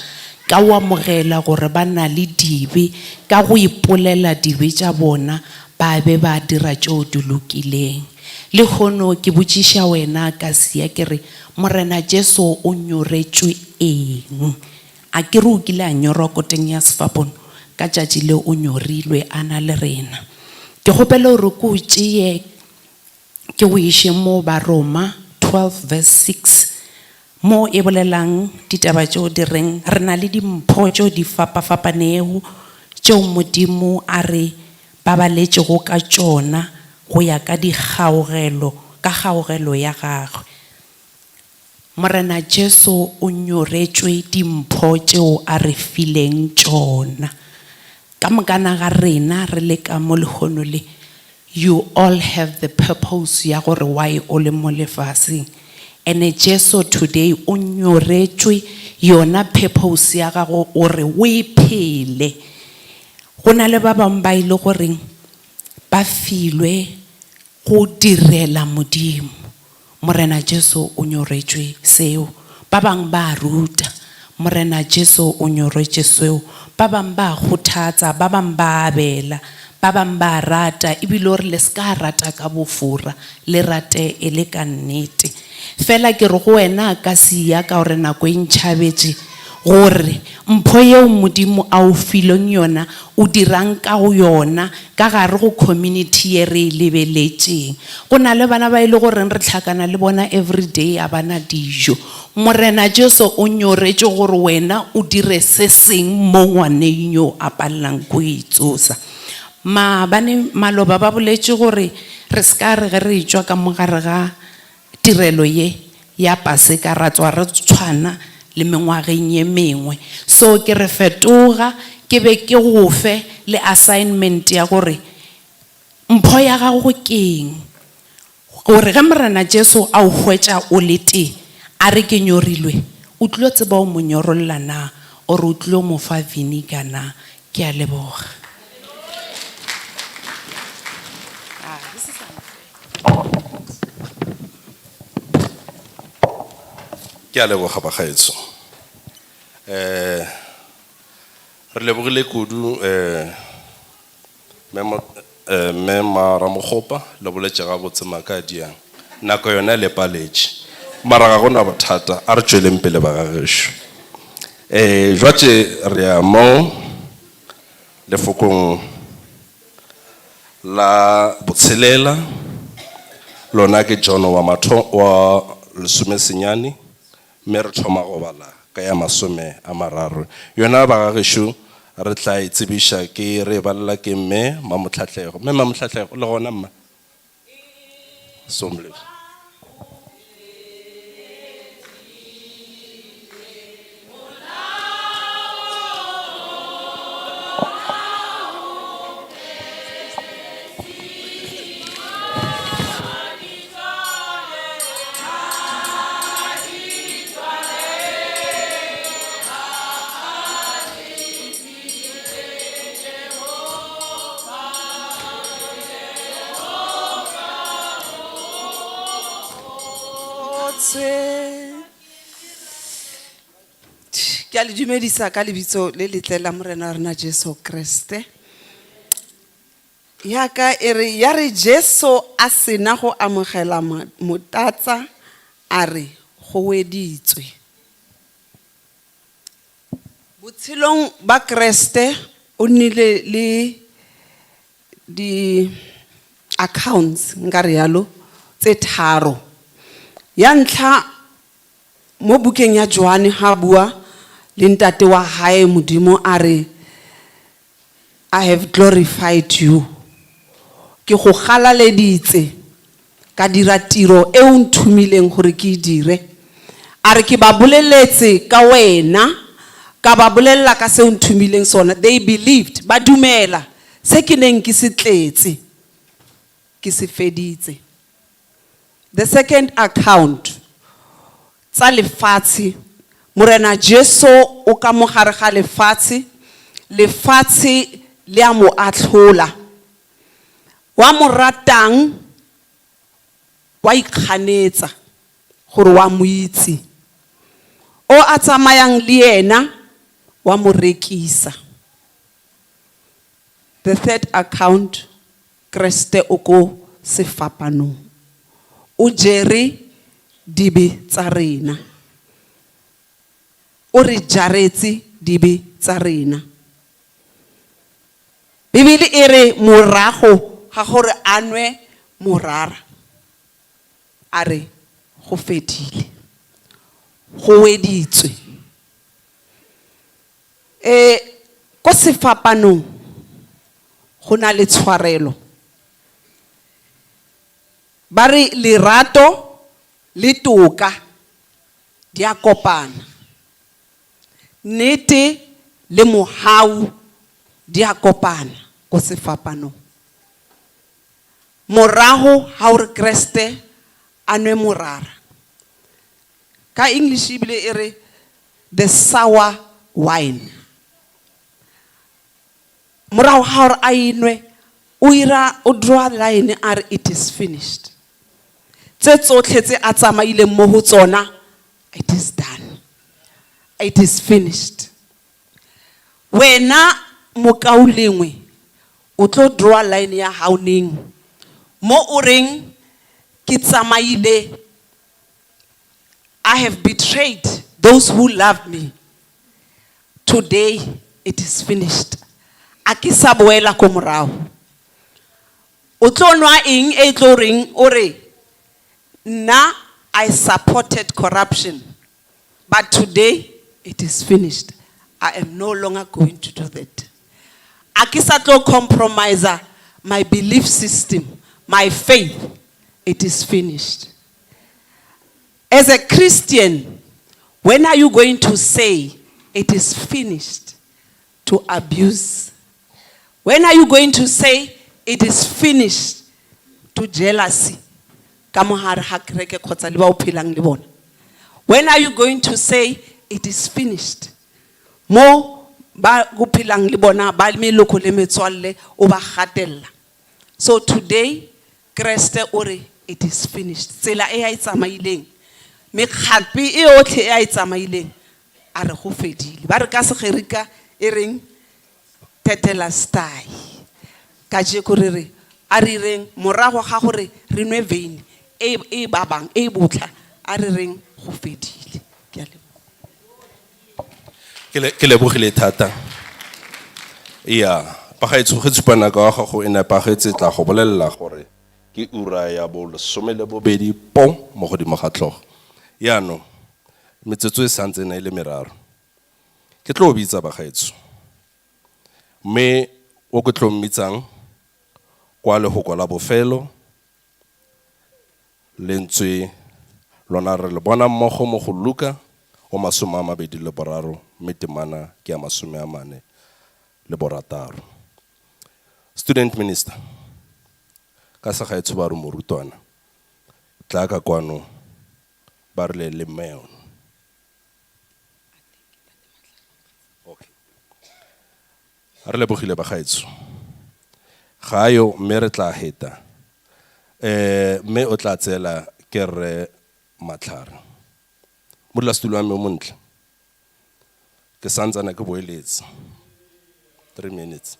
ka go amogela gore ba na le dibe, ka go ipolela dibe tša bona, ba be ba dira tšeo di lokileng. Lehono ke botšiša wena Kasia ke re, Morena Jesu o nyoretšwe eng? A ke re o kile a nyorwa koteng ya sefapano ka tšatši le o nyorilwe a na le rena. Ke kgopela gore ke o tšeye ke go iše mo Baroma 12 verse 6 mo e bolelang ditaba tšeo di reng re na le dimpho tšeo di fapafapanego tšeo Modimo a re babaletšego ka tšona go ya ka dikgaogelo ka kgaogelo ya gagwe. Morena Jesu o nyoretšwe dimpho tšeo a re fileng tšona. Ka mokana ga rena re le ka mo lehono le, you all have the purpose ya gore why o le mo lefaseng. Ene Jesu today o nyoretšwe yona purpose ya gago gore o e phele. Go na le ba bangwe ba e le goreng ba filwe go direla Modimo. Morena Jesu o nyoretšwe seo. Ba bangwe ba a ruta. Morena Jesu o nyoretše seo. Ba bangwe ba a kgothatsa, ba bangwe ba abela, ba bangwe ba a rata, ebile o re le se ka rata ka bofora, le rate e le ka nnete. Fela ke re go wena ka sia ka gore nako e ntšhabetše, gore mpho yeo Modimo a o fileng yona o dirang ka go yona ka gare go community ye re e lebeletšeng. Go na le bana ba e le goreng re hlakana le bona everyday a bana dijo. Morena Jesu o nyoretše gore wena o dire se seng mo ngwaneng yo a palelang ko itsosa. Maabane maloba ba boletše gore re se ka re ge re tšwa ka mo gare ga tirelo ye ya Paseka ra tswa re tshwana le mengwageng ye mengwe. So ke re fetoga ke be ke go fe le assignment ya gore mpho ya gago ke eng, gore ge Morena Jesu a o hwetša o le tee a re ke nyorilwe, o tlilo tseba o mo nyorolla na or o tlilo mo fa vinegar na. Ke a leboga. Ke a leboga bagaetsho. Eh re lebogile kudu eh mme eh, mme Maramogopa le boletše gabotse maaka a diang. Nako yona e le paletše. Mara ga gona bothata, a re tšweleng pele bagagešo. Eh jwatše re ya mo lefokong la botshelela, lona ke John wa matho wa lesomesenyane, mme re thoma go bala ka ya 30. Yona bagagešo re tla e tsebiša ke re e balela ke mme Mamohlahlego. Mme Mamohlahlego, le gona mma? Somle. Weditswe. Ke a le dumedisa ka lebitso le letle la Morena wa rena Jesu Kriste. Ya ka e re ya re Jesu a sena go amogela motatsa a re go weditswe. Botshelong ba Kreste o nnile le di accounts nka re yalo tse tharo. Ya ntlha mo bukeng ya Johane ha bua le ntate wa hae Modimo a re I have glorified you. Ke go galaleditse ka dira tiro e o nthomileng gore ke e dire. A re ke ba boleletse ka wena, ka ba bolelela ka se o nthomileng sona. They believed, ba dumela se ke neng ke se tletse, ke se feditse. The second account, tsa lefatshe, Morena Jesu o ka mo gare ga lefatshe, lefatshe le a mo atlhola. Wa mo ratang wa ikganetsa gore wa mo itse. O a tsamayang le yena wa mo rekisa. The third account, Kreste o ko sefapanong. O jere dibe tsa rena. O re jaretse dibe tsa rena. Bibele e re morago ga gore a nwe morara, a re go fedile, go weditswe. E, ko sefapanong go na le tshwarelo. Ba re lerato le toka di a kopana. Nnete le mohau di a kopana ko sefapanong. Morago ha o re Kreste a nwe morara. Ka English ebile e re the sour wine. Morago ga gore a e nwe, o ira, o draw line a re it is finished. Tse tsotlhe tse a tsamaileng mo go tsona, it is done. It is finished. Wena mokaulengwe, o tlo draw line ya hao neng? Mo o reng ke tsamaile, I have betrayed those who love me. Today it is finished. A ke sa boela ko morago. O tlo nwa eng e tlo reng o re nna I supported corruption, but today it is finished. I am no longer going to do that. A ke sa tlo compromise my belief system, my faith. It is finished. As a Christian, when are you going to say it is finished to abuse? When are you going to say it is finished to jealousy? Ka mo hare ga kereke kgotsa le ba o phelang le bona. When are you going to say it is finished? Mo ba go phelang le bona ba meloko le metswalle o ba gatella. So today, Kreste o re it is finished. Tsela e a e tsamaileng, mekgape e yotlhe e a e tsamaileng, a re go fedile. Ba re ka Segerika e reng tetelestai. Kajeko re re a re reng morago ga gore re nwe veine e e babang e botlha, a re reng go fedile. Ke a leboga. Ke le- ke lebogile thata. Ya, bagaetsho ge tshupanako ya gago e nepagetse tla go bolelela gore ke ura ya bo lesome le bobedi po mo godimo ga tlhogo. Yaanong, metsotso e santse e le meraro. Ke tlo bitsa bagaetsho. Mme o ke tlo mmitsang kwa lehoko la bofelo, lentswe lona re le bona mmogo mo go Luka o 23 mme temana ke ya 46. Student minister, ka segaetsho ba re morutwana, tla ka kwano ba re le le. Okay. Re lebogile bagaetsho. Ga yo mme re tla heta. Mme o tla tsela ke rre Matlhare. Modulasetulo wa me o montle, ke santsana ke boeletsa. 3 minutes.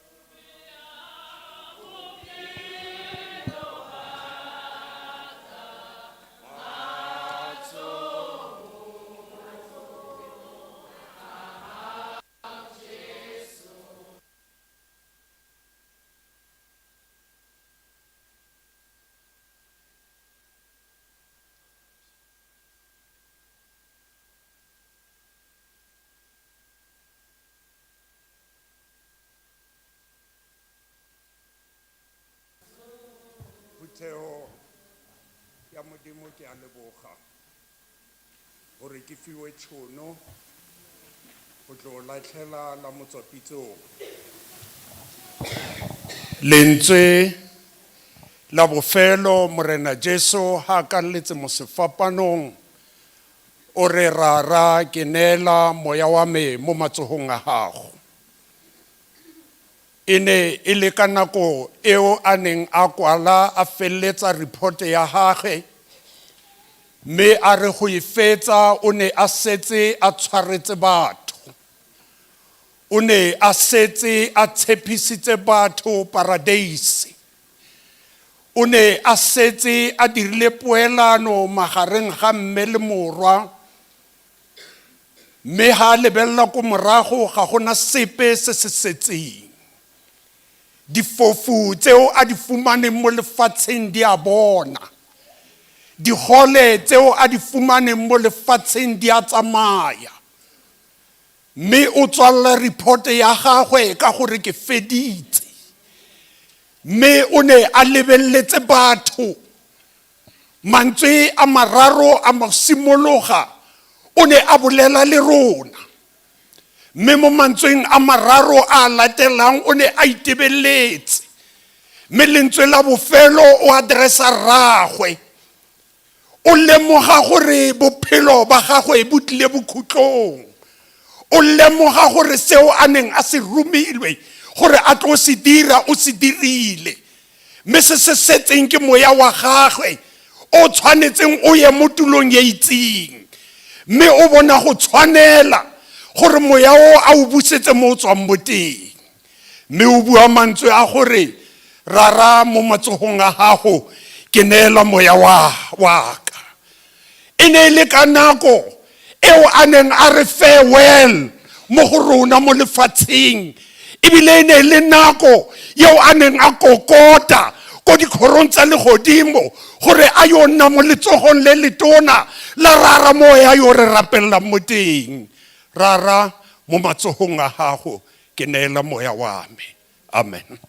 Phuthego ya Modimo ke a leboga gore ke fiwe tšhono go tlo latlhela la motswapitsong. Lentswe la bofelo Morena Jesu ha a kalletse mo sefapanong o re rara ke neela moya wa me mo matsogong a gago. E ne e le ka nako eo a neng a kwala a feleletsa report ya gagwe mme a re go e fetsa o ne a setse a tshwaretse batho. O ne a setse a tshepisitse batho paradise. O ne a setse a dirile poelano magareng ga mme le morwa. Mme ha a lebelela ko morago ga gona sepe se se setseng. Difofu tseo a di fumaneng mo lefatsheng di a bona. Digole tseo a di fumaneng mo lefatsheng di a tsamaya. Mme o tswalela report ya gagwe ka gore ke feditse. Mme o ne a lebeletse batho. Mantswe a mararo a mo simologa o ne a bolela le rona. Mme mo mantsweng a mararo a a latelang o ne a itebeletse. Mme lentswe la bofelo o addressa rraagwe. O lemoga gore bophelo ba gagwe bo tlile bokhutlong. O lemoga gore seo a neng a se romilwe gore a tlo se dira o se dirile. Mme se se setseng ke moya wa gagwe o tshwanetseng o ye mo tulong e itseng. Mme o bona go tshwanela gore moya o a o busetse mo o tswang mo teng. Mme o bua mantswe a gore rara mo matsogong a gago ke neela moya wa wa ka. E ne e le ka nako eo a neng a re farewell mo go rona mo lefatsheng. Ebile e ne e le nako eo a neng a kokota ko dikgorong tsa legodimo gore a yo nna mo letsogong le letona la rara moya yo re rapelelang mo teng. Rara mo matsogong a gago ke neela moya wa me. Amen.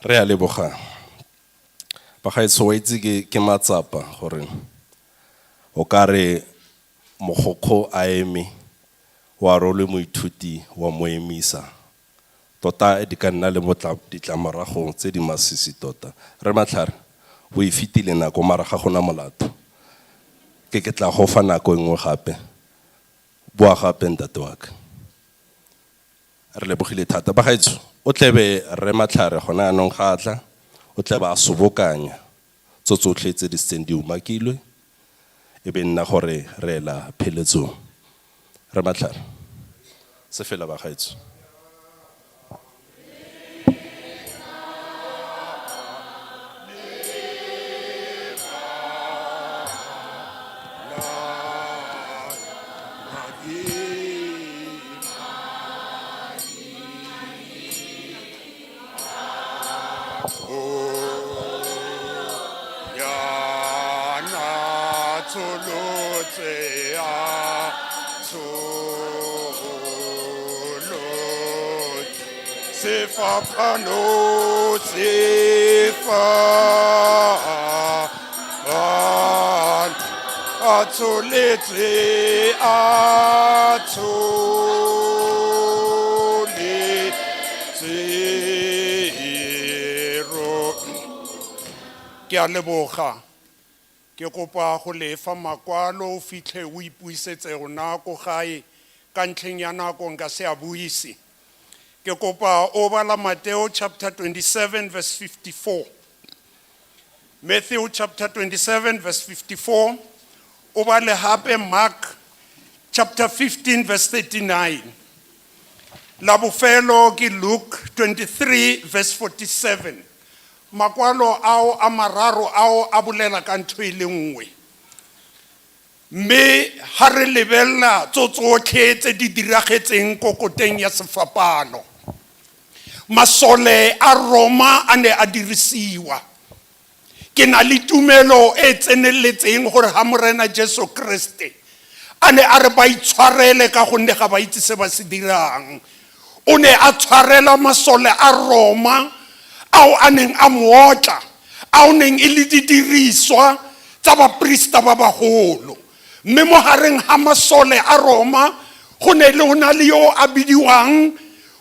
Re a leboga. Bagaetsho wa itse ke ke matsapa gore o ka re mogokgo a eme wa role moithuti wa mo emisa. Tota di ka nna le ditlamorago tse di masisi tota. Rre Matlhare, o e fetile nako mara ga gona molato. Ke ke tla go fa nako e nngwe gape. Boa gape ntate wa ka. Re lebogile thata. Bagaetsho, o tlebe Rre Matlhare gone anong ga a tla, o tlebe a sobokanya tso tsotlhe tse di setseng di umakilwe, e be nna gore re ela pheletsong. Rre Matlhare, se fela bagaetsho. Sefapano sefa a tsholetswe a tsholetswe ro. Ke a leboga. Ke kopa go lefa makwalo o fitlhe o ipuisetse rona ko gae ka ntlheng ya nako nka se a buise. Ke kopa o bala Mateo chapter 27 verse 54. Matthew chapter 27 verse 54. O bale hape Mark chapter 15 verse 39. La bofelo ke Luke 23 verse 47. Makwalo ao a mararo ao a bolela ka ntho e le nngwe. Mme ha re lebella tso tsotlhe tse di diragetseng ko koteng ya sefapano. Masole a Roma a ne a dirisiwa. Ke na le tumelo e tseneletseng gore ha Morena Jesu Kriste a ne a re ba itshwarele ka gonne ga ba itse se ba se dirang. O ne a tshwarela masole a Roma ao a neng a mo otla, ao neng e le didiriswa tsa baprista ba bagolo. Mme mo gareng ga masole a Roma go ne le go na le yo a bidiwang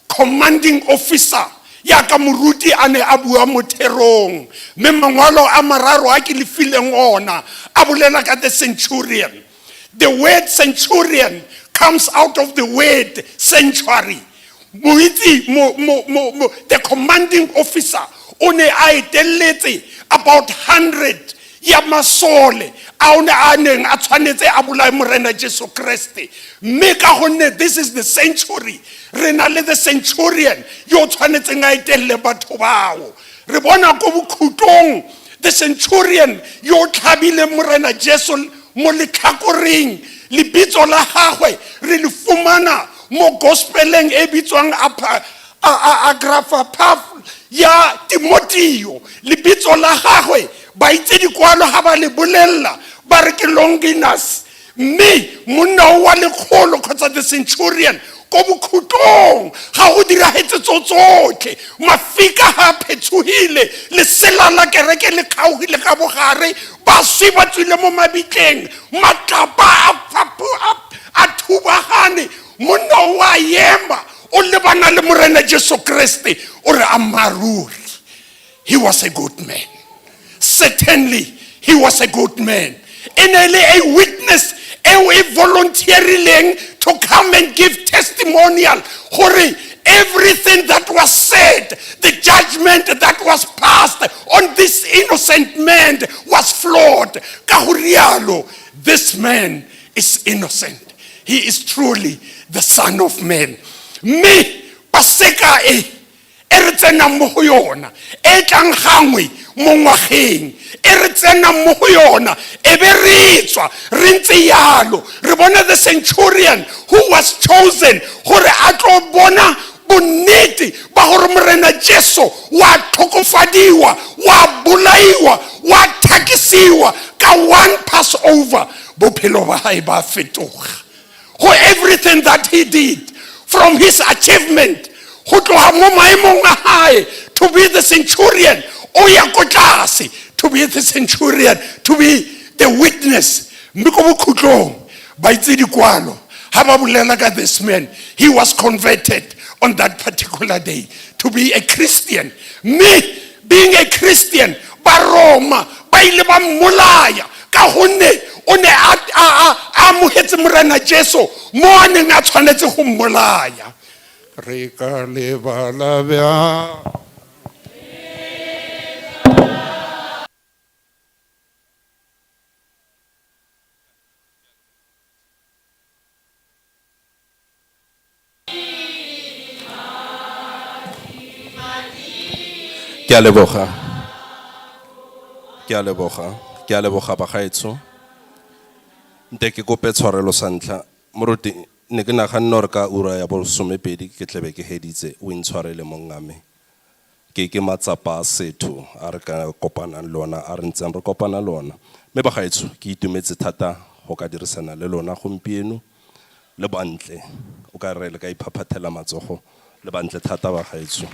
commanding officer, yaka moruti a ne a bua mo therong. Mme mangwalo a mararo a ke le fileng ona a bolela ka the centurion. The word centurion comes out of the word sanctuary. Moitse, mo, mo, mo, mo, the commanding officer o ne a eteletse about 100 ya masole a o ne a neng a tshwanetse a bolaye Morena Jesu Kriste. Mme ka gonne this is the century, re na le the centurion yo o tshwanetseng a etelle batho bao. Re bona ko bokhutlong the centurion yo o tlhabileng Morena Jesu mo letlhakoreng, lebitso la gagwe re le fumana mo gospeleng e bitswang Agrapha ya Timoteo. Lebitso la gagwe baitse dikwalo ga ba le bolella ba re ke Longinus. Mme monna o wa lekgolo kgotsa the centurion ko bokhutlong ga go diragetse tso tsotlhe, mafika ga a phetsogile, lesela la kereke le kgaogile ka bogare, baswi ba tswile mo mabitleng, matlapa a thubagane. Monna o a ema o lebana le Morena Jesu Kriste, o re ammaaruri, he was a good man. Certainly he was a good man. E ne le a witness eo e volunteerileng to come and give testimonial gore everything that was said, the judgment that was passed on this innocent man was flawed. Ka go rialo, this man is innocent. He is truly the Son of Man. Mme Paseka e e re tsenang mo go yona, e tlang gangwe mo ngwageng, e re tsenang mo go yona, e be re tswa re ntse yalo. Re bona the centurion who was chosen gore a tlo bona bonnete ba gore Morena Jesu wa tlhokofadiwa, wa bolaiwa, wa thakisiwa ka one Passover. Bophelo ba hae ba fetoga. Go everything that he did, from his achievement, go tloga mo maemong a hae to be the centurion, o ya ko tlase to be the centurion, to be the witness. Mme ko bokhutlong ba itse dikwalo ha ba bolela ka this man, he was converted on that particular day to be a Christian. Mme being a Christian, ba Roma ba ile ba mmolaya ka gonne o ne a amogetse Morena Jesu mo a neng a tshwanetse go mmolaya. Re ka lebala bjang? Ke a leboga. Ke a leboga. Ke a leboga bagaetsho. Nte ke kope tshwarelo sa ntlha. Moruti, ne ke naganne gore ka ura ya bolesomepedi ke tlebe ke heditse, o intshwarele mongame. Ke ke matsapa a setho a re ka kopanang le ona, a re ntseng re kopana le ona. Mme bagaetsho, ke itumetse thata go ka dirisana le lona gompieno le bantle. O ka re le ka iphaphathela matsogo le bantle thata bagaetsho.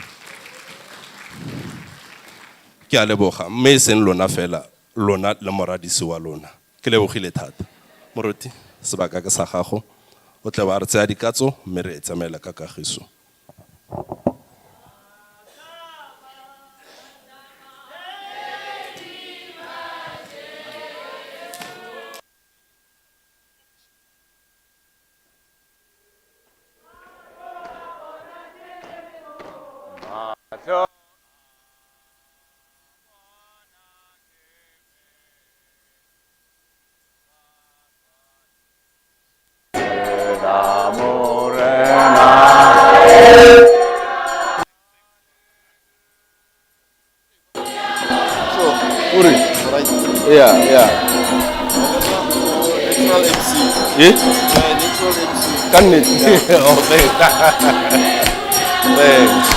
Ke a leboga, mme e seng lona fela, lona le moradisi wa lona. Ke lebogile thata. Moruti, sebaka ke sa gago, o tle wa re tseya dikatso mme re e tsamaela ka kagiso. Uri. Yeah, yeah. Natural MC. Eh? Yeah, natural MC. Ka nnete. Oh, thanks. Thanks.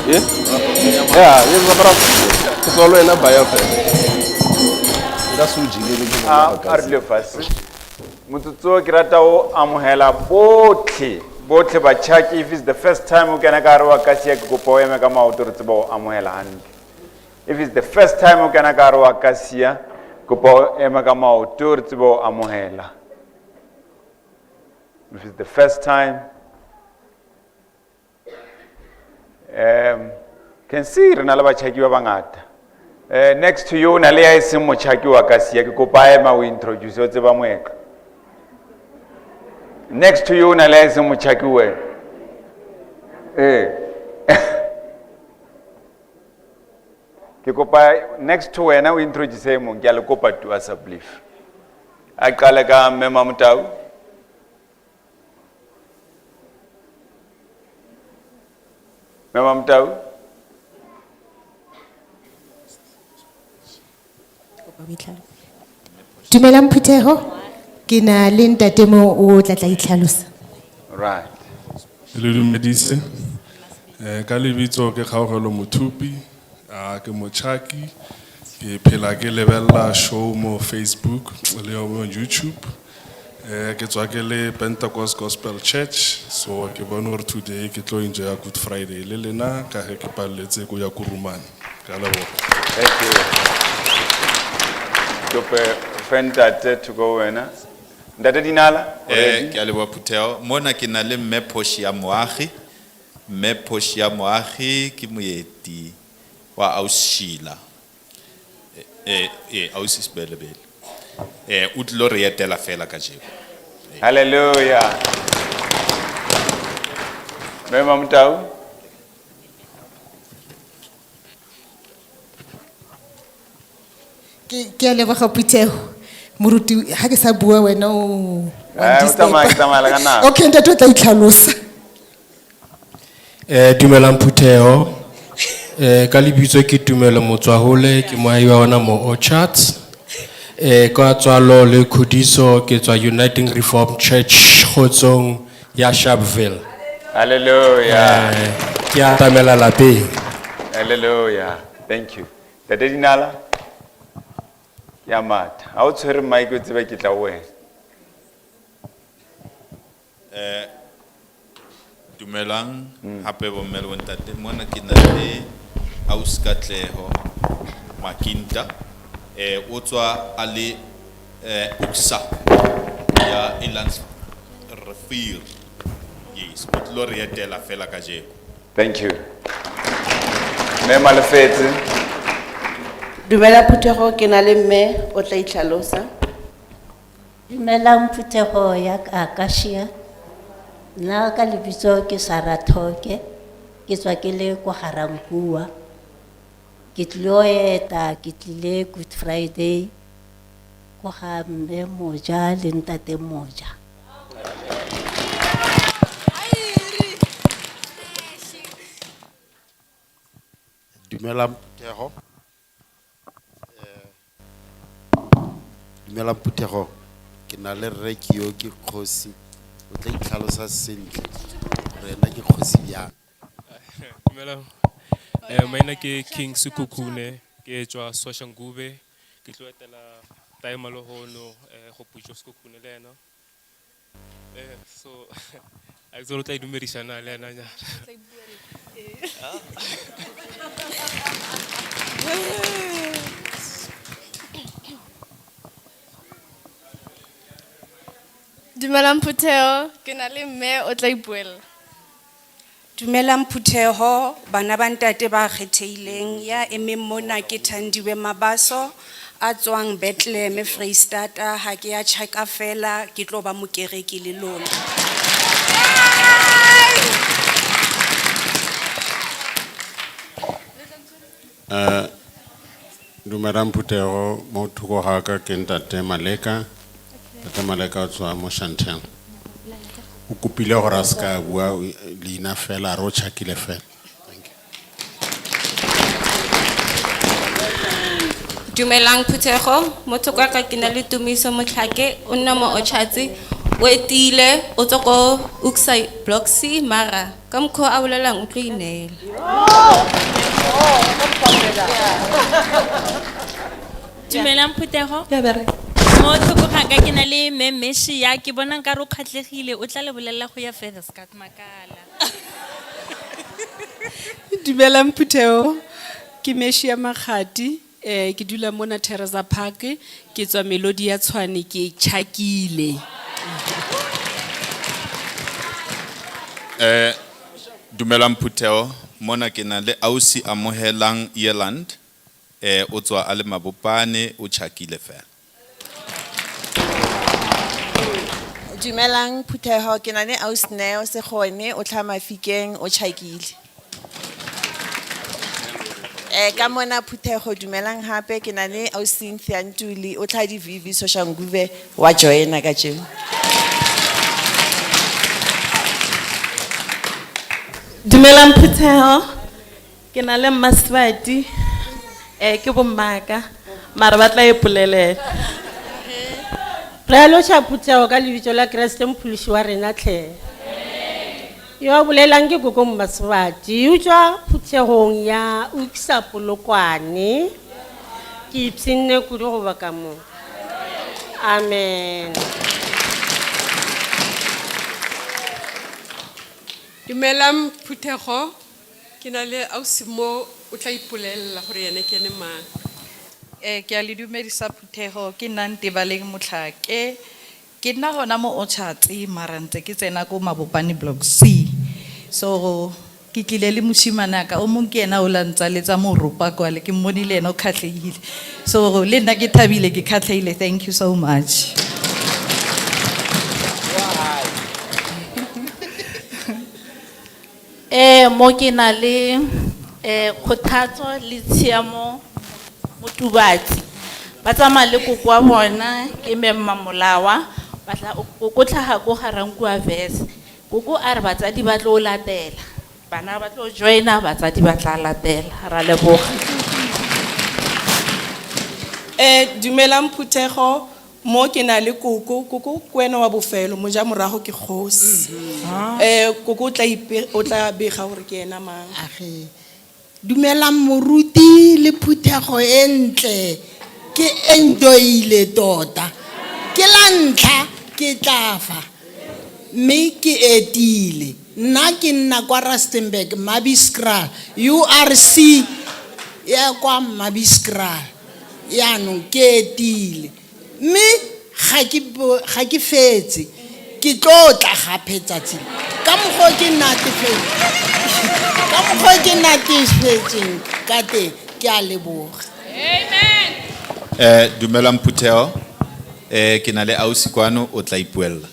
Eh? Yeah, yes, bra. Ke tswa le wena baya fela. Nka se o jele ke A a re dule fatshe. Motsotso ke rata o amohela botlhe botlhe batjhaki if it's the first time o kena ka gare wa kasia ke kopa o eme ka maoto re tseba o amohela hantle. If it's the first time o kena ka gare wa kasia kopa o eme ka maoto re tsebe o amohela. If it's the first time can see re na le batjhaki ba bangata. Next to you na le ya e seng motjhaki wa kasia ke kopa a ema o introduce o tseba moetlo. Next to you na le ya e seng motjhaki wena. Eh. Ke kopa next to wena o introduce e mong ke a le kopa tu as a belief. A qale ka Mme Mamotau. Mme Mamotau. Dumelang phutheho, ke na le ntate mo o tla tla itlhalosa. Right. Le dumedise. Ka lebitso ke Kgaogelo Mothupi, a ke motjhaki, ke phela ke lebella show mo Facebook le mo YouTube. Ke tswa ke le Pentecost Gospel Church, so ke bone hore today ke tlo enjoya Good Friday le lena ka ge ke palletse ko ya Kurumane. Ke a leboha. Thank you. Kope fe ntate thoko wena. Ntate Dinala, ready? Ke a leboha phutheho. Mona ke na le Mme Portia Moagi. Mme Portia Moagi ke moeti wa Ausi Sheila. Ausi Sebelebele. O tlilo re etela fela kajeno. Hallelujah. Mme Mamotau. Ke a leboga phutheho. Moruti, ha ke sa bua wena o wa O tsamaya, ke tsamaya le ka nako. Okay, ntate o tla itlhalosa. Dumelang phutheho. Ka lebitso ke Tumelo Motswahole, ke moahi wa hona mo Orchards. Ka tswalo le khudiso ke tswa Uniting Reformed Church Kgotsong ya Sharpeville. Hallelujah. Ke atamela lapeng. Hallelujah. Thank you. Ntate Dinala. Ke a matha. Ha o tshwere mic o tsebe ke tla ho wena. Dumelang hape bomme le bontate. Mona ke na le Ausi Katleho Makinta. O tswa a le UCSA ya Elands Rivier. Yes, o tlilo re etela fela kajeno. Thank you. Mme Malefetse. Dumela phuthego, ke na le mme o tla itlhalosa. Dumelang phuthego ya Akasia. Nna ka lebitso ke Sarah Thoke, ke tswa ke le ko Garankuwa. Ke tlilo eta, ke tlile Good Friday ko ga mme Moja le ntate Moja. Dumelang phuthego. Dumelang phuthego. Ke na le rre ke yo ke kgosi. O tla itlhalosa sentle gore ena ke kgosi bjang. Dumelang. Maina ke King Sekhukhune, ke tswa Soshanguve. Ke tlo etela Taema lehono, go Pujo Sekhukhune le ena. So, a ke tsebe o tla idumedisa na le ena nyana. Dumelang phuthego, ke na le mme o tla ipuella. Dumelang phutheho, bana ba ntate ba kgethehileng, ya emeng mona ke Thandiwe Mabaso, a tswang Bethlehem Freistata, ha ke ya tjhaka fela, ke tlo ba mokereki le lona. Dumelang phuthego mo thoko ga ka ke ntate Maleka. Ntate Maleka o tswa mo Shantel. O kopile gore a se ka a bua leina fela a re o tšhakile fela. Dumelang phuthego, mo thoko ya ka ke na le Tumiso Motlhake, o nna mo Orchards, o etile, o tswa ko Uksa Block C, mara ka mokgwa o a bolelang o tlo ineela. Dumelang phuthego. Mo thoko ga ka ke na le mme Meshia, ke bona nkare o kgatlhegile, o tla le bolelela go ya further ska makala. Dumelang phuthego, ke Meshia Makgati, ke dula mona Teresa Park, ke tswa Melodi ya Tshwane, ke tjhakile. Dumelang phuthego, mona ke na le ausi Amogelang Eland, o tswa a le Mabopane, o tjhakile fela. Dumelang phuthego, ke na le ausi Neo Segone, o tlhaha Mafikeng, o tjhakile. Ka mona phuthego, dumelang hape, ke na le ausi Cynthia Ntuli, o tlhaha di-V V Soshanguve, wa joina kajeno. Dumelang phuthego, ke na le Mmaswati, ke bommaka, mara ba tla ipolelela. Re a lotšha phuthego ka lebitso la Kriste mophološi wa rena tlhe. Yo a bolelang ke koko Mmaswati, o tswa phuthegong ya Uksa Polokwane. Ke ipshinne kudu go ba ka mo. Amen. Dumelang phuthego, ke na le ausi mo o tla ipolelela gore ene ke ene mang. Ke a le dumedisa phuthego, ke nna Ntebaleng Motlhake. Ke nna hona mo Orchards, mara ntse ke tsena ko Mabopane Block C. So ke tlile le moshimane wa ka, o mong ke ena o la ntsaletsa moropa kwale, ke mmone le ena o kgatlhehile. So le nna ke thabile, ke kgatlhehile. Thank you so much. Mo ke na le Kgothatso le Tshiamo Motubatsi. Ba tsamaya le koko wa bona, ke mme Mmamolawa, ba tla, koko tlhaga ko Ga-Rankuwa Verse. Koko a re batsadi ba tlo latela. Bana ba tlo joina, batsadi ba tla latela. Ra leboga. Dumelang phuthego, mo ke na le koko, koko ke wena wa bofelo, moja morago ke kgosi. Koko o tla bega gore ke ena mang. Age. Dumelang moruti le phuthego e ntle, ke enjoyile tota. Ke la ntlha ke tla fa, mme ke etile. Nna ke nna kwa Rustenburg, Mabiskraal, URC ya kwa Mabiskraal. Yaanong ke etile. Mme ga ke fetse, ke tlo tla gape tsatsi le. Ka mokgwa o ke ka mokgwa o ke natefetseng ka teng, ke a leboga. Amen. Dumelang phuthego, ke na le ausi kwano, o tla ipuella.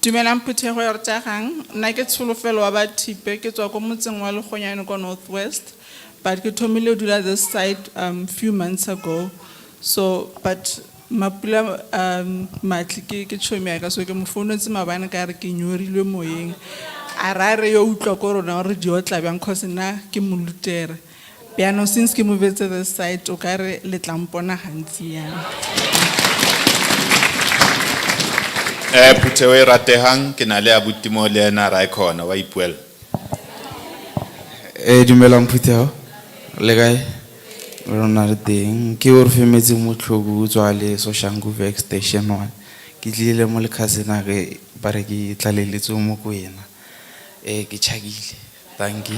Dumelang phuthego ya rategang, nna ke Tsholofelo wa Bathipe, ke tswa ko motseng wa Lekgonyane kwa North West, but ke thomile ho dula this side few months ago. So, but Mapula Matli ke chomi ya ka, so ke mo founetse maobane ka re ke nyorilwe moyeng. A ra re yo utlwa ko rona hore di otla bjang, cause nna ke molutere. Bjaanong since ke movetse this side, o ka re le tla mpona gantsi yana. Phuthego e ratehang, ke na le abuti mo le ena ra e khona, wa ipuella. Dumelang phuthego, le kae? Rona re teng. Ke o re femetse motlhoku o tswa le Soshanguve Extension 1. Ke tlile mo le cousin a ke ba re ke tlaleletse mo ko ena. Ke tjhakile. Thank you.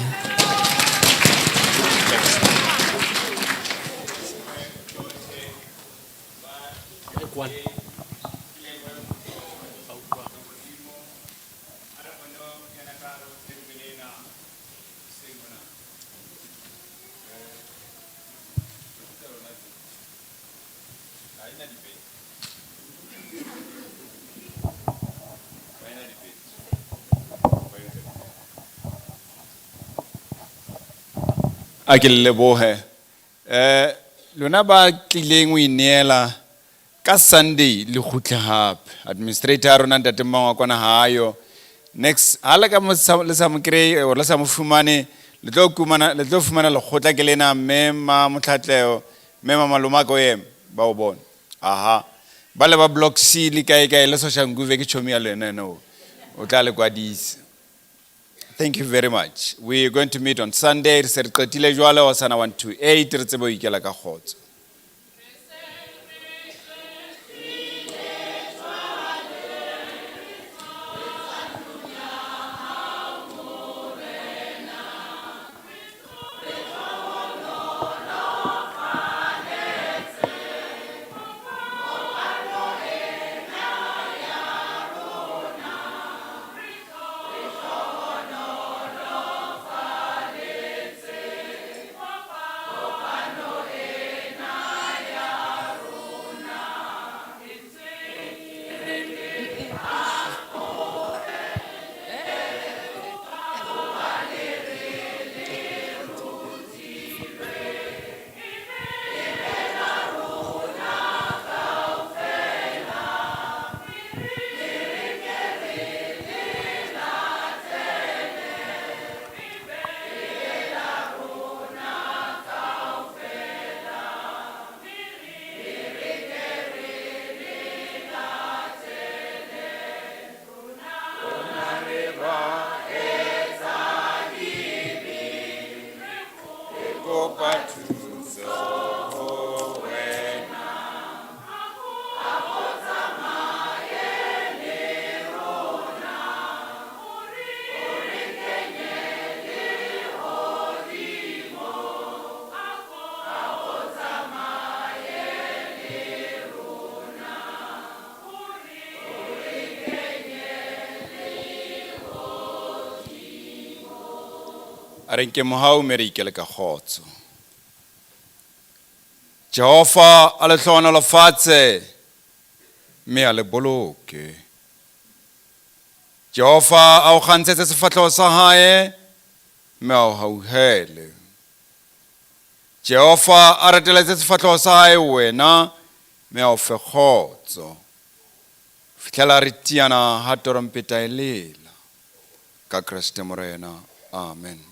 A ke le lebohe. Eh lona ba tlileng o ineela ka Sunday le kgutle hape. Administrator ya rona ntate Mmangwa kwana ha ayo. Next ha le ka mo sa- le sa mo kry or le sa mo fumane le tlo kumana le tlo fumana lekgotla ke lena mme ma Motlhatleo mme ma Malomako eme ba o bona. Aha. Ba le ba block C le kae kae le Soshanguve ke chomi ya lena ena o. O tla le kwadisa. Thank you very much. We are going to meet on Sunday. Re se re qetile jwale hosana 1 to 8 re tsebe ho ikela ka kgotso. A re nke mohau mme re ikele ka kgotso. Jehova a le hlohonolofatse mme a le boloke. Jehova a o kgantshetse sefahleho sa hae mme a o hauhele. Jehova a reteletse sefahleho sa hae ho wena mme a o fe kgotso. Fihlela re tiana ha torompeta e lela. Ka Kreste Morena. Amen.